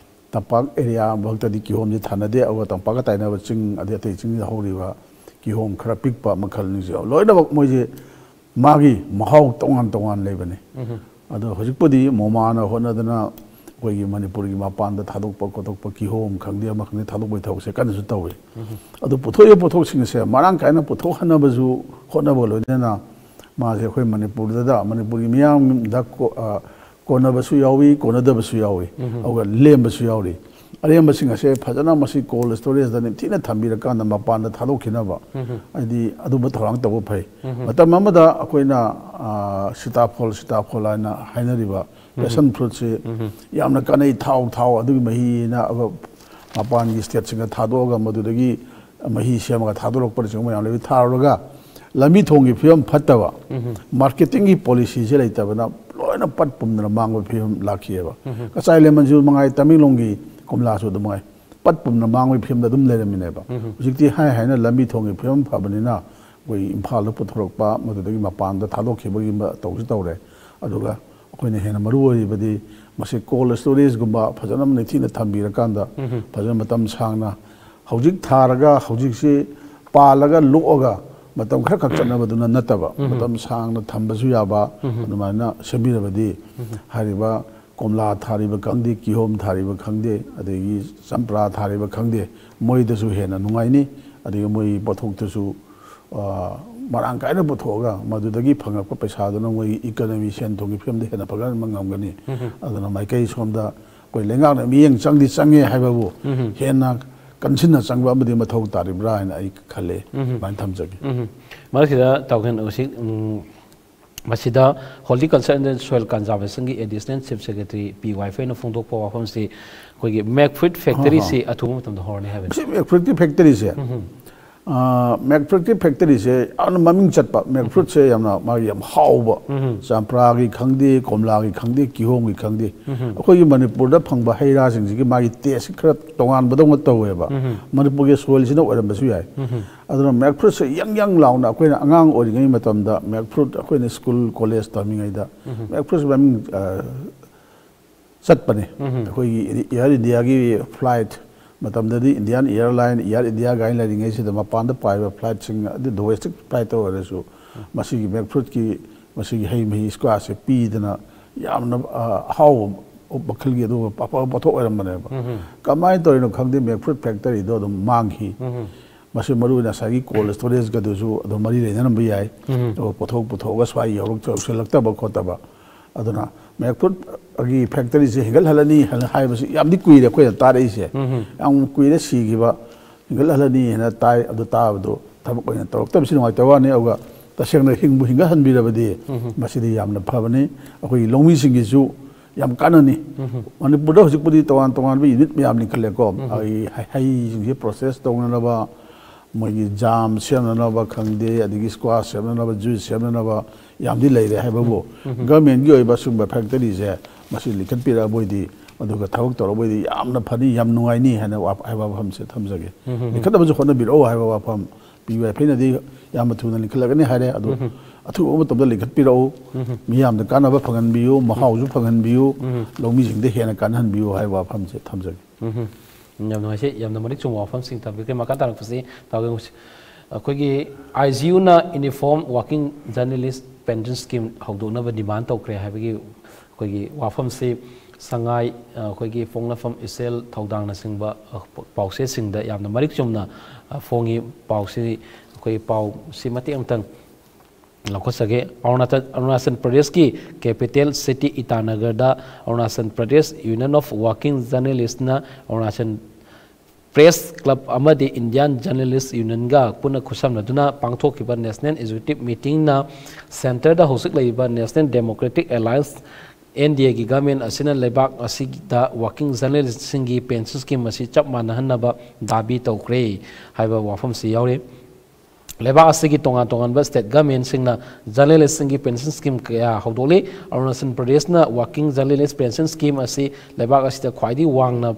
ꯇꯝꯄꯥꯛ ꯑꯦꯔꯤꯌꯥ ꯃꯛꯇꯗꯤ ꯀꯤꯍꯣꯝꯁꯤ ꯊꯥꯅꯗꯦ, ꯑꯗꯨꯒ ꯇꯝꯄꯥꯛꯀ ꯇꯥꯏꯅꯕ ꯆꯤꯡ ꯑꯗꯩ ꯑꯇꯩ ꯆꯤꯡꯗ ꯍꯧꯔꯤꯕ ꯀꯤꯍꯣꯝ ꯈꯔ ꯄꯤꯛꯄ ꯃꯈꯜꯁꯤꯡꯁꯦ ꯂꯣꯏꯅꯃꯛ ꯃꯣꯏꯁꯦ ꯃꯥꯒꯤ ꯃꯍꯥꯎ ꯇꯣꯉꯥꯟ ꯇꯣꯉꯥꯟ ꯂꯩꯕꯅꯤ꯫ ꯑꯗꯣ ꯍꯧꯖꯤꯛꯄꯨꯗꯤ ꯃꯣꯃꯥꯅ ꯍꯣꯠꯅꯗꯅ ꯑꯩꯈꯣꯏꯒꯤ ꯃꯅꯤꯄꯨꯔꯒꯤ ꯃꯄꯥꯟꯗ ꯊꯥꯗꯣꯛꯄ ꯈꯣꯠꯇꯣꯛꯄ, ꯀꯤꯍꯣꯝ ꯈꯪꯗꯦ ꯑꯃ ꯈꯪꯗꯦ, ꯊꯥꯗꯣꯛꯄꯒꯤ ꯊꯕꯛꯁꯦ ꯀꯟꯅꯁꯨ ꯇꯧꯏ꯫ ꯑꯗꯨ ꯄꯨꯊꯣꯛꯏꯕ ꯄꯣꯠꯊꯣꯛꯁꯤꯡ ꯑꯁꯦ ꯃꯔꯥꯡ ꯀꯥꯏꯅ ꯄꯨꯊꯣꯛꯍꯟꯅꯕꯁꯨ ꯍꯣꯠꯅꯕꯒ ꯂꯣꯏꯅꯅ ꯃꯥꯁꯦ ꯑꯩꯈꯣꯏ ꯃꯅꯤꯄꯨꯔꯗ, ꯃꯅꯤꯄꯨꯔꯒꯤ ꯃꯤꯌꯥꯝꯗ ꯀꯣ-, ꯑ, ꯀꯣꯟꯅꯕꯁꯨ ꯌꯥꯎꯏ, ꯀꯣꯟꯅꯗꯕꯁꯨ ꯌꯥꯎꯏ, ꯑꯗꯨꯒ ꯂꯦꯝꯕꯁꯨ ꯌꯥꯎꯔꯤ꯫ ꯑꯔꯦꯝꯕꯁꯤꯡ ꯑꯁꯦ ꯐꯖꯅ ꯃꯁꯤ cold storageꯗ ꯅꯤꯡꯊꯤꯅ ꯊꯝꯕꯤꯔꯀꯥꯟꯗ ꯃꯄꯥꯟꯗ ꯊꯥꯗꯣꯛꯈꯤꯅꯕ, ꯍꯥꯏꯗꯤ ꯑꯗꯨꯝꯕ ꯊꯧꯔꯥꯡ ꯇꯧꯕ ꯐꯩ꯫ ꯃꯇꯝ ꯑꯃꯗ ꯑꯩꯈꯣꯏꯅ, ꯑ, ꯁꯤꯇꯥꯐꯣꯜ, ꯁꯤꯇꯥꯐꯣꯜ ꯍꯥꯏꯅ ꯍꯥꯏꯅꯔꯤꯕ passion fruitꯁꯤ ꯌꯥꯝꯅ ꯀꯥꯟꯅꯩ, ꯊꯥꯎ, ꯊꯥꯎ ꯑꯗꯨꯒꯤ ꯃꯍꯤꯅ ꯑꯕ-, ꯃꯄꯥꯟꯒꯤ stateꯁꯤꯡꯗ ꯊꯥꯗꯣꯛꯑꯒ ꯃꯗꯨꯗꯒꯤ ꯃꯍꯤ ꯁꯦꯝꯃꯒ ꯊꯥꯗꯣꯔꯛꯄꯅꯆꯤꯡꯕ ꯃꯌꯥꯝ ꯂꯩꯕ ꯊꯥꯔꯨꯔꯒ ꯂꯝꯕꯤ ꯊꯣꯡꯒꯤ ꯐꯤꯕꯝ ꯐꯠꯇꯕ, marketingꯒꯤ policyꯁꯦ ꯂꯩꯇꯕꯅ ꯂꯣꯏꯅ ꯄꯠ ꯄꯨꯝꯗꯅ ꯃꯥꯡꯕ ꯐꯤꯕꯝ ꯂꯥꯛꯈꯤꯑꯕ꯫ ꯀꯆꯥꯏ ꯂꯦꯃꯟꯁꯨ ꯃꯉꯥꯏ, ꯇꯃꯦꯡꯂꯣꯡꯒꯤ ꯀꯣꯝꯂꯥꯁꯨ ꯑꯗꯨꯃꯉꯥꯏ, ꯄꯠ ꯄꯨꯝꯅ ꯃꯥꯡꯕꯒꯤ ꯐꯤꯕꯝꯗ ꯑꯗꯨꯝ ꯂꯩꯔꯝꯃꯤꯅꯦꯕ꯫ ꯍꯧꯖꯤꯛꯇꯤ ꯍꯥꯏ ꯍꯥꯏꯅ ꯂꯝꯕꯤ ꯊꯣꯡꯒꯤ ꯐꯤꯕꯝ ꯐꯕꯅꯤꯅ ꯑꯩꯈꯣꯏ ꯏꯝꯐꯥꯜꯗ ꯄꯨꯊꯣꯔꯛꯄ, ꯃꯗꯨꯗꯒꯤ ꯃꯄꯥꯟꯗ ꯊꯥꯗꯣꯛꯈꯤꯕꯒꯤ ꯃ-, ꯇꯧꯁꯨ ꯇꯧꯔꯦ꯫ ꯑꯗꯨꯒ ꯑꯩꯈꯣꯏꯅ ꯍꯦꯟꯅ ꯃꯔꯨ ꯑꯣꯏꯔꯤꯕꯗꯤ ꯃꯁꯤ cold storageꯒꯨꯝꯕ ꯐꯖꯅ ꯅꯤꯡꯊꯤꯅ ꯊꯝꯕꯤꯔꯀꯥꯟꯗ ꯐꯖꯅ ꯃꯇꯝ ꯁꯥꯡꯅ ꯍꯧꯖꯤꯛ ꯊꯥꯔꯒ ꯍꯧꯖꯤꯛꯁꯤ ꯄꯥꯜꯂꯒ ꯂꯣꯛꯑꯒ ꯃꯇꯝ ꯈꯔ ꯈꯛ ꯆꯠꯅꯕꯗꯨꯅ ꯅꯠꯇꯕ, ꯃꯇꯝ ꯁꯥꯡꯅ ꯊꯝꯕꯁꯨ ꯌꯥꯕ ꯑꯗꯨꯃꯥꯏꯅ ꯁꯦꯝꯕꯤꯔꯕꯗꯤ ꯍꯥꯏꯔꯤꯕ ꯀꯣꯝꯂꯥ ꯊꯥꯔꯤꯕ ꯈꯪꯗꯦ, ꯀꯤꯍꯣꯝ ꯊꯥꯔꯤꯕ ꯈꯪꯗꯦ, ꯑꯗꯒꯤ ꯆꯝꯄ꯭ꯔꯥ ꯊꯥꯔꯤꯕ ꯈꯪꯗꯦ, ꯃꯣꯏꯗꯁꯨ ꯍꯦꯟꯅ ꯅꯨꯡꯉꯥꯏꯅꯤ꯫ ꯑꯗꯒꯤ ꯃꯣꯏ ꯄꯣꯠꯊꯣꯛꯇꯨꯁꯨ, ꯑ, ꯃꯔꯥꯡ ꯀꯥꯏꯅ ꯄꯨꯊꯣꯛꯑꯒ ꯃꯗꯨꯗꯒꯤ ꯐꯪꯉꯛꯄ ꯄꯩꯁꯥꯗꯨꯅ ꯃꯣꯏꯒꯤ economy, ꯁꯦꯟ ꯊꯨꯝꯒꯤ ꯐꯤꯕꯝꯗ ꯍꯦꯟꯅ ꯐꯒꯠꯍꯟꯕ ꯉꯝꯒꯅꯤ꯫ ꯑꯗꯨꯅ ꯃꯥꯏꯀꯩ ꯁꯣꯝꯗ ꯑꯩꯈꯣꯏ ꯂꯩꯉꯥꯛꯅ ꯃꯤꯠꯌꯦꯡ ꯆꯪꯗꯤ ꯆꯪꯉꯦ ꯍꯥꯏꯕꯕꯨ ꯍꯦꯟꯅ ꯀꯟꯁꯤꯟꯅ ꯆꯪꯕ ꯑꯃꯗꯤ ꯃꯊꯧ ꯇꯥꯔꯤꯕ꯭ꯔꯥ ꯍꯥꯏꯅ ꯑꯩ ꯈꯜꯂꯦ꯫ ꯑꯗꯨꯃꯥꯏꯅ ꯊꯝꯖꯒꯦ꯫ ꯃꯔꯛꯁꯤꯗ ꯇꯥꯎꯈꯦꯟ ꯎꯁꯤꯛ, ꯎꯝ, ꯃꯁꯤꯗ Horticulture and Soil Conservationꯒꯤ Additional Chief Secretary ꯄꯤ ꯋꯥꯏꯐꯩꯅ ꯐꯣꯡꯗꯣꯛꯄ ꯋꯥꯐꯝꯁꯤ ꯑꯩꯈꯣꯏꯒꯤ mac fruit factoryꯁꯤ ꯑꯊꯨꯕ ꯃꯇꯝꯗ ꯍꯧꯔꯅꯤ ꯍꯥꯏꯕꯅꯤ꯫ ꯃꯁꯤ mac fruitꯀꯤ factoryꯁꯦ, mac fruitꯀꯤ factoryꯁꯦ ꯌꯥꯝꯅ ꯃꯃꯤꯡ ꯆꯠꯄ, mac fruitꯁꯦ ꯌꯥꯝꯅ ꯃꯥꯒꯤ ꯌꯥꯝ ꯍꯥꯎꯕ, ꯆꯝꯄ꯭ꯔꯥꯒꯤ ꯈꯪꯗꯦ, ꯀꯣꯝꯂꯥꯒꯤ ꯈꯪꯗꯦ, ꯀꯤꯍꯣꯝꯒꯤ ꯈꯪꯗꯦ, ꯑꯩꯈꯣꯏꯒꯤ ꯃꯅꯤꯄꯨꯔꯗ ꯐꯪꯕ ꯍꯩ ꯔꯥꯁꯤꯡꯁꯤꯒꯤ ꯃꯥꯒꯤ taste ꯈꯔ ꯇꯣꯉꯥꯟꯕꯗꯧꯅ ꯇꯧꯋꯦꯕ꯫ ꯃꯅꯤꯄꯨꯔꯒꯤ soilꯁꯤꯅ ꯑꯣꯏꯔꯝꯕꯁꯨ ꯌꯥꯏ꯫ ꯑꯗꯨꯅ mac fruitꯁꯦ ꯌꯪ ꯌꯪ ꯂꯥꯎꯅ ꯑꯩꯈꯣꯏꯅ ꯑꯉꯥꯡ ꯑꯣꯏꯔꯤꯉꯩ ꯃꯇꯝꯗ mac fruit ꯑꯩꯈꯣꯏꯅ school college ꯇꯝꯃꯤꯉꯩꯗ mac fruitꯁꯦ ꯃꯃꯤꯡ, ꯑ, ꯆꯠꯄꯅꯦ꯫ ꯑꯩꯈꯣꯏꯒꯤ Air Indiaꯒꯤ flight ꯃꯇꯝꯗꯗꯤ Indian Airline, Air India ꯒꯥꯏꯅ ꯂꯩꯔꯤꯉꯩꯁꯤꯗ ꯃꯄꯥꯟꯗ ꯄꯥꯏꯕ flightꯁꯤꯡ, ꯑꯗꯩ domestic flightꯇ ꯑꯣꯏꯔꯁꯨ ꯃꯁꯤꯒꯤ mac fruitꯀꯤ, ꯃꯁꯤꯒꯤ ꯍꯩ ꯃꯍꯤ squashꯁꯦ ꯄꯤꯗꯅ ꯌꯥꯝꯅ, ꯑ, ꯑꯍꯥꯎꯕ ꯃꯈꯜꯒꯤ ꯑꯗꯨꯒꯨꯝꯕ ꯑꯐꯕ ꯄꯣꯠꯊꯣꯛ ꯑꯣꯏꯔꯝꯕꯅꯦꯕ꯫ ꯀꯃꯥꯏꯅ ꯇꯧꯔꯤꯅꯣ ꯈꯪꯗꯦ, mac fruit factoryꯗꯣ ꯑꯗꯨꯝ ꯃꯥꯡꯈꯤ꯫ ꯃꯁꯤ ꯃꯔꯨ ꯑꯣꯏꯅ ꯉꯁꯥꯏꯒꯤ cold storageꯀꯗꯨꯁꯨ ꯑꯗꯨꯝ ꯃꯔꯤ ꯂꯩꯅꯔꯝꯕ ꯌꯥꯏ꯫ ꯑꯗꯨꯒ ꯄꯣꯠꯊꯣꯛ ꯄꯨꯊꯣꯛꯑꯒ ꯁ꯭ꯋꯥꯏ ꯌꯧꯔꯛ-, ꯌꯧꯁꯤꯜꯂꯛꯇꯕ ꯈꯣꯠꯇꯕ꯫ ꯑꯗꯨꯅ ꯃꯌꯥꯛꯐꯨꯠꯒꯤ ꯐꯦꯛꯇꯔꯤꯁꯦ ꯍꯤꯡꯒꯠꯍꯜꯂꯅꯤ ꯍꯥꯏꯅ ꯍꯥꯏꯕꯁꯤ ꯌꯥꯝꯗꯤ ꯀꯨꯏꯔꯦ ꯑꯩꯈꯣꯏꯅ ꯇꯥꯔꯛꯏꯁꯦ꯫ ꯌꯥꯝ ꯀꯨꯏꯔꯦ ꯁꯤꯈꯤꯕ, ꯍꯤꯡꯒꯠꯍꯜꯂꯅꯤ ꯍꯥꯏꯅ ꯇꯥꯏ꯫ ꯑꯗꯨ ꯇꯥꯕꯗꯣ ꯊꯕꯛ ꯑꯣꯏꯅ ꯇꯧꯔꯛꯇꯕꯁꯤ ꯅꯨꯡꯉꯥꯏꯇꯕ ꯋꯥꯅꯤ꯫ ꯑꯗꯨꯒ ꯇꯁꯦꯡꯅ ꯍꯤꯡꯕꯨ ꯍꯤꯡꯒꯠꯍꯟꯕꯤꯔꯕꯗꯤ ꯃꯁꯤꯗꯤ ꯌꯥꯝꯅ ꯐꯕꯅꯤ, ꯑꯩꯈꯣꯏꯒꯤ ꯂꯧꯃꯤꯁꯤꯡꯒꯤꯁꯨ ꯌꯥꯝ ꯀꯥꯟꯅꯅꯤ꯫ ꯃꯅꯤꯄꯨꯔꯗ ꯍꯧꯖꯤꯛꯄꯨꯗꯤ ꯇꯣꯉꯥꯟ ꯇꯣꯉꯥꯟꯕ ꯌꯨꯅꯤꯠ ꯃꯌꯥꯝ ꯂꯤꯡꯈꯠꯂꯦꯀꯣ꯫ ꯑꯩ ꯍꯩ-, ꯍꯩꯁꯤꯡꯁꯦ ꯄ꯭ꯔꯣꯁꯦꯁ ꯇꯧꯅꯅꯕ, ꯃꯣꯏꯒꯤ ꯖꯥꯝ ꯁꯦꯝꯅꯅꯕ ꯈꯪꯗꯦ, ꯑꯗꯒꯤ ꯁ꯭ꯀ꯭ꯋꯥꯁ ꯁꯦꯝꯅꯅꯕ, ꯖꯨꯏꯁ ꯁꯦꯝꯅꯅꯕ ꯌꯥꯝꯗꯤ ꯂꯩꯔꯦ ꯍꯥꯏꯕꯕꯨ, ꯒꯃꯦꯟꯒꯤ ꯑꯣꯏꯕ ꯁꯤꯒꯨꯝꯕ ꯐꯦꯛꯇꯔꯤꯁꯦ ꯃꯁꯤ ꯂꯤꯡꯈꯠꯄꯤꯔꯛꯑꯕ ꯑꯣꯏꯗꯤ, ꯑꯗꯨꯒ ꯊꯕꯛ ꯇꯧꯔꯕ ꯑꯣꯏꯗꯤ ꯌꯥꯝꯅ ꯐꯅꯤ, ꯌꯥꯝ ꯅꯨꯡꯉꯥꯏꯅꯤ ꯍꯥꯏꯅ ꯋꯥ-, ꯍꯥꯏꯕ ꯋꯥꯐꯝꯁꯦ ꯊꯝꯖꯒꯦ꯫ ꯂꯤꯡꯈꯠꯅꯕꯁꯨ ꯍꯣꯠꯅꯕꯤꯔꯛꯑꯣ ꯍꯥꯏꯕ ꯋꯥꯐꯝ ꯄꯤ ꯋꯥꯏ ꯐꯦꯅꯗꯤ ꯌꯥꯝꯅ ꯊꯨꯅ ꯂꯤꯡꯈꯠꯂꯒꯅꯤ ꯍꯥꯏꯔꯦ꯫ ꯑꯗꯨ ꯑꯊꯨꯕ ꯃꯇꯝꯗ ꯂꯤꯡꯈꯠꯄꯤꯔꯛꯎ, ꯃꯤꯌꯥꯝꯗ ꯀꯥꯟꯅꯕ ꯐꯪꯍꯟꯕꯤꯌꯨ, ꯃꯍꯥꯎꯁꯨ ꯐꯪꯍꯟꯕꯤꯌꯨ, ꯂꯧꯃꯤꯁꯤꯡꯗ ꯍꯦꯟꯅ ꯀꯥꯟꯅꯍꯟꯕꯤꯌꯨ ꯍꯥꯏꯕ ꯋꯥꯐꯝꯁꯦ ꯊꯝꯖꯒꯦ꯫ ꯎꯝ꯫ ꯌꯥꯝ ꯅꯨꯡꯉꯥꯏꯖꯩ, ꯌꯥꯝꯅ ꯃꯔꯤꯛ ꯆꯨꯝꯕ ꯋꯥꯐꯝꯁꯤꯡ ꯊꯝꯕꯤꯈ꯭ꯔꯦ꯫ ꯃꯈꯥ ꯇꯥꯔꯛꯄꯁꯤ ꯇꯥꯎ ꯌꯦꯡꯉꯨꯁꯤ꯫ ꯑꯩꯈꯣꯏꯒꯤ ꯑꯥꯏ ꯖꯤ ꯌꯨꯅ Uniform Working Journalist Pension Scheme ꯍꯧꯗꯣꯛꯅꯕ demand ꯇꯧꯈ꯭ꯔꯦ ꯍꯥꯏꯕꯒꯤ ꯑꯩꯈꯣꯏꯒꯤ ꯋꯥꯐꯝꯁꯤ ꯁꯉꯥꯏ, ꯑ, ꯑꯩꯈꯣꯏꯒꯤ ꯄꯣꯛꯅꯐꯝ, ꯏꯆꯦꯜ, ꯊꯧꯗꯥꯡꯅꯆꯤꯡꯕ, ꯑ, ꯄ-, ꯄꯥꯎꯆꯦꯁꯤꯡꯗ ꯌꯥꯝꯅ ꯃꯔꯤꯛ ꯆꯨꯝꯅ, ꯑ, ꯐꯣꯡꯉꯤ꯫ ꯄꯥꯎꯁꯤ ꯑꯩꯈꯣꯏ ꯄꯥꯎꯁꯤ ꯃꯇꯦꯛ ꯑꯃꯇꯪ ꯂꯧꯈꯠꯆꯒꯦ꯫ ꯑꯔꯨꯅꯥꯆꯜ, ꯑꯔꯨꯅꯥꯆꯜ ꯄ꯭ꯔꯗꯦꯁꯀꯤ capital city ꯏꯇꯥꯅꯒꯔꯗ Arunachal Pradesh Union of Working Journalistꯅ Arunachal Press Club ꯑꯃꯗꯤ Indian Journalist Unionꯒ ꯄꯨꯟꯅ ꯈꯨꯠꯁꯝꯅꯗꯨꯅ ꯄꯥꯡꯊꯣꯛꯈꯤꯕ National Executive Meetingꯅ centreꯗ ꯍꯧꯖꯤꯛ ꯂꯩꯔꯤꯕ National Democratic Alliance, N D Aꯒꯤ government ꯑꯁꯤꯅ ꯂꯩꯕꯥꯛ ꯑꯁꯤꯗ working journalistꯁꯤꯡꯒꯤ pension scheme ꯑꯁꯤ ꯆꯞ ꯃꯥꯟꯅꯍꯟꯅꯕ ꯗꯥꯕꯤ ꯇꯧꯈ꯭ꯔꯦ ꯍꯥꯏꯕ ꯋꯥꯐꯝꯁꯤ ꯌꯥꯎꯔꯤ꯫ ꯂꯩꯕꯥꯛ ꯑꯁꯤꯒꯤ ꯇꯣꯉꯥꯟ ꯇꯣꯉꯥꯟꯕ state governmentꯁꯤꯡꯅ journalistꯁꯤꯡꯒꯤ pension scheme ꯀꯌꯥ ꯍꯧꯗꯣꯛꯂꯤ꯫ Arunachal ꯄ꯭ꯔꯗꯦꯁꯅ working journalist pension scheme ꯑꯁꯤ ꯂꯩꯕꯥꯛ ꯑꯁꯤꯗ ꯈ꯭ꯋꯥꯏꯗꯒꯤ ꯋꯥꯡꯅ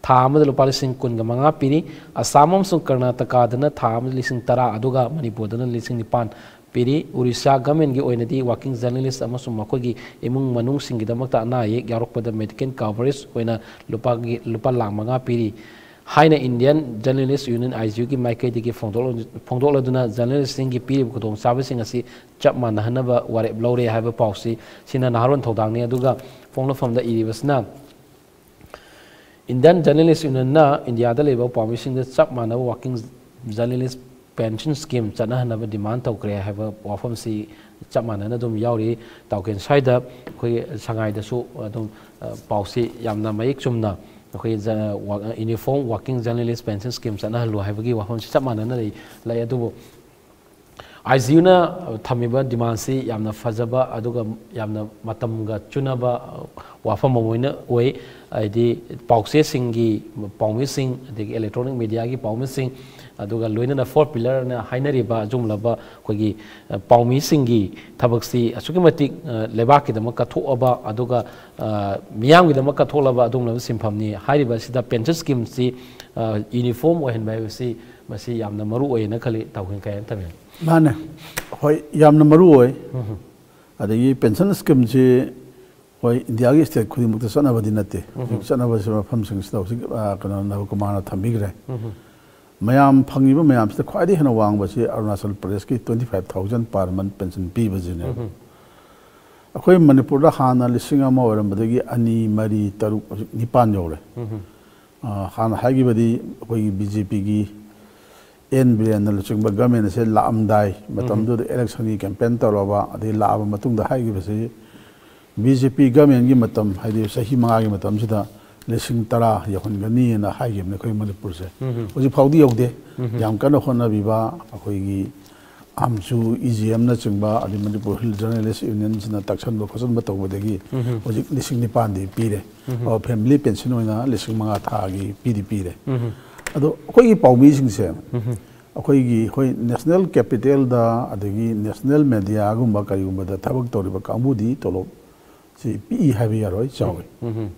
ꯊꯥ ꯑꯃꯗ ꯂꯨꯄꯥ ꯂꯤꯁꯤꯡ ꯀꯨꯟꯒ ꯃꯉꯥ ꯄꯤꯔꯤ꯫ ꯑꯁꯥꯝ ꯑꯃꯁꯨꯡ ꯀꯔꯅꯥꯇꯀꯥꯗꯅ ꯊꯥ ꯑꯃꯗ ꯂꯤꯁꯤꯡ ꯇꯔꯥ, ꯑꯗꯨꯒ ꯃꯅꯤꯄꯨꯔꯗꯅ ꯂꯤꯁꯤꯡ ꯅꯤꯄꯥꯟ ꯄꯤꯔꯤ꯫ ꯑꯣꯔꯤꯁꯥ governmentꯀꯤ ꯑꯣꯏꯅꯗꯤ working journalist ꯑꯃꯁꯨꯡ ꯃꯈꯣꯏꯒꯤ ꯏꯃꯨꯡ ꯃꯅꯨꯡꯁꯤꯡꯒꯤꯗꯃꯛꯇ ꯑꯅꯥ ꯑꯌꯦꯛ ꯌꯥꯎꯔꯛꯄꯗ medical coverage ꯑꯣꯏꯅ ꯂꯨꯄꯥꯒꯤ, ꯂꯨꯄꯥ ꯂꯥꯈ ꯃꯉꯥ ꯄꯤꯔꯤ ꯍꯥꯏꯅ Indian Journalist Union, IJU ꯒꯤ ꯃꯥꯏꯀꯩꯗꯒꯤ ꯐꯣꯡꯗꯣꯛꯂ-, ꯐꯣꯡꯗꯣꯛꯂꯗꯨꯅ journalistꯁꯤꯡꯒꯤ ꯄꯤꯔꯤꯕ ꯈꯨꯗꯣꯡꯆꯥꯕꯁꯤꯡ ꯑꯁꯤ ꯆꯞ ꯃꯥꯟꯅꯍꯟꯅꯕ ꯋꯥꯔꯦꯞ ꯂꯧꯔꯦ ꯍꯥꯏꯕ ꯄꯥꯎꯁꯤ, ꯁꯤꯅ ꯅꯍꯥꯔꯣꯜ ꯊꯧꯗꯥꯡꯅꯤ꯫ ꯑꯗꯨꯒ ꯐꯣꯡꯅꯐꯝꯗ ꯏꯔꯤꯕꯁꯤꯅ, Indian Journalist Unionꯅ ꯏꯟꯗꯤꯌꯥꯗ ꯂꯩꯕ ꯄꯥꯎꯃꯤꯁꯤꯡꯗ ꯆꯞ ꯃꯥꯟꯅꯕ working journalist pension scheme ꯆꯠꯅꯍꯟꯅꯕ demand ꯇꯧꯈ꯭ꯔꯦ ꯍꯥꯏꯕ ꯋꯥꯐꯝꯁꯤ ꯆꯞ ꯃꯥꯟꯅꯅ ꯑꯗꯨꯝ ꯌꯥꯎꯔꯤ꯫ ꯇꯥꯎꯀꯦꯟ ꯁ꯭ꯋꯥꯏꯗ ꯑꯩꯈꯣꯏ ꯁꯉꯥꯏꯗꯁꯨ ꯑꯗꯨꯝ, ꯑ, ꯄꯥꯎꯁꯤ ꯌꯥꯝꯅ ꯃꯌꯦꯛ ꯆꯨꯝꯅ ꯑꯩꯈꯣꯏ ꯖ-, ꯋꯥ-, Uniform Working Journalist Pension Scheme ꯆꯠꯅꯍꯜꯂꯨ ꯍꯥꯏꯕꯒꯤ ꯋꯥꯐꯝꯁꯤ ꯆꯞ ꯃꯥꯟꯅꯅ ꯂꯩ, ꯂꯩ꯫ ꯑꯗꯨꯕꯨ ꯑꯥꯏ ꯖꯤ ꯌꯨꯅ ꯊꯝꯃꯤꯕ demandꯁꯤ ꯌꯥꯝꯅ ꯐꯖꯕ, ꯑꯗꯨꯒ ꯌꯥꯝꯅ ꯃꯇꯝꯒ ꯆꯨꯅꯕ ꯋꯥꯐꯝ ꯑꯃ ꯑꯣꯏꯅ ꯑꯣꯏ꯫ ꯍꯥꯏꯗꯤ ꯄꯥꯎꯆꯦꯁꯤꯡꯒꯤ ꯄꯥꯎꯃꯤꯁꯤꯡ, ꯑꯗꯒꯤ electronic mediaꯒꯤ ꯄꯥꯎꯃꯤꯁꯤꯡ, ꯑꯗꯨꯒ ꯂꯣꯏꯅꯅ four pillarꯅ ꯍꯥꯏꯅꯔꯤꯕ ꯑꯗꯨꯒꯨꯝꯂꯕ ꯑꯩꯈꯣꯏꯒꯤ, ꯑ, ꯄꯥꯎꯃꯤꯁꯤꯡꯒꯤ ꯊꯕꯛꯁꯤ ꯑꯁꯨꯛꯀꯤ ꯃꯇꯤꯛ, ꯑ, ꯂꯩꯕꯥꯛꯀꯤꯗꯃꯛ ꯀꯠꯊꯣꯛꯂꯕ, ꯑꯗꯨꯒ, ꯑ, ꯃꯤꯌꯥꯝꯒꯤꯗꯃꯛ ꯀꯠꯊꯣꯛꯂꯕ ꯑꯗꯨꯒꯨꯝꯂꯕ ꯁꯤꯟꯐꯝꯅꯤ꯫ ꯍꯥꯏꯔꯤꯕ ꯑꯁꯤꯗ pension schemeꯁꯤ, ꯑ, uniform ꯑꯣꯏꯍꯟꯕ ꯍꯥꯏꯕꯁꯤ, ꯃꯁꯤ ꯌꯥꯝꯅ ꯃꯔꯨ ꯑꯣꯏꯌꯦꯅ ꯈꯜꯂꯤ꯫ ꯇꯥꯎꯀꯦꯟ ꯀꯌꯥꯅ ꯊꯝꯃꯤ? ꯃꯥꯅꯦ꯫ ꯍꯣꯏ, ꯌꯥꯝꯅ ꯃꯔꯨ ꯑꯣꯏ꯫ ꯑꯗꯒꯤ pension schemeꯁꯤ ꯍꯣꯏ, ꯏꯟꯗꯤꯌꯥꯒꯤ state ꯈꯨꯗꯤꯡꯃꯛꯇ ꯆꯠꯅꯕꯗꯤ ꯅꯠꯇꯦ꯫ ꯍꯧꯖꯤꯛ ꯆꯠꯅꯕꯁꯤ ꯃꯐꯝꯁꯤꯡꯁꯤꯗ ꯍꯧꯖꯤꯛ, ꯑ, ꯀꯩꯅꯣ, ꯅꯕꯀꯨꯃꯥꯔꯅ ꯊꯝꯕꯤꯈ꯭ꯔꯦ꯫ ꯃꯌꯥꯝ ꯐꯪꯉꯤꯕ ꯃꯌꯥꯝꯁꯤꯗ ꯈ꯭ꯋꯥꯏꯗꯒꯤ ꯍꯦꯟꯅ ꯋꯥꯡꯕꯁꯤ ꯑꯔꯨꯅꯥꯆꯜ ꯄ꯭ꯔꯗꯦꯁꯀꯤ twenty five thousand per month pension ꯄꯤꯕꯁꯤꯅꯦꯕ꯫ ꯑꯩꯈꯣꯏ ꯃꯅꯤꯄꯨꯔꯗ ꯍꯥꯟꯅ ꯂꯤꯁꯤꯡ ꯑꯃ ꯑꯣꯏꯔꯝꯕꯗꯒꯤ ꯑꯅꯤ, ꯃꯔꯤ, ꯇꯔꯨꯛ, ꯍꯧꯖꯤꯛ ꯅꯤꯄꯥꯟ ꯌꯧꯔꯦ꯫ ꯑ, ꯍꯥꯟꯅ ꯍꯥꯏꯈꯤꯕꯗꯤ ꯑꯩꯈꯣꯏꯒꯤ BJPꯒꯤ ꯑꯦꯟ ꯕꯤꯔꯦꯟꯅ ꯂꯨꯆꯤꯡꯕ government ꯑꯁꯦ ꯂꯥꯛꯑꯝꯗꯥꯏ ꯃꯇꯝꯗꯨꯗ electionꯒꯤ campaign ꯇꯧꯔꯕ, ꯑꯗꯩ ꯂꯥꯛꯑꯕ ꯃꯇꯨꯡꯗ ꯍꯥꯏꯈꯤꯕꯁꯤ, BJP governmentꯒꯤ ꯃꯇꯝ, ꯍꯥꯏꯗꯤ ꯆꯍꯤ ꯃꯉꯥꯒꯤ ꯃꯇꯝꯁꯤꯗ ꯂꯤꯁꯤꯡ ꯇꯔꯥ ꯌꯧꯍꯟꯒꯅꯤꯅ ꯍꯥꯏꯈꯤꯕꯅꯤ ꯑꯩꯈꯣꯏ ꯃꯅꯤꯄꯨꯔꯁꯦ꯫ ꯍꯧꯖꯤꯛ ꯐꯥꯎꯗꯤ ꯌꯧꯗꯦ꯫ ꯌꯥꯝ ꯀꯟꯅ ꯍꯣꯠꯅꯕꯤꯕ ꯑꯩꯈꯣꯏꯒꯤ ꯑꯝꯁꯨ, ꯏꯖꯦꯑꯦꯝꯅꯆꯤꯡꯕ, ꯑꯗꯩ ꯃꯅꯤꯄꯨꯔ Hill Journalist Unionꯁꯤꯅ ꯇꯛꯁꯟꯕ ꯈꯣꯠꯆꯟꯕ ꯇꯧꯕꯗꯒꯤ ꯍꯧꯖꯤꯛ ꯂꯤꯁꯤꯡ ꯅꯤꯄꯥꯟꯗꯤ ꯄꯤꯔꯦ꯫ ꯑꯣ, family pension ꯑꯣꯏꯅ ꯂꯤꯁꯤꯡ ꯃꯉꯥ ꯊꯥꯒꯤ ꯄꯤꯗꯤ ꯄꯤꯔꯦ꯫ ꯑꯗꯣ ꯑꯩꯈꯣꯏꯒꯤ ꯄꯥꯎꯃꯤꯁꯤꯡꯁꯦ, ꯑꯩꯈꯣꯏꯒꯤ, ꯍꯣꯏ, national capitalꯗ ꯑꯗꯒꯤ national mediaꯒꯨꯝꯕ ꯀꯔꯤꯒꯨꯝꯕꯗ ꯊꯕꯛ ꯇꯧꯔꯤꯕ ꯀꯥꯡꯕꯨꯗꯤ ꯇꯣꯂꯣꯞ ꯁꯤ ꯄꯤꯛꯏ ꯍꯥꯏꯕ ꯌꯥꯔꯣꯏ, ꯆꯥꯎꯏ꯫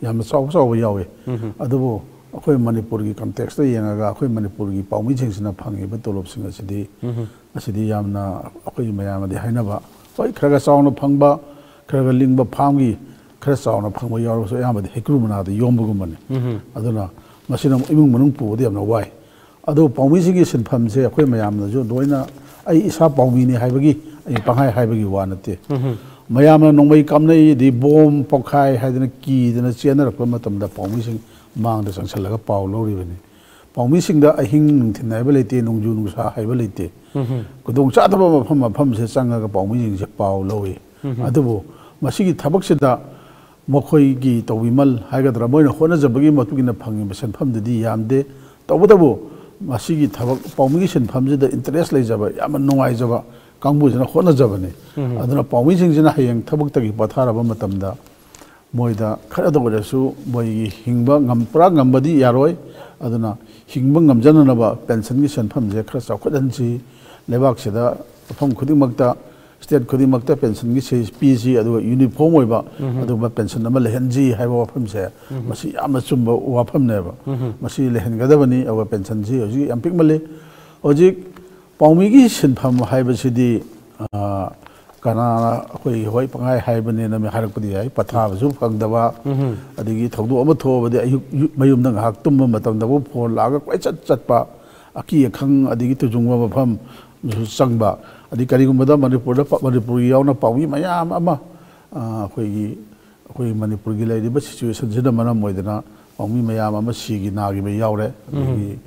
ꯌꯥꯝꯅ ꯆꯥꯎꯕ ꯆꯥꯎꯕ ꯌꯥꯎꯏ꯫ ꯑꯗꯨꯕꯨ ꯑꯩꯈꯣꯏ ꯃꯅꯤꯄꯨꯔꯒꯤ contextꯇ ꯌꯦꯡꯉꯒ ꯑꯩꯈꯣꯏ ꯃꯅꯤꯄꯨꯔꯒꯤ ꯄꯥꯎꯃꯤꯁꯤꯡꯁꯤꯅ ꯐꯪꯉꯤꯕ ꯇꯣꯂꯣꯞꯁꯤꯡ ꯑꯁꯤꯗꯤ, ꯑꯁꯤꯗꯤ ꯌꯥꯝꯅ ꯑꯩꯈꯣꯏꯒꯤ ꯃꯌꯥꯝꯅꯗꯤ ꯍꯥꯏꯅꯕ, ꯍꯣꯏ, ꯈꯔ ꯈꯔ ꯆꯥꯎꯅ ꯐꯪꯕ, ꯈꯔ ꯈꯔ ꯂꯤꯡꯕ farmꯒꯤ ꯈꯔ ꯆꯥꯎꯅ ꯐꯪꯕ ꯌꯥꯎꯔꯒꯁꯨ ꯑꯌꯥꯝꯕꯗꯤ ꯍꯩꯀ꯭ꯔꯨ ꯃꯅꯥꯗ ꯌꯣꯝꯕꯒꯨꯝꯕꯅꯤ꯫ ꯑꯗꯨꯅ ꯃꯁꯤꯅ ꯑꯃꯨꯛ ꯏꯃꯨꯡ ꯃꯅꯨꯡ ꯄꯨꯕꯗ ꯌꯥꯝꯅ ꯋꯥꯏ꯫ ꯑꯗꯣ ꯄꯥꯎꯃꯤꯁꯤꯡꯒꯤ ꯁꯤꯟꯐꯝꯁꯦ ꯑꯩꯈꯣꯏ ꯃꯌꯥꯝꯅꯁꯨ ꯂꯣꯏꯅ, ꯑꯩ ꯏꯁꯥ ꯄꯥꯎꯃꯤꯅꯤ ꯍꯥꯏꯕꯒꯤ ꯑꯩ ꯄꯪꯍꯥꯏ ꯍꯥꯏꯕꯒꯤ ꯋꯥ ꯅꯠꯇꯦ꯫ ꯃꯌꯥꯝꯅ ꯅꯣꯡꯃꯩ ꯀꯥꯞꯅꯩ, ꯑꯗꯩ ꯕꯣꯝ ꯄꯣꯛꯈꯥꯏ ꯍꯥꯏꯗꯅ ꯀꯤꯗꯅ ꯆꯦꯟꯅꯔꯛꯄ ꯃꯇꯝꯗ ꯄꯥꯎꯃꯤꯁꯤꯡ ꯃꯥꯡꯗ ꯆꯪꯁꯤꯜꯂꯒ ꯄꯥꯎ ꯂꯧꯔꯤꯕꯅꯤ꯫ ꯄꯥꯎꯃꯤꯁꯤꯡꯗ ꯑꯍꯤꯡ ꯅꯨꯡꯊꯤꯜ ꯍꯥꯏꯕ ꯂꯩꯇꯦ, ꯅꯣꯡꯖꯨ ꯅꯨꯡꯁꯥ ꯍꯥꯏꯕ ꯂꯩꯇꯦ꯫ ꯈꯨꯗꯣꯡ ꯆꯥꯗꯕ ꯃꯐꯝ ꯃꯐꯝꯁꯦ ꯆꯪꯉꯒ ꯄꯥꯎꯃꯤꯁꯤꯡꯁꯦ ꯄꯥꯎ ꯂꯧꯏ꯫ ꯑꯗꯨꯕꯨ ꯃꯁꯤꯒꯤ ꯊꯕꯛꯁꯤꯗ ꯃꯈꯣꯏꯒꯤ ꯇꯧꯕꯤꯃꯜ ꯍꯥꯏꯒꯗ꯭ꯔꯥ, ꯃꯣꯏꯅ ꯍꯣꯠꯅꯖꯕꯒꯤ ꯃꯇꯨꯡ ꯏꯟꯅ ꯐꯪꯉꯤꯕ ꯁꯦꯟꯐꯝꯗꯨꯗꯤ ꯌꯥꯝꯗꯦ꯫ ꯇꯧꯕꯇꯕꯨ ꯃꯁꯤꯒꯤ ꯊꯕꯛ, ꯄꯥꯎꯃꯤꯒꯤ ꯁꯤꯟꯐꯝꯁꯤꯗ interest ꯂꯩꯖꯕ, ꯌꯥꯝꯅ ꯅꯨꯡꯉꯥꯏꯖꯕ ꯀꯥꯡꯕꯨꯁꯤꯅ ꯍꯣꯠꯅꯖꯕꯅꯤ꯫ ꯑꯗꯨꯅ ꯄꯥꯎꯃꯤꯁꯤꯡꯁꯤꯅ ꯍꯌꯦꯡ ꯊꯕꯛꯇꯒꯤ ꯄꯣꯊꯥꯔꯕ ꯃꯇꯝꯗ ꯃꯣꯏꯗ ꯈꯔꯗ ꯑꯣꯏꯔꯁꯨ ꯃꯣꯏꯒꯤ ꯍꯤꯡꯕ ꯉꯝ-, ꯄꯨꯔꯥ ꯉꯝꯕꯗꯤ ꯌꯥꯔꯣꯏ꯫ ꯑꯗꯨꯅ ꯍꯤꯡꯕ ꯉꯝꯖꯅꯅꯕ pensionꯒꯤ ꯁꯦꯟꯐꯝꯁꯦ ꯈꯔ ꯆꯥꯎꯈꯠꯍꯟꯁꯤ꯫ ꯂꯩꯕꯥꯛꯁꯤꯗ ꯃꯐꯝ ꯈꯨꯗꯤꯡꯃꯛꯇ, state ꯈꯨꯗꯤꯡꯃꯛꯇ pensionꯒꯤ ꯁꯦ ꯄꯤꯁꯤ, ꯑꯗꯨꯒ uniform ꯑꯣꯏꯕ ꯑꯗꯨꯒꯨꯝꯕ pension ꯑꯃ ꯂꯩꯍꯟꯁꯤ ꯍꯥꯏꯕ ꯋꯥꯐꯝꯁꯦ, ꯃꯁꯤ ꯌꯥꯝꯅ ꯆꯨꯝꯕ ꯋꯥꯐꯝꯅꯦꯕ꯫ ꯃꯁꯤ ꯂꯩꯍꯟꯒꯗꯕꯅꯤ꯫ ꯑꯗꯨꯒ pensionꯁꯤ ꯍꯧꯖꯤꯛ ꯌꯥꯝ ꯄꯤꯛꯃꯜꯂꯤ꯫ ꯍꯧꯖꯤꯛ ꯄꯥꯎꯃꯤꯒꯤ ꯁꯤꯟꯐꯝ ꯍꯥꯏꯕꯁꯤꯗꯤ, ꯑ, ꯀꯅꯥꯅ ꯑꯩꯈꯣꯏ ꯍꯣꯏ ꯄꯪꯍꯥꯏ ꯍꯥꯏꯕꯅꯦꯅ ꯃꯤ ꯍꯥꯏꯔꯛꯄꯗꯤ ꯌꯥꯏ, ꯄꯊꯥꯕꯁꯨ ꯐꯪꯗꯕ, ꯑꯗꯒꯤ ꯊꯧꯗꯣꯛ ꯑꯃ ꯊꯣꯛꯑꯕꯗꯤ ꯑꯌꯨꯛ, ꯌꯨ-, ꯃꯌꯨꯝꯗ ꯉꯥꯏꯍꯥꯛ ꯇꯨꯝꯕ ꯃꯇꯝꯗꯕꯨ phone ꯂꯥꯛꯑꯒ ꯀꯣꯏꯆꯠ ꯆꯠꯄ, ꯑꯀꯤ ꯑꯈꯪ ꯑꯗꯒꯤ ꯇꯨꯖꯨꯡꯕ ꯃꯐꯝꯁꯨ ꯆꯪꯕ, ꯑꯗꯩ ꯀꯔꯤꯒꯨꯝꯕꯗ ꯃꯅꯤꯄꯨꯔꯗ ꯄ-, ꯃꯅꯤꯄꯨꯔꯒꯤ ꯌꯥꯎꯅ ꯄꯥꯎꯃꯤ ꯃꯌꯥꯝ ꯑꯃ, ꯑ, ꯑꯩꯈꯣꯏꯒꯤ ꯑꯩꯈꯣꯏ ꯃꯅꯤꯄꯨꯔꯒꯤ ꯂꯩꯔꯤꯕ situationꯁꯤꯅ ꯃꯔꯝ ꯑꯣꯏꯗꯅ ꯄꯥꯎꯃꯤ ꯃꯌꯥꯝ ꯑꯃ ꯁꯤꯈꯤ ꯅꯥꯈꯤꯕ ꯌꯥꯎꯔꯦ꯫ ꯑꯗꯒꯤ,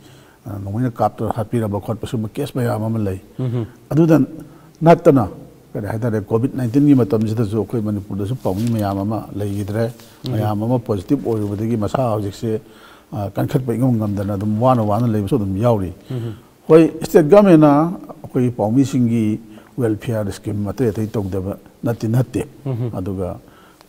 ꯑ, ꯅꯣꯡꯃꯩꯅ ꯀꯥꯞꯇꯨꯅ ꯍꯥꯠꯄꯤꯔꯝꯕ ꯈꯣꯠꯄ ꯁꯨꯝꯕ case ꯃꯌꯥꯝ ꯑꯃ ꯂꯩ꯫ ꯑꯗꯨꯗ ꯅꯠꯇꯅ ꯀꯔꯤ ꯍꯥꯏꯇꯥꯔꯦ, COVID nineteenꯒꯤ ꯃꯇꯝꯁꯤꯗꯁꯨ ꯑꯩꯈꯣꯏ ꯃꯅꯤꯄꯨꯔꯗꯁꯨ ꯄꯥꯎꯃꯤ ꯃꯌꯥꯝ ꯑꯃ ꯂꯩꯈꯤꯗ꯭ꯔꯦ꯫ ꯃꯌꯥꯝ ꯑꯃ positive ꯑꯣꯏꯔꯨꯕꯗꯒꯤ ꯃꯁꯥ ꯍꯧꯖꯤꯛꯁꯦ, ꯑ, ꯀꯟꯈꯠꯄ ꯏꯉꯝ ꯉꯝꯗꯅ ꯑꯗꯨꯝ ꯋꯥꯅ ꯂꯩꯕꯁꯨ ꯑꯗꯨꯝ ꯌꯥꯎꯔꯤ꯫ ꯍꯣꯏ, state governmentꯅ ꯑꯩꯈꯣꯏꯒꯤ ꯄꯥꯎꯃꯤꯁꯤꯡꯒꯤ welfare scheme ꯑꯇꯩ ꯑꯇꯩ ꯇꯧꯗꯕ ꯅꯠꯇꯦ, ꯅꯠꯇꯦ꯫ ꯑꯗꯨꯒ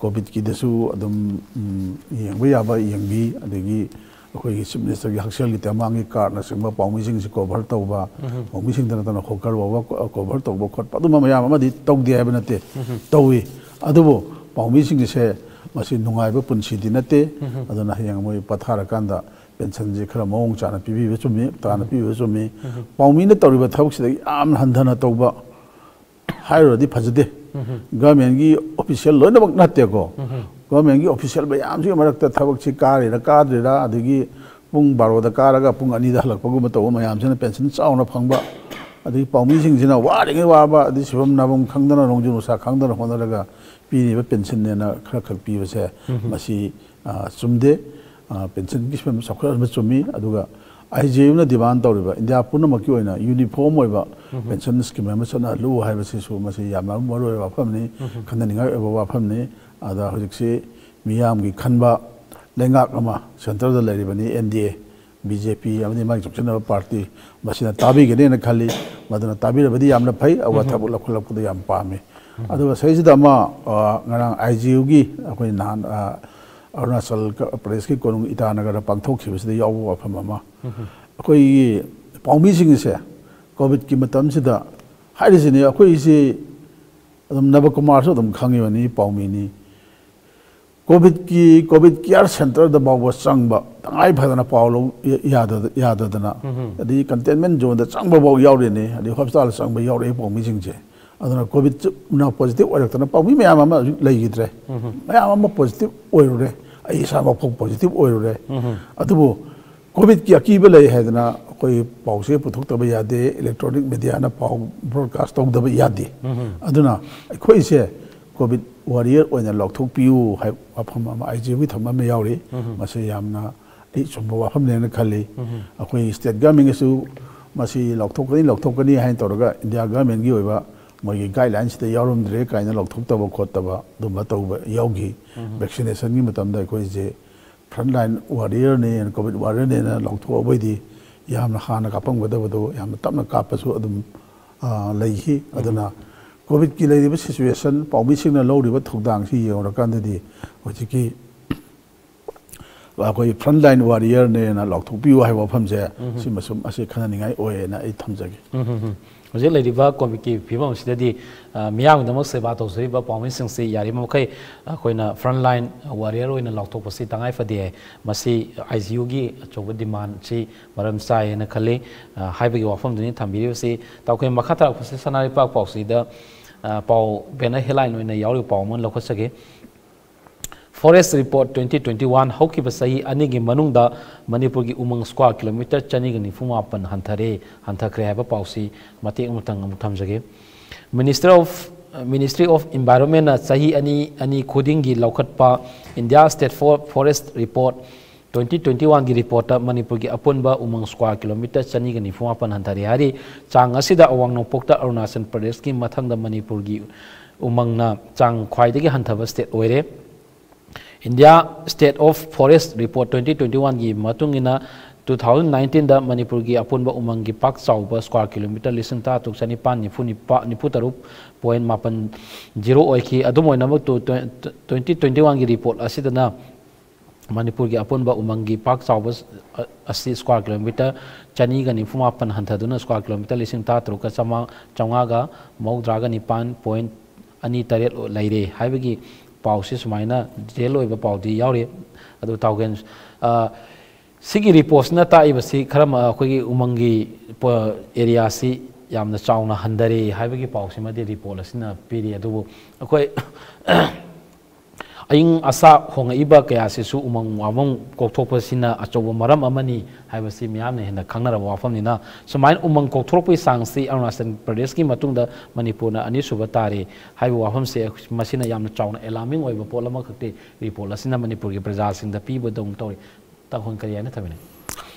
COVIDꯀꯤꯗꯁꯨ ꯑꯗꯨꯝ, ꯎꯝ, ꯌꯦꯡꯕ ꯌꯥꯕ ꯌꯦꯡꯕꯤ, ꯑꯗꯒꯤ ꯑꯩꯈꯣꯏꯒꯤ Chief Ministerꯒꯤ ꯍꯛꯁꯦꯜꯒꯤ ꯇꯦꯡꯕꯥꯡꯒꯤ cardꯅꯆꯤꯡꯕ ꯄꯥꯎꯃꯤꯁꯤꯡꯁꯤ cover ꯇꯧꯕ, ꯄꯥꯎꯃꯤꯁꯤꯡꯗ ꯅꯠꯇꯅ ꯍꯣꯀꯔ ꯐꯥꯎꯕ ꯀꯣ-, cover ꯇꯧꯕ ꯈꯣꯠꯄ ꯑꯗꯨꯝꯕ ꯃꯌꯥꯝ ꯑꯃꯗꯤ ꯇꯧꯗꯦ ꯍꯥꯏꯕ ꯅꯠꯇꯦ, ꯇꯧꯏ꯫ ꯑꯗꯨꯕꯨ ꯄꯥꯎꯃꯤꯁꯤꯡꯁꯦ ꯃꯁꯤ ꯅꯨꯡꯉꯥꯏꯕ ꯄꯨꯟꯁꯤꯗꯤ ꯅꯠꯇꯦ꯫ ꯑꯗꯨꯅ ꯍꯌꯦꯡ ꯃꯣꯏ ꯄꯊꯥꯔꯀꯥꯟꯗ pensionꯁꯦ ꯈꯔ ꯃꯑꯣꯡ ꯆꯥꯅ ꯄꯤꯕꯤꯕ ꯆꯨꯝꯃꯤ, ꯇꯥꯅ ꯄꯤꯕꯤꯕ ꯆꯨꯝꯃꯤ꯫ ꯄꯥꯎꯃꯤꯅ ꯇꯧꯔꯤꯕ ꯊꯕꯛꯁꯤꯗꯒꯤ ꯌꯥꯝꯅ ꯍꯟꯊꯅ ꯇꯧꯕ ꯍꯥꯏꯔꯨꯔꯗꯤ ꯐꯖꯗꯦ꯫ Governmentꯀꯤ official ꯂꯣꯏꯅꯃꯛ ꯅꯠꯇꯦꯀꯣ꯫ Governmentꯀꯤ official ꯃꯌꯥꯝꯁꯤꯒꯤ ꯃꯔꯛꯇ ꯊꯕꯛꯁꯤ ꯀꯥꯔꯤꯔꯥ ꯀꯥꯗ꯭ꯔꯤꯔꯥ, ꯑꯗꯒꯤ ꯄꯨꯡ ꯕꯥꯔꯣꯗ ꯀꯥꯔꯒ ꯄꯨꯡ ꯑꯅꯤꯗ ꯍꯜꯂꯛꯄꯒꯨꯝꯕ ꯇꯧꯕ ꯃꯌꯥꯝꯁꯤꯅ pension ꯆꯥꯎꯅ ꯐꯪꯕ, ꯑꯗꯒꯤ ꯄꯥꯎꯃꯤꯁꯤꯡꯁꯤꯅ ꯋꯥꯔꯤꯉꯩ ꯋꯥꯕ, ꯑꯗꯩ ꯁꯤꯐꯝ ꯅꯥꯐꯝ ꯈꯪꯗꯅ, ꯅꯣꯡꯖꯨ ꯅꯨꯡꯁꯥ ꯈꯪꯗꯅ ꯍꯣꯠꯅꯔꯒ ꯄꯤꯔꯤꯕ pensionꯅꯦꯅ ꯈꯔ ꯈꯛ ꯄꯤꯕꯁꯦ, ꯃꯁꯤ, ꯑ, ꯆꯨꯝꯗꯦ꯫ ꯑ, pensionꯒꯤ ꯐꯤꯕꯝ ꯆꯥꯎꯈꯠꯍꯟꯕ ꯆꯨꯝꯃꯤ, ꯑꯗꯨꯒ ꯑꯥꯏ ꯖꯤ ꯌꯨꯅ ꯗꯤꯃꯥꯟ ꯇꯧꯔꯤꯕ ꯏꯟꯗꯤꯌꯥ ꯄꯨꯝꯅꯃꯛꯀꯤ ꯑꯣꯏꯅ ꯌꯨꯅꯤꯐꯣꯔꯝ ꯑꯣꯏꯕ ꯄꯦꯟꯁꯟ ꯁ꯭ꯀꯤꯝ ꯑꯃ ꯆꯠꯅꯍꯜꯂꯨ ꯍꯥꯏꯕꯁꯤꯁꯨ ꯃꯁꯤ ꯌꯥꯝꯅ ꯃꯔꯨꯑꯣꯏꯕ ꯋꯥꯐꯝꯅꯤ, ꯈꯟꯅꯅꯤꯡꯉꯥꯏ ꯑꯣꯏꯕ ꯋꯥꯐꯝꯅꯤ꯫ ꯑꯗ ꯍꯧꯖꯤꯛꯁꯤ ꯃꯤꯌꯥꯝꯒꯤ ꯈꯟꯕ ꯂꯩꯉꯥꯛ ꯑꯃ ꯁꯦꯟꯇꯔꯗ ꯂꯩꯔꯤꯕꯅꯤ, ꯑꯦꯟ ꯗꯤ ꯑꯦ, ꯕꯤ ꯖꯦ ꯄꯤ ꯑꯃꯗꯤ ꯃꯥꯒꯤ ꯆꯨꯡꯁꯤꯟꯅꯕ ꯄꯥꯔꯇꯤ, ꯃꯁꯤꯅ ꯇꯥꯕꯤꯒꯅꯦꯅ ꯈꯜꯂꯤ꯫ ꯃꯗꯨꯅ ꯇꯥꯕꯤꯔꯕꯗꯤ ꯌꯥꯝꯅ ꯐꯩ, ꯑꯋꯥ ꯊꯕꯛ ꯂꯧꯈꯠꯂꯛꯄꯗ ꯌꯥꯝ ꯄꯥꯝꯃꯤ꯫ ꯑꯗꯨꯒ ꯁꯤꯗꯩꯁꯤꯗ ꯑꯃ, ꯑ, ꯉꯔꯥꯡ ꯑꯥꯏ ꯖꯤ ꯌꯨꯒꯤ ꯑꯩꯈꯣꯏ ꯅꯍꯥꯟ, ꯑ, ꯑꯔꯨꯅꯥꯆꯜ ꯄ꯭ꯔꯗꯦꯁꯀꯤ ꯀꯣꯅꯨꯡ ꯏꯇꯥꯅꯒꯔꯗ ꯄꯥꯡꯊꯣꯛꯈꯤꯕꯁꯤꯗ ꯌꯥꯎꯕ ꯋꯥꯐꯝ ꯑꯃ, ꯑꯩꯈꯣꯏꯒꯤ ꯄꯥꯎꯃꯤꯁꯤꯡꯁꯦ ꯀꯣꯚꯤꯗꯀꯤ ꯃꯇꯝꯁꯤꯗ ꯍꯥꯏꯔꯤꯁꯤꯅꯤ, ꯑꯩꯈꯣꯏꯁꯤ ꯑꯗꯨꯝ ꯅꯕꯀꯨꯃꯥꯔꯁꯨ ꯑꯗꯨꯝ ꯈꯪꯉꯤꯕꯅꯤ, ꯄꯥꯎꯃꯤꯅꯤ꯫ ꯀꯣꯚꯤꯗꯀꯤ, ꯀꯣꯚꯤꯗ ꯀꯤꯌꯔ ꯁꯦꯟꯇꯔꯗ ꯐꯥꯎꯕ ꯆꯪꯕ ꯇꯉꯥꯏ ꯐꯗꯅ ꯄꯥꯎ ꯂꯧ ꯌꯥꯗ-, ꯌꯥꯗꯗꯅ, ꯑꯗꯩ ꯀꯟꯇꯦꯟꯃꯦꯟ ꯖꯣꯟꯗ ꯆꯪꯕ ꯐꯥꯎ ꯌꯥꯎꯔꯤꯅꯤ, ꯑꯗꯩ ꯍꯣꯁꯄꯤꯇꯥꯜ ꯆꯪꯕ ꯌꯥꯎꯔꯛꯏ ꯄꯥꯎꯃꯤꯁꯤꯡꯁꯦ꯫ ꯑꯗꯨꯅ ꯀꯣꯚꯤꯗꯅ ꯄꯣꯖꯤꯇꯤꯚ ꯑꯣꯏꯔꯛꯇꯅ ꯄꯥꯎꯃꯤ ꯃꯌꯥꯝ ꯑꯃ ꯍꯧꯖꯤꯛ ꯂꯩꯈꯤꯗ꯭ꯔꯦ꯫ ꯃꯌꯥꯝ ꯑꯃ ꯄꯣꯖꯤꯇꯤꯚ ꯑꯣꯏꯔꯨꯔꯦ, ꯑꯩ ꯏꯁꯥꯃꯛ ꯐꯥꯎ ꯄꯣꯖꯤꯇꯤꯚ ꯑꯣꯏꯔꯨꯔꯦ꯫ ꯑꯗꯨꯕꯨ ꯀꯣꯚꯤꯗꯀꯤ ꯑꯀꯤꯕ ꯂꯩ ꯍꯥꯏꯗꯅ ꯑꯩꯈꯣꯏ ꯄꯥꯎꯁꯦ ꯄꯨꯊꯣꯛꯇꯕ ꯌꯥꯗꯦ, ꯏꯂꯦꯛꯇ꯭ꯔꯣꯅꯤꯛ ꯃꯦꯗꯤꯌꯥꯅ ꯄꯥꯎ ꯕ꯭ꯔꯣꯗꯀꯥꯁ ꯇꯧꯗꯕ ꯌꯥꯗꯦ꯫ ꯑꯗꯨꯅ ꯑꯩꯈꯣꯏꯁꯦ ꯀꯣꯚꯤꯗ ꯋꯥꯔꯤꯌꯔ ꯑꯣꯏꯅ ꯂꯥꯎꯊꯣꯛꯄꯤꯌꯨ ꯍꯥꯏꯕ ꯋꯥꯐꯝ ꯑꯃ ꯑꯥꯏ ꯖꯤ ꯌꯨꯒꯤ ꯊꯝꯕ ꯑꯃ ꯌꯥꯎꯔꯤ꯫ ꯃꯁꯤ ꯌꯥꯝꯅ ꯑꯩ ꯆꯨꯝꯕ ꯋꯥꯐꯝꯅꯦꯅ ꯈꯜꯂꯤ꯫ ꯑꯩꯈꯣꯏ ꯁ꯭ꯇꯦꯠ ꯒꯚꯔꯟꯃꯦꯟꯒꯤꯁꯨ ꯃꯁꯤ ꯂꯥꯎꯊꯣꯛꯀꯅꯤ, ꯂꯥꯎꯊꯣꯛꯀꯅꯤ ꯍꯥꯏꯅ ꯇꯧꯔꯒ ꯏꯟꯗꯤꯌꯥ ꯒꯚꯔꯟꯃꯦꯟꯒꯤ ꯑꯣꯏꯕ ꯃꯣꯏꯒꯤ ꯒꯥꯏꯗꯂꯥꯏꯟꯁꯤꯗ ꯌꯥꯎꯔꯝꯗ꯭ꯔꯦ ꯀꯥꯏꯅ ꯂꯧꯊꯣꯛꯇꯕ ꯈꯣꯠꯇꯕ ꯑꯗꯨꯝꯕ ꯇꯧꯕ ꯌꯥꯎꯈꯤ꯫ ꯚꯦꯛꯁꯤꯅꯦꯁꯟꯒꯤ ꯃꯇꯝꯗ ꯑꯩꯈꯣꯏꯁꯦ ꯐ꯭ꯔꯟꯠ ꯂꯥꯏꯟ ꯋꯥꯔꯤꯌꯔꯅꯦꯅ, ꯀꯣꯚꯤꯗ ꯋꯥꯔꯤꯌꯔꯅꯦꯅ ꯂꯥꯎꯊꯣꯛꯑꯕꯩꯗꯤ ꯌꯥꯝꯅ ꯍꯥꯟꯅ ꯀꯥꯞꯄꯝꯒꯗꯕꯗꯣ ꯌꯥꯝꯅ ꯇꯞꯅ ꯀꯥꯞꯄꯁꯨ ꯑꯗꯨꯝ, ꯑ, ꯂꯩꯈꯤ꯫ ꯑꯗꯨꯅ ꯀꯣꯚꯤꯗꯀꯤ ꯂꯩꯔꯤꯕ ꯁꯤꯆꯨꯋꯦꯁꯟ, ꯄꯥꯎꯃꯤꯁꯤꯡꯅ ꯂꯧꯔꯤꯕ ꯊꯧꯗꯥꯡꯁꯤ ꯌꯦꯡꯉꯨꯔꯀꯥꯟꯗꯗꯤ ꯍꯧꯖꯤꯛꯀꯤ ꯑꯩꯈꯣꯏ ꯐ꯭ꯔꯟꯠ ꯂꯥꯏꯟ ꯋꯥꯔꯤꯌꯔꯅꯦꯅ ꯂꯥꯎꯊꯣꯛꯄꯤꯌꯨ ꯍꯥꯏꯕ ꯋꯥꯐꯝꯁꯦ ꯁꯤꯃꯁꯨ ꯑꯁꯤ ꯈꯟꯅꯅꯤꯡꯉꯥꯏ ꯑꯣꯏꯌꯦꯅ ꯑꯩ ꯊꯝꯖꯒꯦ꯫ ꯍꯧꯖꯤꯛ ꯂꯩꯔꯤꯕ ꯀꯣꯚꯤꯗꯀꯤ ꯐꯤꯕꯝ ꯑꯁꯤꯗꯗꯤ, ꯑ, ꯃꯤꯌꯥꯝꯒꯤꯗꯃꯛ ꯁꯦꯕꯥ ꯇꯧꯖꯔꯤꯕ ꯄꯥꯎꯃꯤꯁꯤꯡꯁꯤ ꯌꯥꯔꯤꯕ ꯃꯈꯩ ꯑꯩꯈꯣꯏꯅ ꯐ꯭ꯔꯟꯠ ꯂꯥꯏꯟ ꯋꯥꯔꯤꯌꯔ ꯑꯣꯏꯅ ꯂꯥꯎꯊꯣꯛꯄꯁꯤ ꯇꯉꯥꯏ ꯐꯗꯦ ꯍꯥꯏ꯫ ꯃꯁꯤ ꯑꯥꯏ ꯖꯤ ꯌꯨꯒꯤ ꯑꯆꯧꯕ ꯗꯤꯃꯥꯟꯁꯤ ꯃꯔꯝ ꯆꯥꯏ ꯍꯥꯏꯅ ꯈꯜꯂꯤ꯫ ꯑ, ꯍꯥꯏꯕꯒꯤ ꯋꯥꯐꯝꯗꯨꯅꯤ ꯊꯝꯕꯤꯔꯤꯕꯁꯤ꯫ ꯇꯥꯎꯈꯣꯏ ꯃꯈꯥ ꯇꯥꯔꯛꯄꯁꯤ ꯁꯅꯥ ꯂꯩꯄꯥꯛ ꯄꯥꯎꯁꯤꯗ, ꯑ, ꯄꯥꯎ ꯕꯦꯅꯔ ꯍꯦꯗꯂꯥꯏꯟ ꯑꯣꯏꯅ ꯌꯥꯎꯔꯤꯕ ꯄꯥꯎ ꯑꯃ ꯂꯧꯈꯠꯆꯒꯦ꯫ Forest Report twenty twenty one, ꯍꯧꯈꯤꯕ ꯆꯍꯤ ꯑꯅꯤꯒꯤ ꯃꯅꯨꯡꯗ ꯃꯅꯤꯄꯨꯔꯒꯤ ꯎꯃꯪ square kilometre ꯆꯅꯤꯒ ꯅꯤꯐꯨ ꯃꯥꯄꯟ ꯍꯟꯊꯔꯦ, ꯍꯟꯊꯈ꯭ꯔꯦ ꯍꯥꯏꯕ ꯄꯥꯎꯁꯤ ꯃꯇꯦꯛ ꯑꯃꯇꯪ ꯑꯃꯨꯛ ꯊꯝꯖꯒꯦ꯫ Minister of, Ministry of Environment ꯅ ꯆꯍꯤ ꯑꯅꯤ ꯑꯅꯤ ꯈꯨꯗꯤꯡꯒꯤ ꯂꯧꯈꯠꯄ India State For-, Forest Report twenty twenty ꯋꯥꯟꯒꯤ ꯔꯤꯄꯣꯔꯠꯇ ꯃꯅꯤꯄꯨꯔꯒꯤ ꯑꯄꯨꯟꯕ ꯎꯃꯪ ꯁ꯭ꯀ꯭ꯋꯥꯔ ꯀꯤꯂꯣꯃꯤꯇꯔ ꯆꯅꯤꯒ ꯅꯤꯐꯨ ꯃꯥꯄꯟ ꯍꯟꯊꯔꯦ ꯍꯥꯏꯔꯤ꯫ ꯆꯥꯡ ꯑꯁꯤꯗ ꯑꯋꯥꯡ ꯅꯣꯡꯄꯣꯛꯇ ꯑꯔꯨꯅꯥꯆꯜ ꯄ꯭ꯔꯗꯦꯁꯀꯤ ꯃꯊꯪꯗ ꯃꯅꯤꯄꯨꯔꯒꯤ ꯎꯃꯪꯅ ꯆꯥꯡ ꯈ꯭ꯋꯥꯏꯗꯒꯤ ꯍꯟꯊꯕ ꯁ꯭ꯇꯦꯠ ꯑꯣꯏꯔꯦ꯫ India state of forest report twenty twenty ꯋꯥꯟꯒꯤ ꯃꯇꯨꯡ ꯏꯟꯅ, ꯇꯨ ꯊꯥꯎꯖꯟ ꯅꯥꯏꯟꯇꯤꯟꯗ ꯃꯅꯤꯄꯨꯔꯒꯤ ꯑꯄꯨꯟꯕ ꯎꯃꯪꯒꯤ ꯄꯥꯛ ꯆꯥꯎꯕ ꯁ꯭ꯀ꯭ꯋꯥꯔ ꯀꯤꯂꯣꯃꯤꯇꯔ ꯂꯤꯁꯤꯡ ꯇꯔꯥ ꯇꯔꯨꯛ ꯆꯅꯤꯄꯥꯟ ꯅꯤꯐꯨ ꯅꯤꯄꯥꯟ, ꯅꯤꯐꯨ ꯇꯔꯨꯛ ꯄꯣꯏꯟ ꯃꯥꯄꯟ ꯖꯤꯔꯣ ꯑꯣꯏꯈꯤ꯫ ꯑꯗꯨꯝ ꯑꯣꯏꯅꯃꯛ, ꯇꯨ-, ꯇ꯭ꯋꯦꯟꯇꯤ ꯇ꯭ꯋꯦꯟꯇꯤ ꯋꯥꯟꯒꯤ ꯔꯤꯄꯣꯔꯠ ꯑꯁꯤꯗꯅ ꯃꯅꯤꯄꯨꯔꯒꯤ ꯑꯄꯨꯟꯕ ꯎꯃꯪꯒꯤ ꯄꯥꯛ ꯆꯥꯎꯕ ꯑꯁꯤ ꯁ꯭ꯀ꯭ꯋꯥꯔ ꯀꯤꯂꯣꯃꯤꯇꯔ ꯆꯅꯤꯒ ꯅꯤꯐꯨ ꯃꯥꯄꯟ ꯍꯟꯊꯗꯨꯅ ꯁ꯭ꯀ꯭ꯋꯥꯔ ꯀꯤꯂꯣꯃꯤꯇꯔ ꯂꯤꯁꯤꯡ ꯇꯔꯥ ꯇꯔꯨꯛꯀ ꯆꯥꯝꯃꯉꯥ, ꯆꯥꯝꯃꯉꯥꯒ ꯃꯧꯗ꯭ꯔꯥꯒ ꯅꯤꯄꯥꯟ ꯄꯣꯏꯟ ꯑꯅꯤ ꯇꯔꯦꯠ ꯂꯩꯔꯦ ꯍꯥꯏꯕꯒꯤ ꯄꯥꯎꯁꯤ ꯁꯨꯃꯥꯏꯅ ꯗꯤꯇꯦꯜ ꯑꯣꯏꯕ ꯄꯥꯎꯗꯤ ꯌꯥꯎꯔꯤ꯫ ꯑꯗꯨ ꯇꯥꯎꯒꯦꯟ, ꯑ, ꯁꯤꯒꯤ ꯔꯤꯄꯣꯔꯠꯁꯤꯅ ꯇꯥꯛꯏꯕꯁꯤ ꯈꯔ ꯃ-, ꯑꯩꯈꯣꯏꯒꯤ ꯎꯃꯪꯒꯤ ꯄ-, ꯑꯦꯔꯤꯌꯥꯁꯤ ꯌꯥꯝꯅ ꯆꯥꯎꯅ ꯍꯟꯊꯔꯦ ꯍꯥꯏꯕꯒꯤ ꯄꯥꯎꯁꯤꯃꯗꯤ ꯔꯤꯄꯣꯔꯠ ꯑꯁꯤꯅ ꯄꯤꯔꯤ꯫ ꯑꯗꯨꯕꯨ ꯑꯩꯈꯣꯏ ꯑꯏꯪ ꯑꯁꯥ ꯍꯣꯡꯉꯛꯏꯕ ꯀꯌꯥꯁꯤꯁꯨ ꯎꯃꯪ ꯋꯥꯃꯪ ꯀꯣꯛꯊꯣꯛꯄꯁꯤꯅ ꯑꯆꯧꯕ ꯃꯔꯝ ꯑꯃꯅꯤ ꯍꯥꯏꯕꯁꯤ ꯃꯤꯌꯥꯝꯅ ꯍꯦꯟꯅ ꯈꯪꯅꯔꯕ ꯋꯥꯐꯝꯅꯤꯅ, ꯁꯨꯃꯥꯏꯅ ꯎꯃꯪ ꯀꯣꯛꯊꯣꯔꯛꯄꯒꯤ ꯆꯥꯡꯁꯤ ꯑꯔꯨꯅꯥꯆꯜ ꯄ꯭ꯔꯗꯦꯁꯀꯤ ꯃꯇꯨꯡꯗ ꯃꯅꯤꯄꯨꯔꯅ ꯑꯅꯤꯁꯨꯕ ꯇꯥꯔꯤ ꯍꯥꯏꯕ ꯋꯥꯐꯝꯁꯦ ꯃꯁꯤꯅ ꯌꯥꯝꯅ ꯆꯥꯎꯅ ꯑꯦꯂꯥꯔꯃꯤꯡ ꯑꯣꯏꯕ ꯄꯣꯠ ꯑꯃꯈꯛꯇꯤ ꯔꯤꯄꯣꯔꯠ ꯑꯁꯤꯅ ꯃꯅꯤꯄꯨꯔꯒꯤ ꯄ꯭ꯔꯖꯥꯁꯤꯡꯗ ꯄꯤꯕꯗꯧꯅ ꯇꯧꯔꯤ꯫ ꯇꯥꯡꯈꯨꯜ ꯀꯔꯤ ꯍꯥꯏꯅ ꯊꯝꯃꯤꯅꯤ?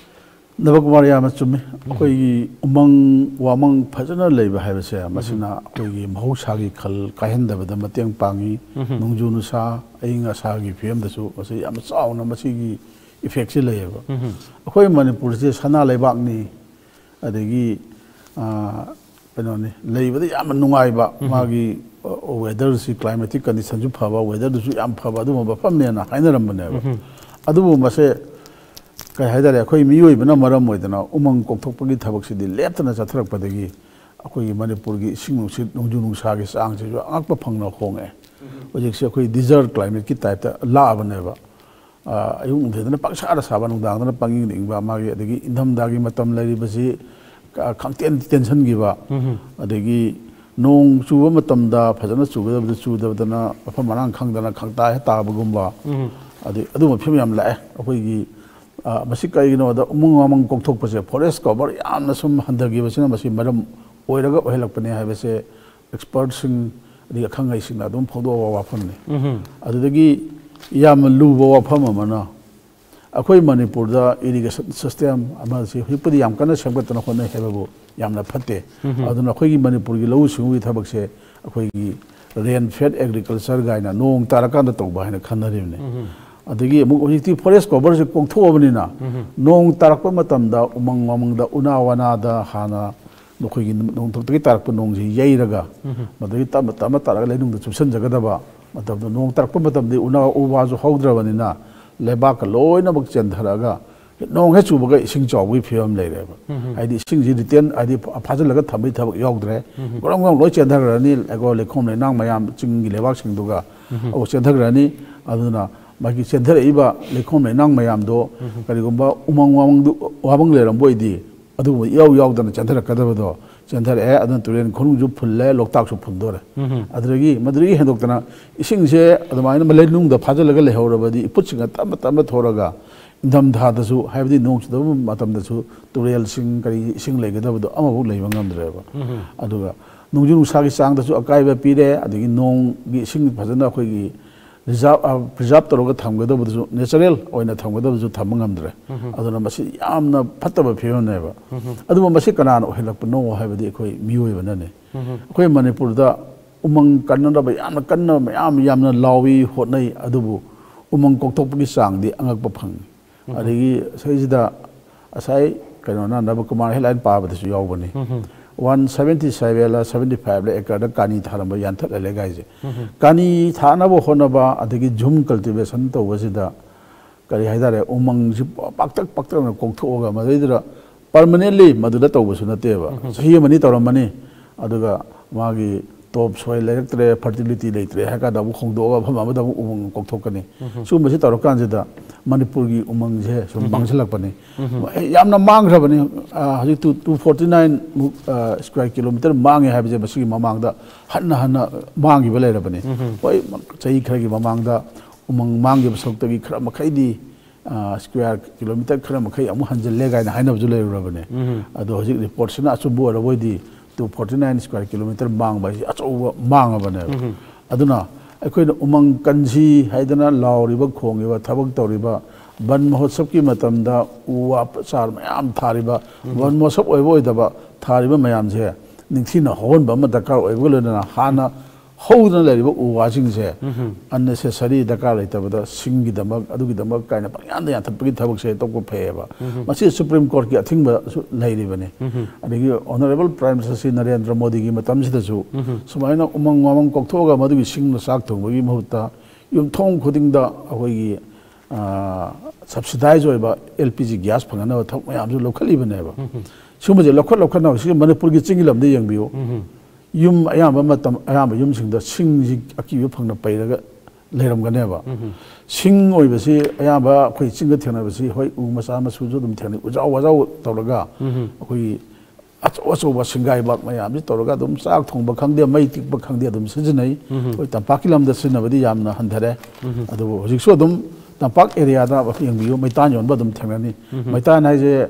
ꯅꯕꯀꯨꯃꯥꯔ, ꯌꯥꯝꯅ ꯆꯨꯝꯃꯤ꯫ ꯑꯩꯈꯣꯏꯒꯤ ꯎꯃꯪ ꯋꯥꯃꯪ ꯐꯖꯅ ꯂꯩꯕ ꯍꯥꯏꯕꯁꯦ, ꯃꯁꯤꯅ ꯑꯩꯈꯣꯏꯒꯤ ꯃꯍꯧꯁꯥꯒꯤ ꯈꯜ ꯀꯥꯏꯍꯟꯗꯕꯗ ꯃꯇꯦꯡ ꯄꯥꯡꯉꯤ꯫ ꯅꯣꯡꯖꯨ ꯅꯨꯡꯁꯥ, ꯑꯏꯪ ꯑꯁꯥꯒꯤ ꯐꯤꯕꯝꯗꯁꯨ ꯃꯁꯤ ꯌꯥꯝꯅ ꯆꯥꯎꯅ ꯃꯁꯤꯒꯤ ꯏꯐꯦꯛꯁꯤ ꯂꯩꯌꯦꯕ꯫ ꯑꯩꯈꯣꯏ ꯃꯅꯤꯄꯨꯔꯁꯦ ꯁꯅꯥ ꯂꯩꯕꯥꯛꯅꯤ, ꯑꯗꯒꯤ, ꯑ, ꯀꯩꯅꯣꯅꯤ, ꯂꯩꯕꯗ ꯌꯥꯝꯅ ꯅꯨꯡꯉꯥꯏꯕ, ꯃꯥꯒꯤ, ꯑ, ꯋꯦꯗꯔꯁꯤ, ꯀ꯭ꯂꯥꯏꯃꯦꯇꯤꯛ ꯀꯟꯗꯤꯁꯟꯁꯨ ꯐꯕ, ꯋꯦꯗꯔꯗꯨꯁꯨ ꯌꯥꯝ ꯐꯕ ꯑꯗꯨꯒꯨꯝꯕ ꯃꯐꯝꯅꯦꯅ ꯍꯥꯏꯅꯔꯝꯕꯅꯦꯕ꯫ ꯑꯗꯨꯕꯨ ꯃꯁꯦ, ꯀꯩ ꯍꯥꯏꯇꯥꯔꯦ, ꯑꯩꯈꯣꯏ ꯃꯤꯑꯣꯏꯕꯅ ꯃꯔꯝ ꯑꯣꯏꯗꯅ ꯎꯃꯪ ꯀꯣꯛꯊꯣꯛꯄꯒꯤ ꯊꯕꯛꯁꯤꯗꯤ ꯂꯦꯞꯇꯅ ꯆꯠꯊꯔꯛꯄꯗꯒꯤ ꯑꯩꯈꯣꯏꯒꯤ ꯃꯅꯤꯄꯨꯔꯒꯤ ꯏꯁꯤꯡ ꯅꯨꯡꯁꯤꯠ, ꯅꯣꯡꯖꯨ ꯅꯨꯡꯁꯥꯒꯤ ꯆꯥꯡꯁꯤꯁꯨ ꯑꯉꯛꯄ ꯐꯪꯅ ꯍꯣꯡꯉꯛꯑꯦ꯫ ꯍꯧꯖꯤꯛꯁꯦ ꯑꯩꯈꯣꯏ ꯗꯤꯖꯔꯠ ꯀ꯭ꯂꯥꯏꯃꯦꯠꯀꯤ ꯇꯥꯏꯞꯇ ꯂꯥꯛꯑꯕꯅꯦꯕ꯫ ꯑ, ꯑꯌꯨꯛ ꯅꯨꯡꯊꯤꯜꯗꯅ ꯄꯪꯁꯥꯗ ꯁꯥꯕ, ꯅꯨꯡꯗꯥꯡꯗꯅ ꯄꯪꯏꯪꯗ ꯏꯪꯕ, ꯃꯥꯒꯤ, ꯑꯗꯒꯤ ꯏꯪꯊꯝꯊꯥꯒꯤ ꯃꯇꯝ ꯂꯩꯔꯤꯕꯁꯤ ꯀ-, ꯈꯪꯇꯦꯟ ꯇꯦꯟꯁꯤꯟꯈꯤꯕ, ꯑꯗꯒꯤ ꯅꯣꯡ ꯆꯨꯕ ꯃꯇꯝꯗ ꯐꯖꯅ ꯆꯨꯒꯗꯕꯗꯨ ꯆꯨꯗꯕꯗꯅ ꯃꯐꯝ ꯃꯔꯥꯡ ꯈꯪꯗꯅ ꯈꯪꯇꯥ ꯍꯦꯛ ꯇꯥꯕꯒꯨꯝꯕ, ꯑꯗꯩ ꯑꯗꯨꯒꯨꯝꯕ ꯐꯤꯕꯝ ꯌꯥꯝ ꯂꯥꯛꯑꯦ꯫ ꯑꯩꯈꯣꯏꯒꯤ, ꯑ, ꯃꯁꯤ ꯀꯩꯒꯤꯅꯣꯗ ꯎꯃꯪ ꯋꯥꯃꯪ ꯀꯣꯛꯊꯣꯛꯄꯁꯦ, ꯐꯣꯔꯦꯁ ꯀꯣꯚꯔ ꯌꯥꯝꯅ ꯁꯨꯝ ꯍꯟꯊꯈꯤꯕꯁꯤꯅ ꯃꯁꯤ ꯃꯔꯝ ꯑꯣꯏꯔꯒ ꯑꯣꯏꯍꯜꯂꯛꯄꯅꯦ ꯍꯥꯏꯕꯁꯦ ꯑꯦꯛꯁꯄꯔꯠꯁꯤꯡ ꯑꯗꯒꯤ ꯑꯈꯪ ꯑꯍꯩꯁꯤꯡꯅ ꯑꯗꯨꯝ ꯐꯣꯡꯗꯣꯛꯑꯕ ꯋꯥꯐꯝꯅꯤ꯫ ꯑꯗꯨꯗꯒꯤ ꯌꯥꯝꯅ ꯂꯨꯕ ꯋꯥꯐꯝ ꯑꯃꯅ, ꯑꯩꯈꯣꯏ ꯃꯅꯤꯄꯨꯔꯗ ꯏꯔꯤꯒꯦꯁꯟ ꯁꯤꯁꯇꯦꯝ ꯑꯃꯁꯤ ꯍꯧꯖꯤꯛꯄꯨꯗꯤ ꯌꯥꯝ ꯀꯟꯅ ꯁꯦꯝꯒꯠꯇꯅ ꯍꯣꯠꯅꯩ ꯍꯥꯏꯕꯕꯨ ꯌꯥꯝꯅ ꯐꯠꯇꯦ꯫ ꯑꯗꯨꯅ ꯑꯩꯈꯣꯏꯒꯤ ꯃꯅꯤꯄꯨꯔꯒꯤ ꯂꯧꯎ ꯁꯤꯡꯎꯒꯤ ꯊꯕꯛꯁꯦ ꯑꯩꯈꯣꯏꯒꯤ ꯔꯦꯟ ꯐꯦꯗ ꯑꯦꯒ꯭ꯔꯤꯀꯜꯆꯔ ꯀꯥꯏꯅ ꯅꯣꯡ ꯇꯥꯔꯀꯥꯟꯗ ꯇꯧꯕ ꯍꯥꯏꯅ ꯈꯟꯅꯔꯤꯕꯅꯤ꯫ ꯑꯗꯒꯤ ꯑꯃꯨꯛ ꯍꯧꯖꯤꯛꯇꯤ ꯐꯣꯔꯦꯁ ꯀꯣꯚꯔꯁꯦ ꯀꯣꯛꯊꯣꯛꯑꯕꯅꯤꯅ ꯅꯣꯡ ꯇꯥꯔꯛꯄ ꯃꯇꯝꯗ ꯎꯃꯪ ꯋꯥꯃꯪꯗ ꯎꯅꯥ ꯋꯥꯅꯥꯗ ꯍꯥꯟꯅ ꯅꯈꯣꯏꯒꯤ ꯅꯣꯡꯊꯛꯇꯒꯤ ꯇꯥꯔꯛꯄ ꯅꯣꯡꯁꯤ ꯌꯩꯔꯒ ꯃꯗꯨꯗꯒꯤ ꯇꯞꯅ ꯇꯞꯅ ꯇꯥꯔꯒ ꯂꯩꯅꯨꯡꯗ ꯆꯨꯞꯁꯤꯟꯖꯒꯗꯕ ꯃꯇꯝꯗ ꯅꯣꯡ ꯇꯥꯔꯛꯄ ꯃꯇꯝꯗꯤ ꯎꯅꯥ ꯎ ꯋꯥꯁꯨ ꯍꯧꯗ꯭ꯔꯕꯅꯤꯅ ꯂꯩꯕꯥꯛꯀ ꯂꯣꯏꯅꯃꯛ ꯆꯦꯟꯊꯔꯛꯑꯒ ꯅꯣꯡ ꯍꯦꯛ ꯆꯨꯕꯒ ꯏꯁꯤꯡ ꯆꯥꯎꯕꯒꯤ ꯐꯤꯕꯝ ꯂꯩꯔꯦꯕ꯫ ꯍꯥꯏꯗꯤ ꯏꯁꯤꯡꯁꯤ ꯔꯤꯇꯦꯟ ꯍꯥꯏꯗꯤ ꯐꯥꯖꯤꯜꯂꯒ ꯊꯝꯕꯒꯤ ꯊꯕꯛ ꯌꯥꯎꯗ꯭ꯔꯦ꯫ ꯒ꯭ꯔꯣꯡ ꯒ꯭ꯔꯣꯡ ꯂꯣꯏ ꯆꯦꯟꯊꯈ꯭ꯔꯅꯤ꯫ ꯂꯩꯀꯣꯜ ꯂꯩꯈꯣꯝ ꯂꯩꯅꯥꯡ ꯃꯌꯥꯝ ꯆꯤꯡꯒꯤ ꯂꯩꯕꯥꯛꯁꯤꯡꯗꯨꯒ ꯑꯗꯨ ꯆꯦꯟꯊꯈ꯭ꯔꯅꯤ꯫ ꯑꯗꯨꯅ ꯃꯥꯒꯤ ꯆꯦꯟꯊꯔꯛꯏꯕ ꯂꯩꯈꯣꯝ ꯂꯩꯅꯥꯡ ꯃꯌꯥꯝꯗꯣ ꯀꯔꯤꯒꯨꯝꯕ ꯎꯃꯪ ꯋꯥꯃꯪꯗꯨ ꯋꯥꯃꯪ ꯂꯩꯔꯝꯕ ꯑꯣꯏꯗꯤ ꯑꯗꯨꯒꯨꯝꯕ ꯏꯌꯥꯎ ꯌꯥꯎꯗꯅ ꯆꯦꯟꯊꯔꯛꯀꯗꯕꯗꯣ ꯆꯦꯟꯊꯔꯛꯑꯦ꯫ ꯑꯗꯨꯅ ꯇꯨꯔꯦꯟ ꯈꯣꯡꯅꯨꯡꯁꯨ ꯐꯨꯜꯂꯦ, ꯂꯣꯛꯇꯥꯛꯁꯨ ꯐꯨꯟꯗꯣꯔꯦ꯫ ꯑꯗꯨꯗꯒꯤ ꯃꯗꯨꯗꯒꯤ ꯍꯦꯟꯗꯣꯛꯇꯅ ꯏꯁꯤꯡꯁꯦ ꯑꯗꯨꯃꯥꯏꯅ ꯂꯩꯅꯨꯡꯗ ꯐꯥꯖꯤꯜꯂꯒ ꯂꯩꯍꯧꯔꯕꯗꯤ ꯏꯐꯨꯠꯁꯤꯡꯅ ꯇꯞꯅ ꯇꯞꯅ ꯊꯣꯔꯒ ꯏꯪꯊꯝꯊꯥꯗꯁꯨ ꯍꯥꯏꯕꯗꯤ ꯅꯣꯡ ꯆꯨꯗꯕ ꯃꯇꯝꯗꯁꯨ ꯇꯨꯔꯦꯜꯁꯤꯡ ꯀꯔꯤ ꯏꯁꯤꯡ ꯂꯩꯒꯗꯕꯗꯣ ꯑꯃꯐꯥꯎ ꯂꯩꯕ ꯉꯝꯗ꯭ꯔꯦꯕ꯫ ꯑꯗꯨꯒ ꯅꯣꯡꯖꯨ ꯅꯨꯡꯁꯥꯒꯤ ꯆꯥꯡꯗꯁꯨ ꯑꯀꯥꯏꯕ ꯄꯤꯔꯦ꯫ ꯑꯗꯒꯤ ꯅꯣꯡꯒꯤ ꯏꯁꯤꯡ ꯐꯖꯅ ꯑꯩꯈꯣꯏꯒꯤ ꯔꯤꯖꯥꯔꯚ ꯄ꯭ꯔꯤꯖꯥꯔꯚ ꯇꯧꯔꯒ ꯊꯝꯒꯗꯕꯗꯨꯁꯨ ꯅꯦꯆꯔꯦꯜ ꯑꯣꯏꯅ ꯊꯝꯒꯗꯕꯁꯨ ꯊꯝꯕ ꯉꯝꯗ꯭ꯔꯦ꯫ ꯑꯗꯨꯅ ꯃꯁꯤ ꯌꯥꯝꯅ ꯐꯠꯇꯕ ꯐꯤꯕꯝꯅꯦꯕ꯫ ꯑꯗꯨꯕꯨ ꯃꯁꯤ ꯀꯅꯥꯅ ꯑꯣꯏꯍꯜꯂꯛꯄꯅꯣ ꯍꯥꯏꯕꯗꯤ ꯑꯩꯈꯣꯏ ꯃꯤꯑꯣꯏꯕꯅꯅꯤ꯫ ꯑꯩꯈꯣꯏ ꯃꯅꯤꯄꯨꯔꯗ ꯎꯃꯪ ꯀꯟꯅꯅꯕ ꯌꯥꯝꯅ ꯀꯟꯅ ꯃꯌꯥꯝ ꯌꯥꯝꯅ ꯂꯥꯎꯏ ꯍꯣꯠꯅꯩ꯫ ꯑꯗꯨꯕꯨ ꯎꯃꯪ ꯀꯣꯛꯊꯣꯛꯄꯒꯤ ꯆꯥꯡꯗꯤ ꯑꯉꯛꯄ ꯐꯪꯉꯤ꯫ ꯑꯗꯒꯤ ꯁꯤꯗꯩꯁꯤꯗ ꯉꯁꯥꯏ ꯀꯩꯅꯣꯅ ꯅꯕꯀꯨꯃꯥꯔ ꯍꯦꯗꯂꯥꯏꯟ ꯄꯥꯕꯗꯁꯨ ꯌꯥꯎꯕꯅꯤ꯫ ꯋꯥꯟ ꯁꯕꯦꯟꯇꯤ ꯁꯕꯦꯟꯂ ꯁꯕꯦꯟꯇꯤ ꯐꯥꯏꯚꯂ ꯑꯦꯀꯔꯗ ꯀꯥꯅꯤ ꯊꯥꯔꯝꯕ ꯌꯥꯟꯊꯠꯍꯜꯂꯦ ꯀꯥꯏꯁꯦ꯫ ꯀꯥꯅꯤ ꯊꯥꯅꯕ ꯍꯣꯠꯅꯕ ꯑꯗꯒꯤ ꯖꯨꯝ ꯀꯜꯇꯤꯚꯦꯁꯟ ꯇꯧꯕꯁꯤꯗ ꯀꯔꯤ ꯍꯥꯏꯇꯥꯔꯦ, ꯎꯃꯪꯁꯤ ꯄꯥꯛꯇꯛ ꯄꯥꯛꯇꯛꯅ ꯀꯣꯛꯊꯣꯛꯑꯒ ꯃꯗꯩꯗꯨꯗ ꯄꯔꯃꯅꯦꯟꯂꯤ ꯃꯗꯨꯗ ꯇꯧꯕꯁꯨ ꯅꯠꯇꯦꯕ꯫ ꯆꯍꯤ ꯑꯃꯅꯤ ꯇꯧꯔꯝꯃꯅꯤ, ꯑꯗꯨꯒ ꯃꯥꯒꯤ ꯇꯣꯞ ꯁꯣꯏꯜ ꯂꯩꯔꯛꯇ꯭ꯔꯦ, ꯐꯔꯇꯤꯂꯤꯇꯤ ꯂꯩꯇ꯭ꯔꯦ ꯍꯥꯏ ꯀꯥꯟꯗ ꯑꯃꯨꯛ ꯍꯣꯡꯗꯣꯛꯑꯒ ꯃꯐꯝ ꯑꯃꯗ ꯑꯃꯨꯛ ꯎꯃꯪ ꯀꯣꯛꯊꯣꯛꯀꯅꯤ꯫ ꯁꯤꯒꯨꯝꯕꯁꯤ ꯇꯧꯔꯀꯥꯟꯁꯤꯗ ꯃꯅꯤꯄꯨꯔꯒꯤ ꯎꯃꯪꯁꯦ ꯁꯨꯝ ꯃꯥꯡꯁꯤꯜꯂꯛꯄꯅꯤ꯫ ꯌꯥꯝꯅ ꯃꯥꯡꯈ꯭ꯔꯕꯅꯤ꯫ ꯑ, ꯍꯧꯖꯤꯛ ꯇꯨ, ꯇꯨ ꯐꯣꯔꯇꯤ ꯅꯥꯏꯟ ꯃꯨꯛ, ꯑ, ꯁ꯭ꯀ꯭ꯋꯥꯔ ꯀꯤꯂꯣꯃꯤꯇꯔ ꯃꯥꯡꯉꯦ ꯍꯥꯏꯕꯁꯦ ꯃꯁꯤꯒꯤ ꯃꯃꯥꯡꯗ ꯍꯟꯅ ꯍꯟꯅ ꯃꯥꯡꯈꯤꯕ ꯂꯩꯔꯕꯅꯤ꯫ ꯍꯣꯏ, ꯆꯍꯤ ꯈꯔꯒꯤ ꯃꯃꯥꯡꯗ ꯎꯃꯪ ꯃꯥꯡꯈꯤꯕ ꯁꯔꯨꯛꯇꯒꯤ ꯈꯔ ꯃꯈꯩꯗꯤ, ꯑ, ꯁ꯭ꯀ꯭ꯋꯥꯔ ꯀꯤꯂꯣꯃꯤꯇꯔ ꯈꯔ ꯃꯈꯩ ꯑꯃꯨꯛ ꯍꯟꯖꯤꯜꯂꯦ ꯀꯥꯏꯅ ꯍꯥꯏꯅꯕꯁꯨ ꯂꯩꯔꯨꯔꯕꯅꯦ꯫ ꯑꯗꯣ ꯍꯧꯖꯤꯛ ꯔꯤꯄꯣꯔꯠꯁꯤꯅ ꯑꯆꯨꯝꯕ ꯑꯣꯏꯔꯕ ꯑꯣꯏꯗꯤ two forty nine square kilometre ꯃꯥꯡꯕ ꯍꯥꯏꯁꯤ ꯑꯆꯧꯕ ꯃꯥꯡꯉꯕꯅꯦꯕ꯫ ꯑꯗꯨꯅ ꯑꯩꯈꯣꯏꯅ ꯎꯃꯪ ꯀꯟꯁꯤ ꯍꯥꯏꯗꯅ ꯂꯥꯎꯔꯤꯕ, ꯈꯣꯡꯉꯤꯕ, ꯊꯕꯛ ꯇꯧꯔꯤꯕ, ꯕꯟ ꯃꯍꯣꯠꯁꯕꯀꯤ ꯃꯇꯝꯗ ꯎ ꯋꯥ ꯆꯥꯔ ꯃꯌꯥꯝ ꯊꯥꯔꯤꯕ, ꯕꯟ ꯃꯍꯣꯠꯁꯕ ꯑꯣꯏꯕ ꯑꯣꯏꯗꯕ ꯊꯥꯔꯤꯕ ꯃꯌꯥꯝꯁꯦ ꯅꯤꯡꯊꯤꯅ ꯍꯧꯍꯟꯕ ꯑꯃ ꯗꯔꯀꯥꯔ ꯑꯣꯏꯕꯒ ꯂꯣꯏꯅꯅ ꯍꯥꯟꯅ ꯍꯧꯗꯨꯅ ꯂꯩꯔꯤꯕ ꯎ ꯋꯥꯁꯤꯡꯁꯦ unnecessary, ꯗꯔꯀꯥꯔ ꯂꯩꯇꯕꯗ ꯁꯤꯡꯒꯤꯗꯃꯛ, ꯑꯗꯨꯒꯤꯗꯃꯛ ꯀꯥꯏꯅ ꯄꯪꯌꯥꯟꯗ ꯌꯥꯟꯊꯠꯄꯒꯤ ꯊꯕꯛꯁꯦ ꯇꯣꯛꯄ ꯐꯩꯌꯦꯕ꯫ ꯃꯁꯤ ꯁꯨꯄ꯭ꯔꯤꯝ ꯀꯣꯔꯠꯀꯤ ꯑꯊꯤꯡꯕꯁꯨ ꯂꯩꯔꯤꯕꯅꯤ꯫ ꯑꯗꯒꯤ honourable prime minister Shri Narendra ꯃꯣꯗꯤꯒꯤ ꯃꯇꯝꯁꯤꯗꯁꯨ ꯁꯨꯃꯥꯏꯅ ꯎꯃꯪ ꯋꯥꯃꯪ ꯀꯣꯛꯊꯣꯛꯑꯒ ꯃꯗꯨꯒꯤ ꯁꯤꯡꯅ ꯆꯥꯛ ꯊꯣꯡꯕꯒꯤ ꯃꯍꯨꯠꯇ ꯌꯨꯝꯊꯣꯡ ꯈꯨꯗꯤꯡꯗ ꯑꯩꯈꯣꯏꯒꯤ ꯁꯕꯁꯤꯗꯥꯏꯖ ꯑꯣꯏꯕ ꯑꯦꯜ ꯄꯤ ꯖꯤ ꯒ꯭ꯌꯥꯁ ꯐꯪꯅꯅꯕ ꯊꯕꯛ ꯃꯌꯥꯝꯁꯨ ꯂꯧꯈꯠꯂꯤꯕꯅꯦꯕ꯫ ꯁꯤꯒꯨꯝꯕꯁꯦ ꯂꯧꯈꯠ ꯂꯧꯈꯠꯅꯕ ꯁꯤꯒꯤ ꯃꯅꯤꯄꯨꯔꯒꯤ ꯆꯤꯡꯒꯤ ꯂꯝꯗ ꯌꯦꯡꯕꯤꯌꯨ꯫ ꯌꯨꯝ ꯑꯌꯥꯝꯕ ꯃꯇꯝ, ꯑꯌꯥꯝꯕ ꯌꯨꯝꯁꯤꯡꯗ ꯁꯤꯡꯁꯤ ꯑꯀꯤꯕ ꯐꯪꯅ ꯄꯩꯔꯒ ꯂꯩꯔꯝꯒꯅꯦꯕ꯫ ꯁꯤꯡ ꯑꯣꯏꯕꯁꯤ ꯑꯌꯥꯝꯕ ꯑꯩꯈꯣꯏ ꯆꯤꯡꯗ ꯊꯦꯡꯅꯕꯁꯤ, ꯍꯣꯏ, ꯎ ꯃꯆꯥ ꯃꯁꯨꯁꯨ ꯑꯗꯨꯝ ꯊꯦꯡꯅꯩ, ꯎꯖꯥꯎ ꯋꯥꯖꯥꯎ ꯇꯧꯔꯒ ꯑꯩꯈꯣꯏꯒꯤ ꯑꯆꯧ ꯑꯆꯧꯕ ꯁꯤꯡꯒꯥꯏꯕꯥꯛ ꯃꯌꯥꯝꯁꯤ ꯇꯧꯔꯒ ꯑꯗꯨꯝ ꯆꯥꯛ ꯊꯣꯡꯕ ꯈꯪꯗꯦ, ꯃꯩ ꯇꯤꯛꯄ ꯈꯪꯗꯦ, ꯑꯗꯨꯝ ꯁꯤꯖꯤꯟꯅꯩ꯫ ꯑꯩꯈꯣꯏ ꯇꯝꯄꯥꯛꯀꯤ ꯂꯝꯗ ꯁꯤꯖꯤꯟꯅꯕꯗꯤ ꯌꯥꯝꯅ ꯍꯟꯊꯔꯦ꯫ ꯑꯗꯨꯕꯨ ꯍꯧꯖꯤꯛꯁꯨ ꯑꯗꯨꯝ ꯇꯝꯄꯥꯛ ꯑꯦꯔꯤꯌꯥꯗ ꯌꯦꯡꯕꯤꯌꯨ, ꯃꯩꯇꯥꯟ ꯌꯣꯟꯕ ꯑꯗꯨꯝ ꯊꯦꯡꯅꯅꯤ꯫ ꯃꯩꯇꯥꯟ ꯍꯥꯏꯁꯦ,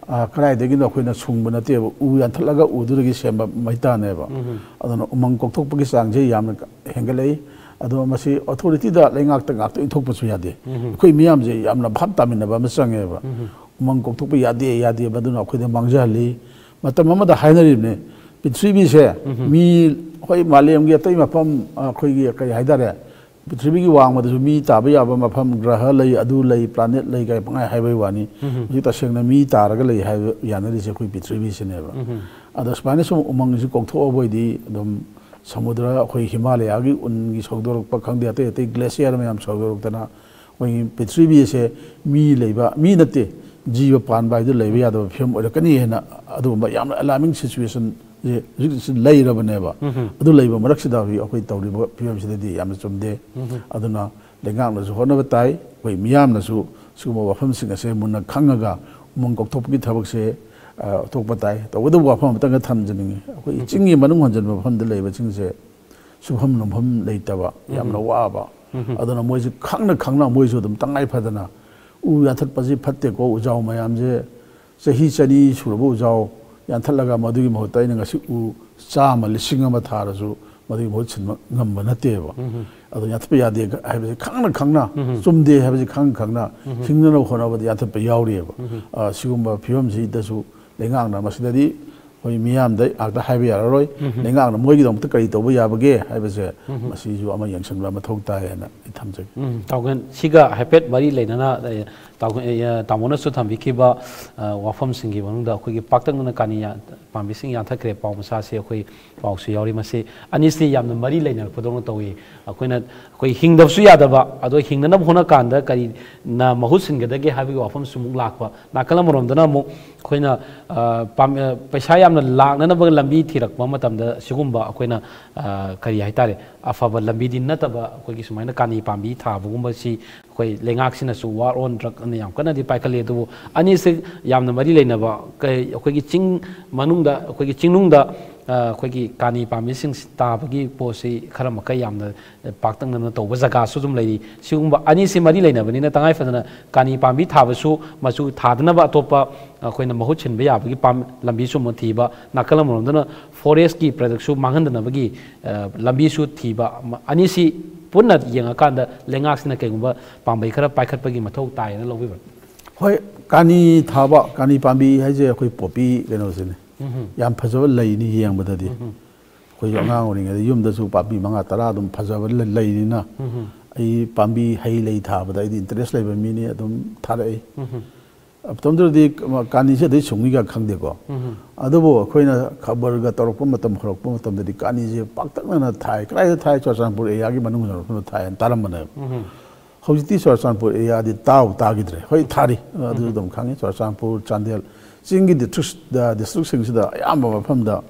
ꯑ, ꯀꯗꯥꯏꯗꯒꯤꯅꯣ ꯑꯩꯈꯣꯏꯅ ꯁꯨꯡꯕ ꯅꯠꯇꯦꯕ, ꯎ ꯌꯥꯟꯊꯠꯂꯒ ꯎꯗꯨꯗꯒꯤ ꯁꯦꯝꯕ ꯃꯩꯇꯥꯟꯅꯦꯕ꯫ ꯑꯗꯨꯅ ꯎꯃꯪ ꯀꯣꯛꯊꯣꯛꯄꯒꯤ ꯆꯥꯡꯁꯦ ꯌꯥꯝꯅ ꯍꯦꯟꯒꯠꯂꯛꯏ꯫ ꯑꯗꯣ ꯃꯁꯤ ꯑꯣꯊꯣꯔꯤꯇꯤꯗ, ꯂꯩꯉꯥꯛꯇ ꯉꯥꯛꯇ ꯏꯟꯊꯣꯛꯄꯁꯨ ꯌꯥꯗꯦ꯫ ꯑꯩꯈꯣꯏ ꯃꯤꯌꯥꯝꯁꯦ ꯌꯥꯝꯅ ꯚꯥꯞ ꯇꯥꯃꯤꯟꯅꯕ ꯑꯃ ꯆꯪꯉꯦꯕ꯫ ꯎꯃꯪ ꯀꯣꯛꯊꯣꯛꯄ ꯌꯥꯗꯦ, ꯌꯥꯗꯦ, ꯃꯗꯨꯅ ꯑꯩꯈꯣꯏꯗ ꯃꯥꯡꯖꯍꯜꯂꯤ꯫ ꯃꯇꯝ ꯑꯃꯗ ꯍꯥꯏꯅꯔꯤꯕꯅꯤ, ꯄ꯭ꯔꯤꯊꯤꯕꯤꯁꯦ ꯃꯤ, ꯍꯣꯏ, ꯃꯥꯂꯦꯝꯒꯤ ꯑꯇꯩ ꯃꯐꯝ, ꯑꯩꯈꯣꯏꯒꯤ ꯀꯔꯤ ꯍꯥꯏꯇꯥꯔꯦ, ꯄ꯭ꯔꯤꯊꯤꯕꯤꯒꯤ ꯋꯥꯡꯃꯗꯁꯨ ꯃꯤ ꯇꯥꯕ ꯌꯥꯕ ꯃꯐꯝ, ꯒ꯭ꯔꯍ ꯂꯩ, ꯑꯗꯨ ꯂꯩ, ꯄ꯭ꯂꯥꯅꯦꯠ ꯂꯩ ꯀꯥꯏ ꯄꯪꯍꯥꯏ ꯍꯥꯏꯕꯒꯤ ꯋꯥꯅꯤ꯫ ꯍꯧꯖꯤꯛ ꯇꯁꯦꯡꯅ ꯃꯤ ꯇꯥꯔꯒ ꯂꯩ ꯍꯥꯏꯕ ꯌꯥꯅꯔꯤꯁꯦ ꯑꯩꯈꯣꯏ ꯄ꯭ꯔꯤꯊꯤꯕꯤꯁꯤꯅꯦꯕ꯫ ꯑꯗꯣ ꯁꯨꯃꯥꯏꯅ ꯁꯨꯝ ꯎꯃꯪꯁꯤ ꯀꯣꯛꯊꯣꯛꯑꯕ ꯑꯣꯏꯗꯤ ꯑꯗꯨꯝ ꯁꯃꯨꯗ꯭ꯔ, ꯑꯩꯈꯣꯏ ꯍꯤꯃꯥꯂꯌꯥꯒꯤ ꯎꯟꯒꯤ ꯁꯧꯗꯣꯔꯛꯄ ꯈꯪꯗꯦ, ꯑꯇꯩ ꯑꯇꯩ ꯒ꯭ꯂꯦꯁꯤꯌꯔ ꯃꯌꯥꯝ ꯁꯧꯗꯣꯔꯛꯇꯅ ꯑꯩꯈꯣꯏꯒꯤ ꯄ꯭ꯔꯤꯊꯤꯕꯤꯁꯦ ꯃꯤ ꯂꯩꯕ, ꯃꯤ ꯅꯠꯇꯦ, ꯖꯤꯕ ꯄꯥꯟꯕ ꯍꯥꯏꯗꯨ ꯂꯩꯕ ꯌꯥꯗꯕ ꯐꯤꯕꯝ ꯑꯣꯏꯔꯛꯀꯅꯤ ꯍꯥꯏꯅ ꯑꯗꯨꯒꯨꯝꯕ ꯌꯥꯝꯅ ꯑꯦꯂꯥꯔꯃꯤꯡ ꯁꯤꯆꯨꯋꯦꯁꯟꯁꯦ ꯍꯧꯖꯤꯛ ꯍꯧꯖꯤꯛ ꯂꯩꯔꯕꯅꯦꯕ꯫ ꯑꯗꯨ ꯂꯩꯕ ꯃꯔꯛꯁꯤꯗ ꯍꯧꯖꯤꯛ ꯑꯩꯈꯣꯏ ꯇꯧꯔꯤꯕ ꯐꯤꯕꯝꯁꯤꯗꯗꯤ ꯌꯥꯝꯅ ꯆꯨꯝꯗꯦ꯫ ꯑꯗꯨꯅ ꯂꯩꯉꯥꯛꯅꯁꯨ ꯍꯣꯠꯅꯕ ꯇꯥꯏ, ꯑꯩꯈꯣꯏ ꯃꯤꯌꯥꯝꯅꯁꯨ ꯁꯤꯒꯨꯝꯕ ꯋꯥꯐꯝꯁꯤꯡ ꯑꯁꯦ ꯃꯨꯟꯅ ꯈꯪꯉꯒ ꯎꯃꯪ ꯀꯣꯛꯊꯣꯛꯄꯒꯤ ꯊꯕꯛꯁꯦ, ꯑ, ꯊꯣꯛꯄ ꯇꯥꯏ꯫ ꯇꯧꯕꯇꯕꯨ ꯋꯥꯐꯝ ꯑꯃꯇꯪꯒ ꯊꯝꯖꯅꯤꯡꯉꯤ, ꯑꯩꯈꯣꯏ ꯆꯤꯡꯒꯤ ꯃꯅꯨꯡ ꯍꯟꯖꯤꯟꯕ ꯃꯐꯝꯗ ꯂꯩꯕꯁꯤꯡꯁꯦ ꯁꯨꯐꯝ ꯅꯣꯝꯐꯝ ꯂꯩꯇꯕ, ꯌꯥꯝꯅ ꯋꯥꯕ꯫ ꯑꯗꯨꯅ ꯃꯣꯏꯁꯦ ꯈꯪꯅ ꯈꯪꯅ ꯃꯣꯏꯁꯨ ꯑꯗꯨꯝ ꯇꯉꯥꯏ ꯐꯗꯅ ꯎ ꯌꯥꯟꯊꯠꯄꯁꯤ ꯐꯠꯇꯦꯀꯣ, ꯎꯖꯥꯎ ꯃꯌꯥꯝꯁꯦ ꯆꯍꯤ ꯆꯅꯤ ꯁꯨꯔꯕ ꯎꯖꯥꯎ ꯌꯥꯟꯊꯠꯂꯒ ꯃꯗꯨꯒꯤ ꯃꯍꯨꯠꯇ ꯑꯩꯅ ꯉꯁꯤ ꯎ ꯆꯥꯝꯃ, ꯂꯤꯁꯤꯡ ꯑꯃ ꯊꯥꯔꯁꯨ ꯃꯗꯨꯒꯤ ꯃꯍꯨꯠ ꯁꯤꯟꯕ ꯉꯝꯕ ꯅꯠꯇꯦꯕ꯫ ꯑꯗꯣ ꯌꯥꯟꯊꯠꯄ ꯌꯥꯗꯦ ꯍꯥꯏꯕꯁꯦ ꯈꯪꯅ ꯈꯪꯅ, ꯆꯨꯝꯗꯦ ꯍꯥꯏꯕꯁꯦ ꯈꯪꯅ ꯈꯪꯅ ꯍꯤꯡꯅꯅꯕ ꯍꯣꯠꯅꯕꯗ ꯌꯥꯟꯊꯠꯄ ꯌꯥꯎꯔꯤꯑꯕ꯫ ꯑ, ꯁꯤꯒꯨꯝꯕ ꯐꯤꯕꯝꯁꯤꯗꯁꯨ ꯂꯩꯉꯥꯛꯅ ꯃꯁꯤꯗꯗꯤ ꯑꯩꯈꯣꯏ ꯃꯤꯌꯥꯝꯗ ꯉꯥꯛꯇ ꯍꯥꯏꯕ ꯌꯥꯔꯔꯣꯏ꯫ ꯂꯩꯉꯥꯛꯅ ꯃꯣꯏꯒꯤꯗꯃꯛꯇ ꯀꯔꯤ ꯇꯧꯕ ꯌꯥꯕꯒꯦ ꯍꯥꯏꯕꯁꯦ ꯃꯁꯤꯁꯨ ꯑꯃ ꯌꯦꯡꯁꯤꯟꯕ ꯃꯊꯧ ꯇꯥꯏ ꯍꯥꯏꯅ ꯑꯩ ꯊꯝꯖꯒꯦ꯫ ꯎꯝ, ꯇꯥꯎꯒꯟ, ꯁꯤꯒ ꯍꯥꯏꯐꯦꯠ ꯃꯔꯤ ꯂꯩꯅꯅ, ꯑꯦ, ꯇꯥꯎꯒꯟ, ꯑꯦ, ꯇꯥꯃꯣꯅꯁꯨ ꯊꯝꯕꯤꯈꯤꯕ, ꯑ, ꯋꯥꯐꯝꯁꯤꯡꯒꯤ ꯃꯅꯨꯡꯗ ꯑꯩꯈꯣꯏꯒꯤ ꯄꯥꯛꯇꯛꯅꯅ ꯀꯥꯅꯤ ꯌꯥ-, ꯄꯥꯝꯕꯤꯁꯤꯡ ꯌꯥꯟꯊꯠꯈ꯭ꯔꯦ ꯄꯥꯎ ꯃꯆꯥꯁꯦ ꯑꯩꯈꯣꯏ ꯄꯥꯎꯁꯨ ꯌꯥꯎꯔꯤ꯫ ꯃꯁꯤ ꯑꯅꯤꯁꯤ ꯌꯥꯝꯅ ꯃꯔꯤ ꯂꯩꯅꯔꯛꯄꯗꯧꯅ ꯇꯧꯏ꯫ ꯑꯩꯈꯣꯏꯅ, ꯑꯩꯈꯣꯏ ꯍꯤꯡꯗꯕꯁꯨ ꯌꯥꯗꯕ, ꯑꯗꯣ ꯍꯤꯡꯅꯅꯕ ꯍꯣꯠꯅ ꯀꯥꯟꯗ ꯀꯔꯤꯅ ꯃꯍꯨꯠ ꯁꯤꯟꯒꯗꯒꯦ ꯍꯥꯏꯕꯒꯤ ꯋꯥꯐꯝꯁꯨ ꯑꯃꯨꯛ ꯂꯥꯛꯄ꯫ ꯅꯥꯀꯜ ꯑꯃꯔꯣꯝꯗꯅ ꯑꯃꯨꯛ ꯑꯩꯈꯣꯏꯅ, ꯑ, ꯄꯥꯝ-, ꯑ, ꯄꯩꯁꯥ ꯌꯥꯝꯅ ꯂꯥꯛꯅꯅꯕ ꯂꯝꯕꯤ ꯊꯤꯔꯛꯄ ꯃꯇꯝꯗ ꯁꯤꯒꯨꯝꯕ ꯑꯩꯈꯣꯏꯅ, ꯑ, ꯀꯔꯤ ꯍꯥꯏꯇꯥꯔꯦ, ꯑꯐꯕ ꯂꯝꯕꯤꯗꯤ ꯅꯠꯇꯕ ꯑꯩꯈꯣꯏꯒꯤ ꯁꯨꯃꯥꯏꯅ ꯀꯥꯅꯤ ꯄꯥꯝꯕꯤ ꯊꯥꯕꯒꯨꯝꯕꯁꯤ ꯑꯩꯈꯣꯏ ꯂꯩꯉꯥꯛꯁꯤꯅꯁꯨ war on drug ꯑꯅ ꯌꯥꯝ ꯀꯟꯅꯗꯤ ꯄꯥꯏꯈꯠꯂꯤ꯫ ꯑꯗꯨꯕꯨ ꯑꯅꯤꯁꯤ ꯌꯥꯝꯅ ꯃꯔꯤ ꯂꯩꯅꯕ, ꯀꯩ-, ꯑꯩꯈꯣꯏꯒꯤ ꯆꯤꯡ ꯃꯅꯨꯡꯗ, ꯑꯩꯈꯣꯏꯒꯤ ꯆꯤꯡꯅꯨꯡꯗ, ꯑ, ꯑꯩꯈꯣꯏꯒꯤ ꯀꯥꯅꯤ ꯄꯥꯝꯕꯤꯁꯤꯡ ꯇꯥꯕꯒꯤ ꯄꯣꯠꯁꯤ ꯈꯔ ꯃꯈꯩ ꯌꯥꯝꯅ ꯄꯥꯛꯇꯛꯅꯅ ꯇꯧꯕ ꯖꯒꯥꯁꯨ ꯑꯗꯨꯝ ꯂꯩꯔꯤ꯫ ꯁꯤꯒꯨꯝꯕ ꯑꯅꯤꯁꯤ ꯃꯔꯤ ꯂꯩꯅꯕꯅꯤꯅ ꯇꯉꯥꯏ ꯐꯗꯅ ꯀꯥꯅꯤ ꯄꯥꯝꯕꯤ ꯊꯥꯕꯁꯨ ꯃꯆꯨ ꯊꯥꯗꯅꯕ ꯑꯇꯣꯞꯄ ꯑꯩꯈꯣꯏꯅ ꯃꯍꯨꯠ ꯁꯤꯟꯕ ꯌꯥꯕꯒꯤ ꯄꯥꯝ-, ꯂꯝꯕꯤꯁꯨ ꯑꯃꯨꯛ ꯊꯤꯕ, ꯅꯥꯀꯜ ꯑꯃꯔꯣꯝꯗꯅ forestꯀꯤ productꯁꯨ ꯃꯥꯡꯍꯟꯗꯅꯕꯒꯤ, ꯑ, ꯂꯝꯕꯤꯁꯨ ꯊꯤꯕ, ꯑꯃ-, ꯑꯅꯤꯁꯤ ꯄꯨꯟꯅ ꯌꯦꯡꯉꯀꯥꯟꯗ ꯂꯩꯉꯥꯛꯁꯤꯅ ꯀꯩꯒꯨꯝꯕ ꯄꯥꯝꯕꯩ ꯈꯔ ꯄꯥꯏꯈꯠꯄꯒꯤ ꯃꯊꯧ ꯇꯥꯏꯌꯦꯅ ꯂꯧꯕꯤꯕ꯭ꯔꯥ? ꯍꯣꯏ, ꯀꯥꯅꯤ ꯊꯥꯕ, ꯀꯥꯅꯤ ꯄꯥꯝꯕꯤ ꯍꯥꯏꯁꯦ ꯑꯩꯈꯣꯏ poppy ꯀꯩꯅꯣꯁꯤꯅꯦ꯫ ꯌꯥꯝ ꯐꯖꯕ ꯂꯩꯅꯤ ꯌꯦꯡꯕꯗꯗꯤ꯫ ꯑꯩꯈꯣꯏꯁꯨ ꯑꯉꯥꯡ ꯑꯣꯏꯔꯤꯉꯩꯗ ꯌꯨꯝꯗꯁꯨ ꯄꯥꯝꯕꯤ ꯃꯉꯥ ꯇꯔꯥ ꯑꯗꯨꯝ ꯐꯖꯕ ꯂꯩ-, ꯂꯩꯅꯤꯅ ꯑꯩ ꯄꯥꯝꯕꯤ ꯍꯩ ꯂꯩ ꯊꯥꯕꯗ ꯑꯩꯗꯤ interest ꯂꯩꯕ ꯃꯤꯅꯤ, ꯑꯗꯨꯝ ꯊꯥꯔꯛꯏ꯫ ꯃꯇꯝꯗꯨꯗꯗꯤ ꯀꯥꯅꯤꯁꯦ ꯑꯗꯩ ꯁꯨꯡꯉꯤꯒ ꯈꯪꯗꯦꯀꯣ꯫ ꯑꯗꯨꯕꯨ ꯑꯩꯈꯣꯏꯅ ꯈꯕꯔꯒ ꯇꯧꯔꯛꯄ ꯃꯇꯝ ꯍꯧꯔꯛꯄ ꯃꯇꯝꯗꯗꯤ ꯀꯥꯅꯤꯁꯦ ꯄꯥꯛꯇꯛꯅꯅ ꯊꯥꯏ꯫ ꯀꯗꯥꯏꯗ ꯊꯥꯏ? ꯆꯨꯔꯆꯥꯟꯄꯨꯔ areaꯒꯤ ꯃꯅꯨꯡ ꯍꯨꯟꯅ ꯊꯥꯏꯅ ꯇꯥꯔꯝꯕꯅꯦꯕ꯫ ꯍꯧꯖꯤꯛꯇꯤ ꯆꯨꯔꯆꯥꯟꯄꯨꯔ areaꯗꯤ ꯇꯥꯕꯨ ꯇꯥꯈꯤꯗ꯭ꯔꯦ꯫ ꯍꯣꯏ, ꯊꯥꯔꯤ, ꯑꯗꯨꯁꯨ ꯑꯗꯨꯝ ꯈꯪꯉꯤ꯫ ꯆꯨꯔꯆꯥꯟꯄꯨꯔ, ꯆꯥꯟꯗꯦꯜ, ꯆꯤꯡꯒꯤ district, districtꯁꯤꯡꯁꯤꯗ ꯑꯌꯥꯝꯕ ꯃꯐꯝꯗ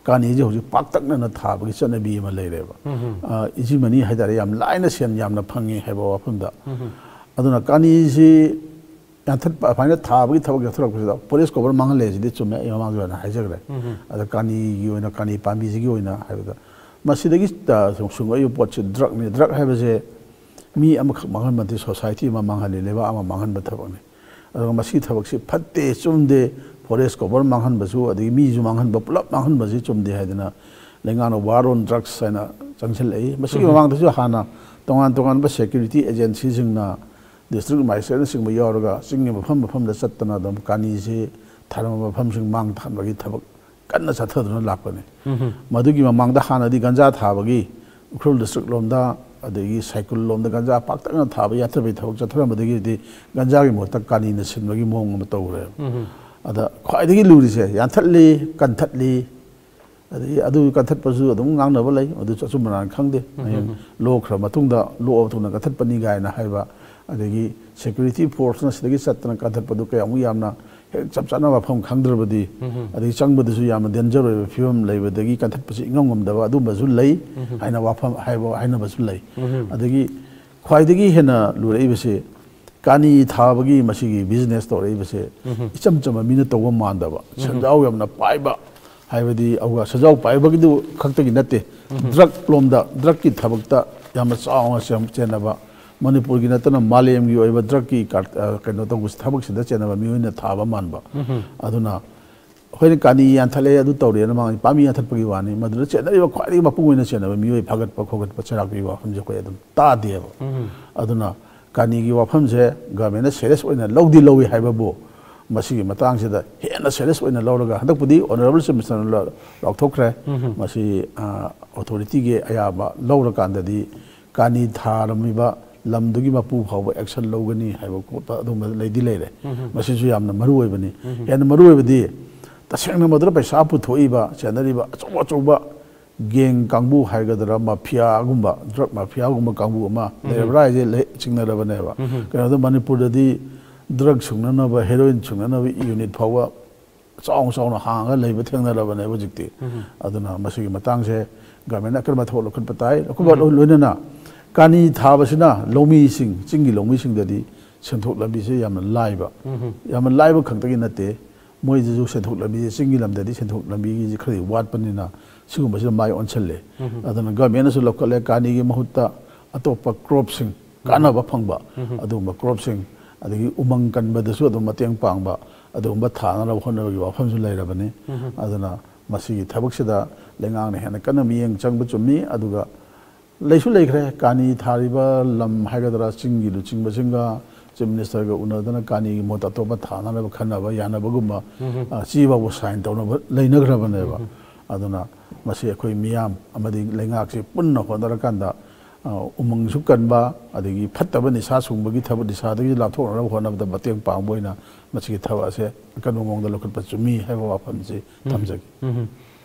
ꯀꯥꯅꯤꯁꯦ ꯍꯧꯖꯤꯛ ꯄꯥꯛꯇꯛꯅꯅ ꯊꯥꯕꯒꯤ ꯆꯠꯅꯕꯤ ꯑꯃ ꯂꯩꯔꯦꯕ꯫ ꯑ, ꯏꯖꯤꯃꯅꯤ ꯍꯥꯏꯇꯥꯔꯦ, ꯌꯥꯝ ꯂꯥꯏꯅ ꯁꯦꯟ ꯌꯥꯝꯅ ꯐꯪꯉꯤ ꯍꯥꯏꯕ ꯋꯥꯐꯝꯗ꯫ ꯑꯗꯨꯅ ꯀꯥꯅꯤꯁꯤ ꯌꯥꯟꯊꯠꯄ, ꯑꯗꯨꯃꯥꯏꯅ ꯊꯥꯕꯒꯤ ꯊꯕꯛ ꯌꯥꯟꯊꯠꯂꯛꯄꯁꯤꯗ forest cover ꯃꯥꯡꯍꯜꯂꯦ ꯁꯤꯗꯤ ꯆꯨꯝꯃꯦ, ꯑꯩ ꯃꯃꯥꯡꯁꯨ ꯑꯩꯅ ꯍꯥꯏꯖꯈ꯭ꯔꯦ꯫ ꯑꯗ ꯀꯥꯅꯤꯒꯤ ꯑꯣꯏꯅ, ꯀꯥꯅꯤ ꯄꯥꯝꯕꯤꯁꯤꯒꯤ ꯑꯣꯏꯅ ꯍꯥꯏꯕꯗ, ꯃꯁꯤꯗꯒꯤ, ꯑ, ꯁꯨꯡ-, ꯁꯨꯡꯉꯛꯏꯕ ꯄꯣꯠꯁꯤ drugꯅꯤ꯫ Drug ꯍꯥꯏꯕꯁꯦ ꯃꯤ ꯑꯃꯈꯛ ꯃꯥꯡꯍꯟꯕ ꯅꯠꯇꯦ, society ꯑꯃ ꯃꯥꯡꯍꯜꯂꯤ, ꯂꯩꯕꯥꯛ ꯑꯃ ꯃꯥꯡꯍꯟꯕ ꯊꯕꯛꯅꯤ꯫ ꯑꯗꯨꯒ ꯃꯁꯤ ꯊꯕꯛꯁꯤ ꯐꯠꯇꯦ, ꯆꯨꯝꯗꯦ, forest cover ꯃꯥꯡꯍꯟꯕꯁꯨ, ꯑꯗꯒꯤ ꯃꯤꯁꯨ ꯃꯥꯡꯍꯟꯕ, ꯄꯨꯂꯞ ꯃꯥꯡꯍꯟꯕꯁꯤ ꯆꯨꯝꯗꯦ ꯍꯥꯏꯗꯅ ꯂꯩꯉꯥꯛꯅ war on drugs ꯍꯥꯏꯅ ꯆꯪꯁꯤꯜꯂꯛꯏ꯫ ꯃꯁꯤꯒꯤ ꯃꯃꯥꯡꯗꯁꯨ ꯍꯥꯟꯅ ꯇꯣꯉꯥꯟ ꯇꯣꯉꯥꯟꯕ security agencyꯁꯤꯡꯅ, district magistrateꯅꯆꯤꯡꯕ ꯌꯥꯎꯔꯒ ꯆꯤꯡꯒꯤ ꯃꯐꯝ ꯃꯐꯝꯗ ꯆꯠꯇꯅ ꯑꯗꯨꯝ ꯀꯥꯅꯤꯁꯤ ꯊꯥꯔꯝꯕ ꯃꯐꯝꯁꯤꯡ ꯃꯥꯡ ꯊꯥꯍꯟꯕꯒꯤ ꯊꯕꯛ ꯀꯟꯅ ꯆꯠꯊꯗꯨꯅ ꯂꯥꯛꯄꯅꯤ꯫ ꯃꯗꯨꯒꯤ ꯃꯃꯥꯡꯗ ꯍꯥꯟꯅꯗꯤ ꯒꯟꯖꯥ ꯊꯥꯕꯒꯤ ꯎꯈ꯭ꯔꯨꯜ district ꯂꯣꯝꯗ, ꯑꯗꯒꯤ ꯁꯥꯏꯀꯨꯜ ꯂꯣꯝꯗ ꯒꯟꯖꯥ ꯄꯥꯛꯇꯛꯅ ꯊꯥꯕ ꯌꯥꯊꯕꯒꯤ ꯊꯕꯛ ꯆꯠꯊꯔꯝꯕꯗꯒꯤꯗꯤ ꯒꯟꯖꯥꯒꯤ ꯃꯍꯨꯠꯇ ꯀꯥꯅꯤꯅ ꯁꯤꯟꯕꯒꯤ ꯃꯑꯣꯡ ꯑꯃ ꯇꯧꯈ꯭ꯔꯦꯕ꯫ ꯑꯗ ꯈ꯭ꯋꯥꯏꯗꯒꯤ ꯂꯨꯔꯤꯁꯦ ꯌꯥꯟꯊꯠꯂꯤ, ꯀꯟꯊꯠꯂꯤ, ꯑꯗꯒꯤ ꯑꯗꯨ ꯀꯟꯊꯠꯄꯁꯨ ꯑꯗꯨꯝ ꯉꯥꯡꯅꯕ ꯂꯩ, ꯑꯗꯨꯁꯨ ꯑꯆꯨꯝꯕ ꯂꯥꯟ ꯈꯪꯗꯦ꯫ ꯍꯌꯦꯡ ꯂꯣꯛꯈ꯭ꯔ ꯃꯇꯨꯡꯗ, ꯂꯣꯛꯑꯕ ꯃꯇꯨꯡꯗ ꯀꯟꯊꯠꯄꯅꯤ ꯀꯥꯏꯅ ꯍꯥꯏꯕ, ꯑꯗꯒꯤ security forceꯅ ꯁꯤꯗꯒꯤ ꯆꯠꯇꯅ ꯀꯟꯊꯠꯄꯗꯨ ꯀꯌꯥꯃꯨꯛ ꯌꯥꯝꯅ ꯍꯦꯛ ꯆꯞ ꯆꯥꯅ ꯃꯐꯝ ꯈꯪꯗ꯭ꯔꯕꯗꯤ, ꯑꯗꯒꯤ ꯆꯪꯕꯗꯁꯨ ꯌꯥꯝꯅ danger ꯑꯣꯏꯕ ꯐꯤꯕꯝ ꯂꯩꯕꯗꯒꯤ ꯀꯟꯊꯠꯄꯁꯤ ꯏꯉꯝ ꯉꯝꯗꯕ ꯑꯗꯨꯝꯕꯁꯨ ꯂꯩ ꯍꯥꯏꯅ ꯋꯥꯐꯝ ꯍꯥꯏꯕ ꯍꯥꯏꯅꯕꯁꯨ ꯂꯩ꯫ ꯑꯗꯒꯤ ꯈ꯭ꯋꯥꯏꯗꯒꯤ ꯍꯦꯟꯅ ꯂꯨꯔꯛꯏꯕꯁꯤ ꯀꯥꯅꯤ ꯊꯥꯕꯒꯤ ꯃꯁꯤꯒꯤ business ꯇꯧꯔꯛꯏꯕꯁꯦ ꯏꯆꯝ ꯆꯝꯕ ꯃꯤꯅ ꯇꯧꯕ ꯃꯥꯟꯗꯕ, ꯁꯦꯟꯖꯥꯎ ꯌꯥꯝꯅ ꯄꯥꯏꯕ, ꯍꯥꯏꯕꯗꯤ ꯑꯗꯨꯒ ꯁꯦꯟꯖꯥꯎ ꯄꯥꯏꯕꯒꯤꯗꯨ ꯈꯛꯇꯒꯤ ꯅꯠꯇꯦ, drug ꯂꯣꯝꯗ, drugꯀꯤ ꯊꯕꯛꯇ ꯌꯥꯝꯅ ꯆꯥꯎꯅ ꯆꯦꯟ- ꯆꯦꯟꯅꯕ, ꯃꯅꯤꯄꯨꯔꯒꯤ ꯅꯠꯇꯅ ꯃꯥꯂꯦꯝꯒꯤ ꯑꯣꯏꯕ drugꯀꯤ ꯀꯥꯔ-, ꯑ, ꯀꯩꯅꯣ ꯇꯧꯕꯁꯤ, ꯊꯕꯛꯁꯤꯗ ꯆꯦꯟꯅꯕ ꯃꯤꯑꯣꯏꯅ ꯊꯥꯕ ꯃꯥꯟꯕ꯫ ꯑꯗꯨꯅ ꯑꯩꯈꯣꯏꯅ ꯀꯥꯅꯤ ꯌꯥꯟꯊꯠꯂꯦ, ꯑꯗꯨ ꯇꯧꯔꯦꯅ ꯃꯥꯒꯤ ꯄꯥꯝꯕꯤ ꯌꯥꯟꯊꯠꯄꯒꯤ ꯋꯥꯅꯤ, ꯃꯗꯨꯗ ꯆꯦꯟꯅꯔꯤꯕ ꯈ꯭ꯋꯥꯏꯗꯒꯤ ꯃꯄꯨꯡ ꯑꯣꯏꯅ ꯆꯦꯟꯅꯕ ꯃꯤꯑꯣꯏ ꯐꯒꯠꯄ ꯈꯣꯒꯠꯄ ꯆꯩꯔꯥꯛꯄꯤꯕ ꯋꯥꯐꯝꯁꯦ ꯑꯩꯈꯣꯏ ꯑꯗꯨꯝ ꯇꯥꯗꯦꯕ꯫ ꯑꯗꯨꯅ ꯀꯥꯅꯤꯒꯤ ꯋꯥꯐꯝꯁꯦ governmentꯅ serious ꯑꯣꯏꯅ ꯂꯧꯗꯤ ꯂꯧꯏ ꯍꯥꯏꯕꯕꯨ, ꯃꯁꯤꯒꯤ ꯃꯇꯥꯡꯁꯤꯗ ꯍꯦꯟꯅ serious ꯑꯣꯏꯅ ꯂꯧꯔꯒ, ꯍꯟꯗꯛꯄꯨꯗꯤ Honourable Chief Ministerꯅ ꯂ-, ꯂꯥꯎꯊꯣꯛꯈ꯭ꯔꯦ, ꯃꯁꯤ, ꯑ, authorityꯒꯤ ꯑꯌꯥꯕ ꯂꯧꯔꯀꯥꯟꯗꯗꯤ ꯀꯥꯅꯤ ꯊꯥꯔꯝꯃꯤꯕ ꯂꯝꯗꯨꯒꯤ ꯃꯄꯨ ꯐꯥꯎꯕ action ꯂꯧꯒꯅꯤ ꯍꯥꯏꯕ ꯈꯣꯠꯄ ꯑꯗꯨꯒꯨꯝꯕ ꯂꯩꯗꯤ ꯂꯩꯔꯦ꯫ ꯃꯁꯤꯁꯨ ꯌꯥꯝꯅ ꯃꯔꯨ ꯑꯣꯏꯕꯅꯤ꯫ ꯍꯦꯟꯅ ꯃꯔꯨ ꯑꯣꯏꯕꯗꯤ ꯇꯁꯦꯡꯅ ꯃꯗꯨꯗ ꯄꯩꯁꯥ ꯄꯨꯊꯣꯛꯏꯕ, ꯆꯦꯟꯅꯔꯤꯕ ꯑꯆꯧ ꯑꯆꯧꯕ gang ꯀꯥꯡꯕꯨ ꯍꯥꯏꯒꯗ꯭ꯔꯥ, mafiaꯒꯨꯝꯕ, drug mafiaꯒꯨꯝꯕ ꯀꯥꯡꯕꯨ ꯑꯃ ꯂꯩꯔꯕ꯭ꯔꯥ ꯍꯥꯏꯁꯦ ꯂꯩ-, ꯆꯤꯡꯅꯔꯕꯅꯦꯕ꯫ ꯀꯩꯅꯣꯗ ꯃꯅꯤꯄꯨꯔꯗꯗꯤ drug ꯁꯨꯡꯅꯅꯕ, heroin ꯁꯨꯡꯅꯅꯕ unit ꯐꯥꯎꯕ ꯆꯥꯎꯅ ꯆꯥꯎꯅ ꯍꯥꯡꯉꯒ ꯂꯩꯕ ꯊꯦꯡꯅꯔꯕꯅꯦꯕ ꯍꯧꯖꯤꯛꯇꯤ꯫ ꯑꯗꯨꯅ ꯃꯁꯤꯒꯤ ꯃꯇꯥꯡꯁꯦ governmentꯅ ꯑꯀꯟꯕ ꯊꯕꯛ ꯂꯧꯈꯠꯄ ꯇꯥꯏ꯫ ꯑꯗꯨꯒ ꯂꯣꯏꯅꯅ ꯀꯥꯅꯤ ꯊꯥꯕꯁꯤꯅ ꯂꯧꯃꯤꯁꯤꯡ, ꯆꯤꯡꯒꯤ ꯂꯧꯃꯤꯁꯤꯡꯗꯗꯤ ꯁꯦꯟꯊꯣꯛ ꯂꯝꯕꯤꯁꯦ ꯌꯥꯝꯅ ꯂꯥꯏꯕ, ꯌꯥꯝꯅ ꯂꯥꯏꯕ ꯈꯛꯇꯒꯤ ꯅꯠꯇꯦ, ꯃꯣꯏꯗꯁꯨ ꯁꯦꯟꯊꯣꯛ ꯂꯝꯕꯤꯁꯦ, ꯆꯤꯡꯒꯤ ꯂꯝꯗꯗꯤ ꯁꯦꯟꯊꯣꯛ ꯂꯝꯕꯤꯒꯤꯁꯦ ꯈꯔꯗꯤ ꯋꯥꯠꯄꯅꯤꯅ ꯁꯤꯒꯨꯝꯕꯁꯤꯗ ꯃꯥꯏ ꯑꯣꯟꯁꯤꯜꯂꯦ꯫ ꯑꯗꯨꯅ governmentꯅꯁꯨ ꯂꯧꯈꯠꯂꯦ, ꯀꯥꯅꯤꯒꯤ ꯃꯍꯨꯠꯇ ꯑꯇꯣꯞꯄ cropꯁꯤꯡ, ꯀꯥꯟꯅꯕ ꯐꯪꯕ ꯑꯗꯨꯒꯨꯝꯕ cropꯁꯤꯡ, ꯑꯗꯒꯤ ꯎꯃꯪ ꯀꯟꯕꯗꯁꯨ ꯑꯗꯨꯝ ꯃꯇꯦꯡ ꯄꯥꯡꯕ ꯑꯗꯨꯒꯨꯝꯕ ꯊꯥꯅꯅꯕ ꯍꯣꯠꯅꯕꯒꯤ ꯋꯥꯐꯝꯁꯨ ꯂꯩꯔꯕꯅꯤ꯫ ꯑꯗꯨꯅ ꯃꯁꯤꯒꯤ ꯊꯕꯛꯁꯤꯗ ꯂꯩꯉꯥꯛꯅ ꯍꯦꯟꯅ ꯀꯟꯅ ꯃꯤꯠꯌꯦꯡ ꯆꯪꯕ ꯆꯨꯝꯃꯤ꯫ ꯑꯗꯨꯒ ꯂꯩꯁꯨ ꯂꯩꯈ꯭ꯔꯦ, ꯀꯥꯅꯤ ꯊꯥꯔꯤꯕ ꯂꯝ ꯍꯥꯏꯒꯗ꯭ꯔꯥ, ꯆꯤꯡꯒꯤ ꯂꯨꯆꯤꯡꯕꯁꯤꯡꯒ ꯆꯤꯐ ꯃꯤꯅꯤꯁꯇꯔꯒ ꯎꯅꯗꯅ ꯀꯥꯅꯤꯒꯤ ꯃꯍꯨꯠꯇ ꯑꯇꯣꯞꯄ ꯊꯥꯅꯅꯕ ꯈꯟꯅꯕ ꯌꯥꯅꯕꯒꯨꯝꯕ, ꯎꯝ꯫ ꯑ, ꯆꯦ ꯐꯥꯎꯕ ꯁꯥꯏꯟ ꯇꯧꯅꯕ ꯂꯩꯅꯈ꯭ꯔꯕꯅꯦꯕ꯫ ꯎꯝ꯫ ꯑꯗꯨꯅ ꯃꯁꯤ ꯑꯩꯈꯣꯏ ꯃꯤꯌꯥꯝ ꯑꯃꯗꯤ ꯂꯩꯉꯥꯛꯁꯤ ꯄꯨꯟꯅ ꯍꯣꯠꯅꯔꯀꯥꯟꯗ, ꯑ, ꯎꯃꯪꯁꯨ ꯀꯟꯕ, ꯑꯗꯒꯤ ꯐꯠꯇꯕ ꯅꯤꯁꯥ ꯁꯨꯡꯕꯒꯤ ꯊꯕꯛ, ꯅꯤꯁꯥꯗꯒꯤ ꯂꯥꯞꯊꯣꯛꯅꯅꯕ ꯍꯣꯠꯅꯕꯗ ꯃꯇꯦꯡ ꯄꯥꯡꯕ ꯑꯣꯏꯅ ꯃꯁꯤꯒꯤ ꯊꯕꯛ ꯑꯁꯦ ꯑꯀꯟꯕ ꯃꯑꯣꯡꯗ ꯂꯧꯈꯠꯄ ꯆꯨꯝꯃꯤ ꯍꯥꯏꯕ ꯋꯥꯐꯝꯁꯤ ꯎꯝ꯫ ꯊꯝꯖꯒꯦ꯫ ꯎꯝ꯫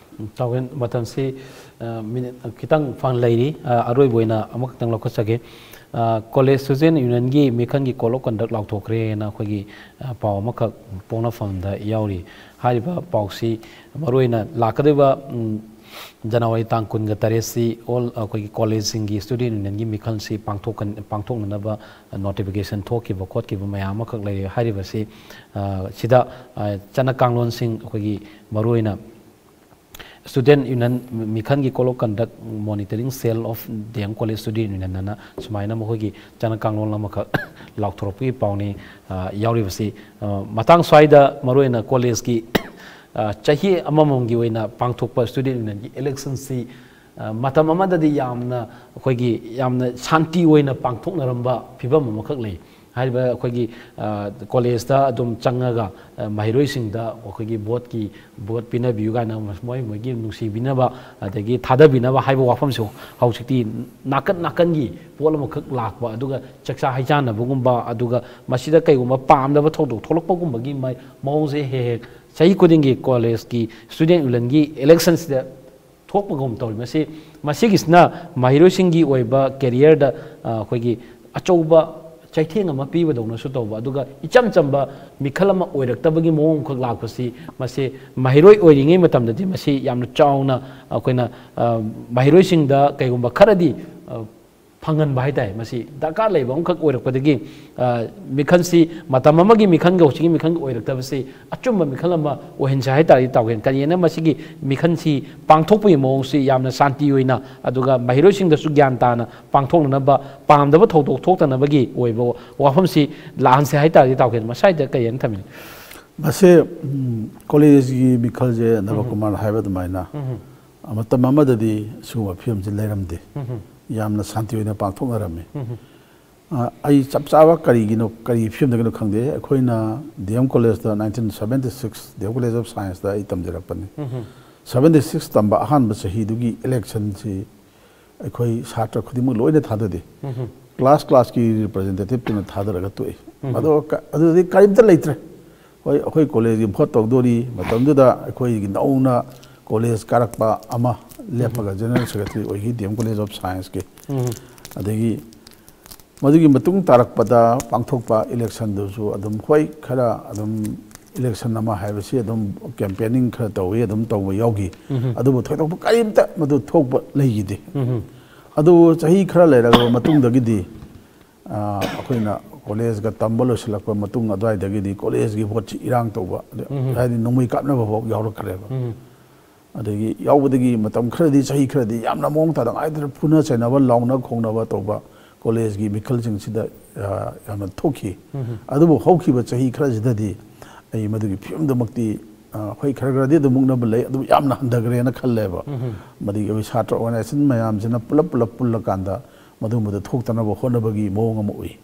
ꯇꯥꯎꯋꯦꯟ, ꯃꯇꯝꯁꯤ, ꯑ, ꯃꯤꯅꯤꯠ ꯈꯤꯇꯪ ꯐꯪ ꯂꯩꯔꯤ꯫ ꯑ, ꯑꯔꯣꯏꯕ ꯑꯣꯏꯅ ꯑꯃꯈꯛꯇꯪ ꯂꯧꯈꯠꯆꯒꯦ꯫ ꯑ, ꯀꯣꯂꯦꯖ ꯁ꯭ꯇꯨꯗꯦꯟ ꯌꯨꯅꯤꯌꯟꯒꯤ ꯃꯤꯈꯜꯒꯤ ꯀꯣꯗ ꯑꯣꯐ ꯀꯟꯗꯛ ꯂꯥꯎꯊꯣꯛꯈ꯭ꯔꯦꯅ ꯑꯩꯈꯣꯏꯒꯤ, ꯑ, ꯄꯥꯎ ꯑꯃꯈꯛ ꯄꯣꯛꯅꯐꯝꯗ ꯌꯥꯎꯔꯤ꯫ ꯍꯥꯏꯔꯤꯕ ꯄꯥꯎꯁꯤ ꯃꯔꯨꯑꯣꯏꯅ ꯂꯥꯛꯀꯗꯧꯔꯤꯕ, ꯎꯝ, ꯖꯅꯋꯥꯔꯤ ꯇꯥꯡ ꯀꯨꯟꯒ ꯇꯔꯦꯠꯁꯤ ꯑꯣꯜ ꯑꯩꯈꯣꯏꯒꯤ ꯀꯣꯂꯦꯖꯁꯤꯡꯒꯤ ꯁ꯭ꯇꯨꯗꯦꯟ ꯌꯨꯅꯤꯌꯟꯒꯤ ꯃꯤꯈꯜꯁꯤ ꯄꯥꯡꯊꯣꯛꯀꯟ-, ꯄꯥꯡꯊꯣꯛꯅꯅꯕ ꯅꯣꯇꯤꯐꯤꯀꯦꯁꯟ ꯊꯣꯛꯈꯤꯕ ꯈꯣꯠꯈꯤꯕ ꯃꯌꯥꯝ ꯑꯃꯈꯛ ꯂꯩꯔꯦ꯫ ꯍꯥꯏꯔꯤꯕꯁꯤ, ꯑ, ꯁꯤꯗ, ꯑ, ꯆꯠꯅ ꯀꯥꯡꯂꯣꯟꯁꯤꯡ ꯑꯩꯈꯣꯏꯒꯤ ꯃꯔꯨꯑꯣꯏꯅ ꯁ꯭ꯇꯨꯗꯦꯟ ꯌꯨꯅꯤꯌꯟ ꯃꯤꯈꯜꯒꯤ code of conduct monitoring cell of D M college student union ꯑꯅ ꯁꯨꯃꯥꯏꯅ ꯃꯈꯣꯏꯒꯤ ꯆꯠꯅ ꯀꯥꯡꯂꯣꯟ ꯑꯃꯈꯛ ꯂꯥꯎꯊꯣꯔꯛꯄꯒꯤ ꯄꯥꯎꯅꯤ, ꯑ, ꯌꯥꯎꯔꯤꯕꯁꯤ꯫ ꯑ, ꯃꯇꯥꯡ ꯁ꯭ꯋꯥꯏꯗ ꯃꯔꯨꯑꯣꯏꯅ ꯀꯣꯂꯦꯖꯀꯤ, ꯑ, ꯆꯍꯤ ꯑꯃꯃꯝꯒꯤ ꯑꯣꯏꯅ ꯄꯥꯡꯊꯣꯛꯄ ꯁ꯭ꯇꯨꯗꯦꯟ ꯌꯨꯅꯤꯌꯟꯒꯤ ꯏꯂꯦꯛꯁꯟꯁꯤ, ꯑ, ꯃꯇꯝ ꯑꯃꯗꯗꯤ ꯌꯥꯝꯅ ꯑꯩꯈꯣꯏꯒꯤ ꯌꯥꯝꯅ ꯁꯥꯟꯇꯤ ꯑꯣꯏꯅ ꯄꯥꯡꯊꯣꯛꯅꯔꯝꯕ ꯐꯤꯕꯝ ꯑꯃꯈꯛ ꯂꯩ꯫ ꯍꯥꯏꯔꯤꯕ ꯑꯩꯈꯣꯏꯒꯤ, ꯑ, ꯀꯣꯂꯦꯖꯇ ꯑꯗꯨꯝ ꯆꯪꯉꯒ, ꯑ, ꯃꯍꯩꯔꯣꯏꯁꯤꯡꯗ ꯑꯩꯈꯣꯏꯒꯤ ꯚꯣꯠꯀꯤ, ꯚꯣꯠ ꯄꯤꯅꯕꯤꯌꯨ ꯀꯥꯏꯅ ꯃꯣꯏ ꯃꯣꯏꯒꯤ ꯅꯨꯡꯁꯤꯕꯤꯅꯕ ꯑꯗꯒꯤ ꯊꯥꯗꯕꯤꯅꯕ ꯍꯥꯏꯕ ꯋꯥꯐꯝꯁꯨ ꯍꯧꯖꯤꯛꯇꯤ ꯅꯥꯀꯟ ꯅꯥꯀꯟꯒꯤ ꯄꯣꯠ ꯑꯃꯈꯛ ꯂꯥꯛꯄ, ꯑꯗꯨꯒ ꯆꯥꯛꯆꯥ ꯍꯩꯖꯥꯟꯅꯕꯒꯨꯝꯕ, ꯑꯗꯨꯒ ꯃꯁꯤꯗ ꯀꯩꯒꯨꯝꯕ ꯄꯥꯝꯗꯕ ꯊꯧꯗꯣꯛ ꯊꯣꯛꯂꯛꯄꯒꯨꯝꯕꯒꯤ ꯃ-, ꯃꯑꯣꯡꯁꯦ ꯍꯦꯛ ꯍꯦꯛ ꯆꯍꯤ ꯈꯨꯗꯤꯡꯒꯤ ꯀꯣꯂꯦꯖꯀꯤ ꯁ꯭ꯇꯨꯗꯦꯟ ꯌꯨꯅꯤꯌꯟꯒꯤ ꯏꯂꯦꯛꯁꯟꯁꯤꯗ ꯊꯣꯛꯄꯒꯨꯝ ꯇꯧꯔꯤ꯫ ꯃꯁꯤ, ꯃꯁꯤꯒꯤꯁꯤꯅ ꯃꯍꯩꯔꯣꯏꯁꯤꯡꯒꯤ ꯑꯣꯏꯕ ꯀꯦꯔꯤꯌꯔꯗ, ꯑ, ꯑꯩꯈꯣꯏꯒꯤ ꯑꯆꯧꯕ ꯆꯩꯊꯦꯡ ꯑꯃ ꯄꯤꯕꯗꯧꯅꯁꯨ ꯇꯧꯕ, ꯑꯗꯨꯒ ꯏꯆꯝ ꯆꯝꯕ ꯃꯤꯈꯜ ꯑꯃ ꯑꯣꯏꯔꯛꯇꯕꯒꯤ ꯃꯑꯣꯡ ꯑꯃꯈꯛ ꯂꯥꯛꯄꯁꯤ, ꯃꯁꯤ ꯃꯍꯩꯔꯣꯏ ꯑꯣꯏꯔꯤꯉꯩ ꯃꯇꯝꯗꯗꯤ ꯃꯁꯤ ꯌꯥꯝꯅ ꯆꯥꯎꯅ ꯑꯩꯈꯣꯏꯅ, ꯑ, ꯃꯍꯩꯔꯣꯏꯁꯤꯡꯗ ꯀꯩꯒꯨꯝꯕ ꯈꯔꯗꯤ, ꯑ, ꯐꯪꯍꯟꯕ ꯍꯥꯏ ꯇꯥꯔꯦ꯫ ꯃꯁꯤ ꯗꯔꯀꯥꯔ ꯂꯩꯕ ꯑꯃꯈꯛ ꯑꯣꯏꯔꯛꯄꯗꯒꯤ, ꯑ, ꯃꯤꯈꯜꯁꯤ ꯃꯇꯝ ꯑꯃꯒꯤ ꯃꯤꯈꯜꯒ ꯍꯧꯖꯤꯛꯀꯤ ꯃꯤꯈꯜꯒ ꯑꯣꯏꯔꯛꯇꯕꯁꯤ ꯑꯆꯨꯝꯕ ꯃꯤꯈꯜ ꯑꯃ ꯑꯣꯏꯍꯟꯁꯦ ꯍꯥꯏ ꯇꯥꯔꯗꯤ, ꯇꯥꯎꯍꯦꯟ ꯀꯔꯤꯅ ꯃꯁꯤꯒꯤ ꯃꯤꯈꯜꯁꯤ ꯄꯥꯡꯊꯣꯛꯄꯒꯤ ꯃꯑꯣꯡꯁꯤ ꯌꯥꯝꯅ ꯁꯥꯟꯇꯤ ꯑꯣꯏꯅ, ꯑꯗꯨꯒ ꯃꯍꯩꯔꯣꯏꯁꯤꯡꯗꯁꯨ ꯒ꯭ꯌꯥꯟ ꯇꯥꯅ ꯄꯥꯡꯊꯣꯛꯅꯅꯕ, ꯄꯥꯝꯗꯕ ꯊꯧꯗꯣꯛ ꯊꯣꯛꯇꯅꯕꯒꯤ ꯑꯣꯏꯕ ꯋꯥꯐꯝꯁꯤ ꯂꯥꯛꯍꯟꯁꯦ ꯍꯥꯏ ꯇꯥꯔꯗꯤ, ꯇꯥꯎꯍꯦꯟ ꯃꯁꯥꯏꯗ ꯀꯔꯤ ꯍꯥꯏꯅ ꯊꯝꯃꯤ? ꯃꯁꯦ ꯀꯣꯂꯦꯖꯀꯤ ꯃꯤꯈꯜꯁꯦ ꯅꯕꯀꯨꯃꯥꯔ ꯍꯥꯏꯕ ꯑꯗꯨꯃꯥꯏꯅ ꯃꯇꯝ ꯑꯃꯗꯗꯤ ꯁꯤꯒꯨꯝꯕ ꯐꯤꯕꯝꯁꯤ ꯂꯩꯔꯝꯗꯦ꯫ ꯌꯥꯝꯅ ꯁꯥꯟꯇꯤ ꯑꯣꯏꯅ ꯄꯥꯡꯊꯣꯛꯅꯔꯝꯃꯤ꯫ ꯑꯩ ꯆꯞ ꯆꯥꯕ ꯀꯔꯤꯒꯤꯅꯣ, ꯀꯔꯤ ꯐꯤꯕꯝꯗꯒꯤꯅꯣ ꯈꯪꯗꯦ, ꯑꯩꯈꯣꯏꯅ ꯗꯤ ꯑꯦꯝ ꯀꯣꯂꯦꯖꯇ, nineteen seventy six D M college of ꯁꯥꯏꯟꯁꯇ ꯑꯩ ꯇꯝꯖꯔꯛꯄꯅꯤ꯫ ꯁꯕꯦꯟꯇꯤ ꯁꯤꯛꯁ ꯇꯝꯕ ꯑꯍꯥꯟꯕ ꯆꯍꯤꯗꯨꯒꯤ ꯏꯂꯦꯛꯁꯟꯁꯤ ꯑꯩꯈꯣꯏ ꯁꯥꯇ꯭ꯔ ꯈꯨꯗꯤꯡꯃꯛ ꯂꯣꯏꯅ ꯊꯥꯗꯗꯦ꯫ ꯀ꯭ꯂꯥꯁ ꯀ꯭ꯂꯥꯁꯀꯤ ꯔꯤꯄ꯭ꯔꯖꯦꯟꯇꯦꯇꯤꯞꯇꯨꯅ ꯊꯥꯗꯔꯒ ꯇꯣꯛꯏ꯫ ꯑꯗꯣ ꯑꯗꯨꯗꯤ ꯀꯔꯤꯝꯇ ꯂꯩꯇ꯭ꯔꯦ꯫ ꯍꯣꯏ, ꯑꯩꯈꯣꯏ ꯀꯣꯂꯦꯖꯀꯤ ꯚꯣꯠ ꯇꯧꯗꯣꯔꯤ ꯃꯇꯝꯗꯨꯗ ꯑꯩꯈꯣꯏꯒꯤ ꯅꯧꯅ ꯀꯣꯂꯦꯖ ꯀꯥꯔꯛꯄ ꯑꯃ ꯂꯦꯞꯄꯒ ꯖꯦꯅꯔꯦꯜ ꯁꯦꯀ꯭ꯔꯦꯇꯔꯤ ꯑꯣꯏꯈꯤ ꯗꯤ ꯑꯦꯝ ꯀꯣꯂꯦꯖ ꯑꯣꯐ ꯁꯥꯏꯟꯁꯀꯤ꯫ ꯑꯗꯒꯤ ꯃꯗꯨꯒꯤ ꯃꯇꯨꯡ ꯇꯥꯔꯛꯄꯗ ꯄꯥꯡꯊꯣꯛꯄ ꯏꯂꯦꯛꯁꯟꯗꯨꯁꯨ ꯑꯗꯨꯝ, ꯍꯣꯏ, ꯈꯔ ꯑꯗꯨꯝ ꯏꯂꯦꯛꯁꯟ ꯑꯃ ꯍꯥꯏꯕꯁꯤ ꯑꯗꯨꯝ ꯀꯦꯝꯄꯦꯅꯤꯡ ꯈꯔ ꯇꯧꯏ, ꯑꯗꯨꯝ ꯇꯧꯕ ꯌꯥꯎꯈꯤ꯫ ꯑꯗꯨꯕꯨ ꯊꯣꯏꯗꯣꯛꯄ ꯀꯔꯤꯝꯇ ꯃꯗꯨ ꯊꯣꯛꯄ ꯂꯩꯈꯤꯗꯦ꯫ ꯑꯗꯨ ꯆꯍꯤ ꯈꯔ ꯂꯩꯔꯕ ꯃꯇꯨꯡꯗꯒꯤꯗꯤ ꯑꯩꯈꯣꯏꯅ ꯀꯣꯂꯦꯖꯀ ꯇꯝꯕ ꯂꯣꯏꯁꯤꯜꯂꯛꯄ ꯃꯇꯨꯡ ꯑꯗꯨꯋꯥꯏꯗꯒꯤꯗꯤ ꯀꯣꯂꯦꯖꯀꯤ ꯚꯣꯠꯁꯤ ꯏꯔꯥꯡ ꯇꯧꯕ, ꯍꯥꯏꯗꯤ ꯅꯣꯡꯃꯩ ꯀꯥꯞꯅꯕ ꯐꯥꯎ ꯌꯥꯎꯔꯛꯈ꯭ꯔꯦꯕ꯫ ꯑꯗꯒꯤ ꯌꯥꯎꯕꯗꯒꯤ ꯃꯇꯝ ꯈꯔꯗꯤ, ꯆꯍꯤ ꯈꯔꯗꯤ ꯌꯥꯝꯅ ꯃꯑꯣꯡ ꯇꯥꯗ ꯉꯥꯏꯗꯅ ꯐꯨꯅ ꯆꯩꯅꯕ, ꯂꯥꯎꯅ ꯈꯣꯡꯅꯕ ꯇꯧꯕ ꯀꯣꯂꯦꯖꯀꯤ ꯃꯤꯈꯜꯁꯤꯡꯁꯤꯗ ꯌꯥꯝꯅ ꯊꯣꯛꯈꯤ꯫ ꯑꯗꯨꯕꯨ ꯍꯧꯈꯤꯕ ꯆꯍꯤ ꯈꯔꯁꯤꯗꯗꯤ ꯑꯩ ꯃꯗꯨꯒꯤ ꯐꯤꯕꯝꯗꯨꯃꯛꯇꯤ, ꯍꯣꯏ, ꯈꯔ ꯈꯔꯗꯤ ꯑꯗꯨꯝ ꯃꯨꯛꯅꯕ ꯂꯩ, ꯑꯗꯨꯕꯨ ꯌꯥꯝꯅ ꯍꯟꯊꯈ꯭ꯔꯦꯅ ꯈꯜꯂꯦꯕ꯫ ꯃꯗꯨꯒꯤ ꯑꯩꯈꯣꯏ ꯁꯥꯇ꯭ꯔ ꯑꯣꯔꯒꯅꯥꯏꯖꯦꯁꯟ ꯃꯌꯥꯝꯁꯤꯅ ꯄꯨꯂꯞ ꯄꯨꯂꯞ ꯄꯨꯜꯂꯀꯥꯟꯗ ꯃꯗꯨꯒꯨꯝꯕꯗ ꯊꯣꯛꯇꯅꯕ ꯍꯣꯠꯅꯕꯒꯤ ꯃꯑꯣꯡ ꯑꯃ ꯎꯏ꯫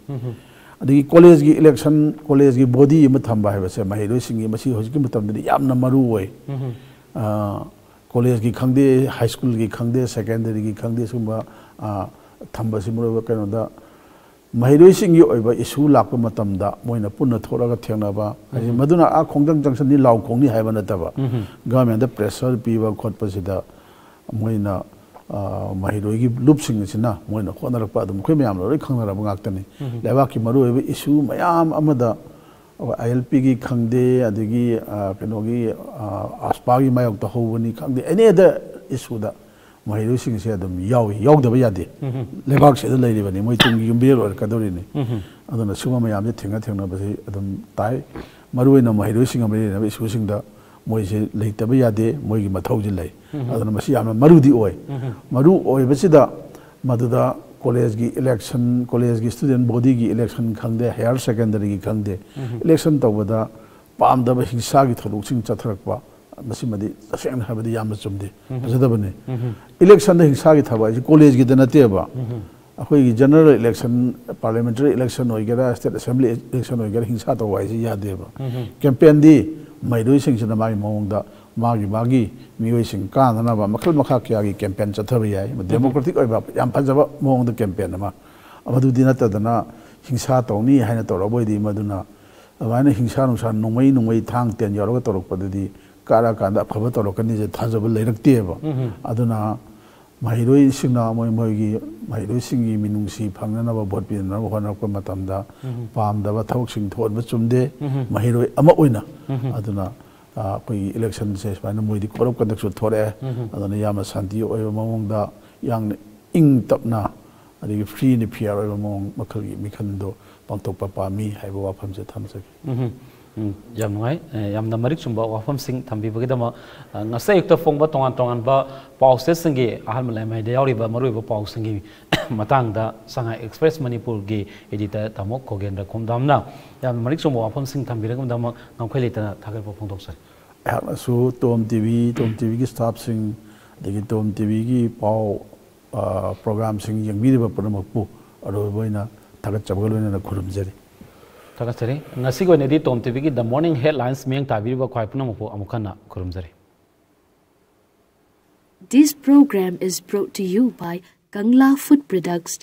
ꯑꯗꯒꯤ ꯀꯣꯂꯦꯖꯀꯤ ꯏꯂꯦꯛꯁꯟ, ꯀꯣꯂꯦꯖꯀꯤ ꯕꯣꯗꯤ ꯑꯃ ꯊꯝꯕ ꯍꯥꯏꯕꯁꯦ ꯃꯍꯩꯔꯣꯏꯁꯤꯡꯒꯤ, ꯃꯁꯤ ꯍꯧꯖꯤꯛꯀꯤ ꯃꯇꯝꯗꯗꯤ ꯌꯥꯝꯅ ꯃꯔꯨ ꯑꯣꯏ꯫ ꯀꯣꯂꯦꯖꯀꯤ ꯈꯪꯗꯦ, ꯍꯥꯏ ꯁ꯭ꯀꯨꯜꯒꯤ ꯈꯪꯗꯦ, ꯁꯦꯀꯦꯟꯗꯔꯤꯒꯤ ꯈꯪꯗꯦ, ꯁꯤꯒꯨꯝꯕ ꯊꯝꯕꯁꯤ ꯃꯔꯨꯑꯣꯏꯕ ꯀꯩꯅꯣꯗ ꯃꯍꯩꯔꯣꯏꯁꯤꯡꯒꯤ ꯑꯣꯏꯕ ꯏꯁꯨ ꯂꯥꯛꯄ ꯃꯇꯝꯗ ꯃꯣꯏꯅ ꯄꯨꯟꯅ ꯊꯣꯛꯂꯒ ꯊꯦꯡꯅꯕ ꯍꯥꯏꯁꯦ, ꯃꯗꯨꯅ ꯑꯥ ꯈꯣꯡꯖꯪ ꯆꯪꯁꯟꯅꯤ, ꯂꯥꯎ ꯈꯣꯡꯅꯤ ꯍꯥꯏꯕ ꯅꯠꯇꯕ, ꯒꯚꯔꯟꯃꯦꯟꯗ ꯄ꯭ꯔꯦꯁꯔ ꯄꯤꯕ ꯈꯣꯠꯄꯁꯤꯗ ꯃꯣꯏꯅ, ꯃꯍꯩꯔꯣꯏꯒꯤ ꯂꯨꯞꯁꯤꯡ ꯑꯁꯤꯅ ꯃꯣꯏꯅ ꯍꯣꯠꯅꯔꯛꯄ ꯑꯗꯨꯝ ꯑꯩꯈꯣꯏ ꯃꯌꯥꯝꯅ ꯂꯣꯏ ꯈꯪꯅꯔꯕ ꯉꯥꯛꯇꯅꯤ꯫ ꯂꯩꯕꯥꯛꯀꯤ ꯃꯔꯨꯑꯣꯏꯕ ꯏꯁꯨ ꯃꯌꯥꯝ ꯑꯃꯗ, ꯑꯥꯏ ꯑꯦꯜ ꯄꯤꯒꯤ ꯈꯪꯗꯦ, ꯑꯗꯒꯤ ꯀꯩꯅꯣꯒꯤ, ꯑꯥꯁꯄꯥꯒꯤ ꯃꯥꯌꯣꯛꯇ ꯍꯧꯕꯅꯤ ꯈꯪꯗꯦ, ꯑꯦꯅꯤ ꯑꯗꯔ ꯏꯁꯨꯗ ꯃꯍꯩꯔꯣꯏꯁꯤꯡꯁꯦ ꯑꯗꯨꯝ ꯌꯥꯎꯏ, ꯌꯥꯎꯗꯕ ꯌꯥꯗꯦ꯫ ꯂꯩꯕꯥꯛꯁꯤꯗ ꯂꯩꯔꯤꯕꯅꯤ, ꯃꯣꯏ ꯇꯨꯡꯒꯤ ꯌꯨꯝꯕꯤꯔꯦꯜ ꯑꯣꯏꯔꯛꯀꯗꯧꯔꯤꯅꯤ꯫ ꯑꯗꯨꯅ ꯁꯤꯒꯨꯝꯕ ꯃꯌꯥꯝꯁꯦ ꯊꯦꯡꯅ ꯊꯦꯡꯅꯕꯁꯤ ꯑꯗꯨꯝ ꯇꯥꯏ꯫ ꯃꯔꯨꯑꯣꯏꯅ ꯃꯍꯩꯔꯣꯏꯁꯤꯡꯒ ꯃꯔꯤ ꯂꯩꯅꯕ ꯏꯁꯨꯁꯤꯡꯗ ꯃꯣꯏꯁꯦ ꯂꯩꯇꯕ ꯌꯥꯗꯦ, ꯃꯣꯏꯒꯤ ꯃꯊꯧꯁꯤ ꯂꯩ꯫ ꯑꯗꯨꯅ ꯃꯁꯤ ꯌꯥꯝꯅ ꯃꯔꯨꯗꯤ ꯑꯣꯏ꯫ ꯃꯔꯨ ꯑꯣꯏꯕꯁꯤꯗ ꯃꯗꯨꯗ ꯀꯣꯂꯦꯖꯀꯤ ꯏꯂꯦꯛꯁꯟ, ꯀꯣꯂꯦꯖꯀꯤ ꯁ꯭ꯇꯨꯗꯦꯟ ꯕꯣꯗꯤꯒꯤ ꯏꯂꯦꯛꯁꯟ ꯈꯪꯗꯦ, ꯍꯥꯌꯔ ꯁꯦꯀꯦꯟꯗꯔꯤꯒꯤ ꯈꯪꯗꯦ, ꯏꯂꯦꯛꯁꯟ ꯇꯧꯕꯗ ꯄꯥꯝꯗꯕ ꯍꯤꯡꯁꯥꯒꯤ ꯊꯧꯗꯣꯛꯁꯤꯡ ꯆꯠꯊꯔꯛꯄ, ꯃꯁꯤꯃꯗꯤ ꯇꯁꯦꯡꯅ ꯍꯥꯏꯕꯗꯤ ꯌꯥꯝꯅ ꯆꯨꯝꯗꯦ, ꯐꯖꯗꯕꯅꯤ꯫ ꯏꯂꯦꯛꯁꯟꯗ ꯍꯤꯡꯁꯥꯒꯤ ꯊꯕꯛ ꯍꯥꯏꯁꯤ ꯀꯣꯂꯦꯖꯀꯤꯗ ꯅꯠꯇꯦꯕ꯫ ꯑꯩꯈꯣꯏꯒꯤ ꯖꯦꯅꯔꯦꯜ ꯏꯂꯦꯛꯁꯟ, ꯄꯥꯔꯂꯤꯌꯥꯃꯦꯟꯇꯔꯤ ꯏꯂꯦꯛꯁꯟ ꯑꯣꯏꯒꯦꯔꯥ, ꯁ꯭ꯇꯦꯠ ꯑꯦꯁꯦꯝꯕ꯭ꯂꯤ ꯏꯂꯦꯛꯁꯟ ꯑꯣꯏꯒꯦꯔꯥ, ꯍꯤꯡꯁꯥ ꯇꯧꯕ ꯍꯥꯏꯁꯤ ꯌꯥꯗꯦꯕ꯫ ꯀꯦꯝꯄꯦꯟꯗꯤ ꯃꯍꯩꯔꯣꯏꯁꯤꯡꯁꯤꯅ ꯃꯥꯒꯤ ꯃꯑꯣꯡꯗ ꯃꯥꯒꯤ ꯃꯥꯒꯤ ꯃꯤꯑꯣꯏꯁꯤꯡ ꯀꯥꯅꯅꯕ ꯃꯈꯜ ꯃꯈꯥ ꯀꯌꯥꯒꯤ ꯀꯦꯝꯄꯦꯟ ꯆꯠꯊꯕ ꯌꯥꯏ꯫ ꯗꯦꯃꯣꯀ꯭ꯔꯦꯇꯤꯛ ꯑꯣꯏꯕ ꯌꯥꯝ ꯐꯖꯕ ꯃꯑꯣꯡꯗ ꯀꯦꯝꯄꯦꯟ ꯑꯃ꯫ ꯃꯗꯨꯗꯤ ꯅꯠꯇꯗꯅ ꯍꯤꯡꯁꯥ ꯇꯧꯅꯤ ꯍꯥꯏꯅ ꯇꯧꯔꯛꯄ ꯑꯣꯏꯗꯤ, ꯃꯗꯨꯅ ꯑꯗꯨꯃꯥꯏꯅ ꯍꯤꯡꯁꯥ ꯅꯨꯡꯁꯥ ꯅꯣꯡꯃꯩ ꯅꯣꯡꯃꯩ ꯊꯥꯡ ꯇꯦꯟ ꯌꯧꯔꯒ ꯇꯧꯔꯛꯄꯗꯨꯗꯤ ꯀꯥꯔꯛꯑꯀꯥꯟꯗ ꯑꯐꯕ ꯇꯧꯔꯛꯀꯅꯤꯁꯦ ꯊꯥꯖꯕ ꯂꯩꯔꯛꯇꯦꯕ꯫ ꯑꯗꯨꯅ ꯃꯍꯩꯔꯣꯏꯁꯤꯡꯅ ꯃꯣꯏ ꯃꯣꯏꯒꯤ ꯃꯍꯩꯔꯣꯏꯁꯤꯡꯒꯤ ꯃꯤꯅꯨꯡꯁꯤ ꯐꯪꯅꯅꯕ ꯚꯣꯠ ꯄꯤꯅꯅꯕ ꯍꯣꯠꯅꯔꯛꯄ ꯃꯇꯝꯗ ꯄꯥꯝꯗꯕ ꯊꯕꯛꯁꯤꯡ ꯊꯣꯛꯍꯟꯕ ꯆꯨꯝꯗꯦ꯫ ꯃꯍꯩꯔꯣꯏ ꯑꯃ ꯑꯣꯏꯅ ꯑꯗꯨꯅ ꯑ, ꯑꯩꯈꯣꯏꯒꯤ ꯏꯂꯦꯛꯁꯟꯁꯦ ꯁꯨꯃꯥꯏꯅ ꯃꯣꯏꯗꯤ ꯀꯣꯔꯞ ꯀꯟꯗꯛꯁꯨ ꯊꯣꯔꯛꯑꯦ꯫ ꯑꯗꯨꯅ ꯌꯥꯝꯅ ꯁꯥꯟꯇꯤ ꯑꯣꯏꯕ ꯃꯑꯣꯡꯗ, ꯌꯥꯝꯅ ꯏꯪ ꯇꯞꯅ, ꯑꯗꯒꯤ ꯐ꯭ꯔꯤ ꯑꯦꯟ ꯐꯤꯌꯔ ꯑꯣꯏꯕ ꯃꯑꯣꯡ ꯃꯈꯜꯒꯤ ꯃꯤꯈꯜꯗꯣ ꯄꯥꯡꯊꯣꯛꯄ ꯄꯥꯝꯃꯤ ꯍꯥꯏꯕ ꯋꯥꯐꯝꯁꯦ ꯊꯝꯖꯒꯦ꯫ ꯎꯝ, ꯎꯝ, ꯌꯥꯝ ꯅꯨꯡꯉꯥꯏ꯫ ꯑꯦ, ꯌꯥꯝꯅ ꯃꯔꯤꯛ ꯆꯨꯝꯕ ꯋꯥꯐꯝꯁꯤꯡ ꯊꯝꯕꯤꯕꯒꯤꯗꯃꯛ꯫ ꯑ, ꯉꯁꯤ ꯑꯌꯨꯛꯇ ꯐꯣꯡꯕ ꯇꯣꯉꯥꯟ ꯇꯣꯉꯥꯟꯕ ꯄꯥꯎꯆꯦꯁꯤꯡꯒꯤ ꯑꯍꯥꯟꯕ ꯂꯥꯏꯃꯥꯏꯗ ꯌꯥꯎꯔꯤꯕ ꯃꯔꯨꯑꯣꯏꯕ ꯄꯥꯎꯁꯤꯡꯒꯤ ꯃꯇꯥꯡꯗ ꯁꯉꯥꯏ ꯑꯦꯛꯁꯄ꯭ꯔꯦꯁ ꯃꯅꯤꯄꯨꯔꯒꯤ ꯏꯗꯤꯇꯔ ꯇꯥꯃꯣ ꯈꯣꯒꯦꯟꯗ꯭ꯔ ꯈꯣꯝꯗꯥꯝꯅ ꯌꯥꯝꯅ ꯃꯔꯤꯛ ꯆꯨꯝꯕ ꯋꯥꯐꯝꯁꯤꯡ ꯊꯝꯕꯤꯔꯛꯄꯒꯤꯗꯃꯛ ꯉꯝꯈꯩ ꯂꯩꯇꯅ ꯊꯥꯒꯠꯄ ꯐꯣꯡꯗꯣꯛꯆꯔꯤ꯫ ꯑꯩꯍꯥꯛꯅꯁꯨ ꯇꯣꯝ ꯇꯤꯚꯤ, ꯇꯣꯝ ꯇꯤꯚꯤꯒꯤ ꯁ꯭ꯇꯥꯐꯁꯤꯡ, ꯑꯗꯒꯤ ꯇꯣꯝ ꯇꯤꯚꯤꯒꯤ ꯄꯥꯎ, ꯑ, ꯄ꯭ꯔꯣꯒ꯭ꯔꯥꯝꯁꯤꯡ ꯌꯦꯡꯕꯤꯔꯤꯕ ꯄꯨꯝꯅꯃꯛꯄꯨ ꯑꯔꯣꯏꯕ ꯑꯣꯏꯅ ꯊꯥꯒꯠꯆꯕꯒ ꯂꯣꯏꯅꯅ ꯈꯨꯔꯨꯝꯖꯔꯤ꯫ ꯊꯥꯒꯠꯆꯔꯤ꯫ ꯉꯁꯤꯒꯤ ꯑꯣꯏꯅꯗꯤ ꯇꯣꯝ ꯇꯤꯚꯤꯒꯤ The Morning Headlines ꯃꯤꯠꯌꯦꯡ ꯇꯥꯕꯤꯔꯤꯕ ꯈ꯭ꯋꯥꯏ ꯄꯨꯝꯅꯃꯛꯄꯨ ꯑꯃꯨꯛ ꯍꯟꯅ ꯈꯨꯔꯨꯝꯖꯔꯤ꯫ This program is brought to you by Kangla Food Products.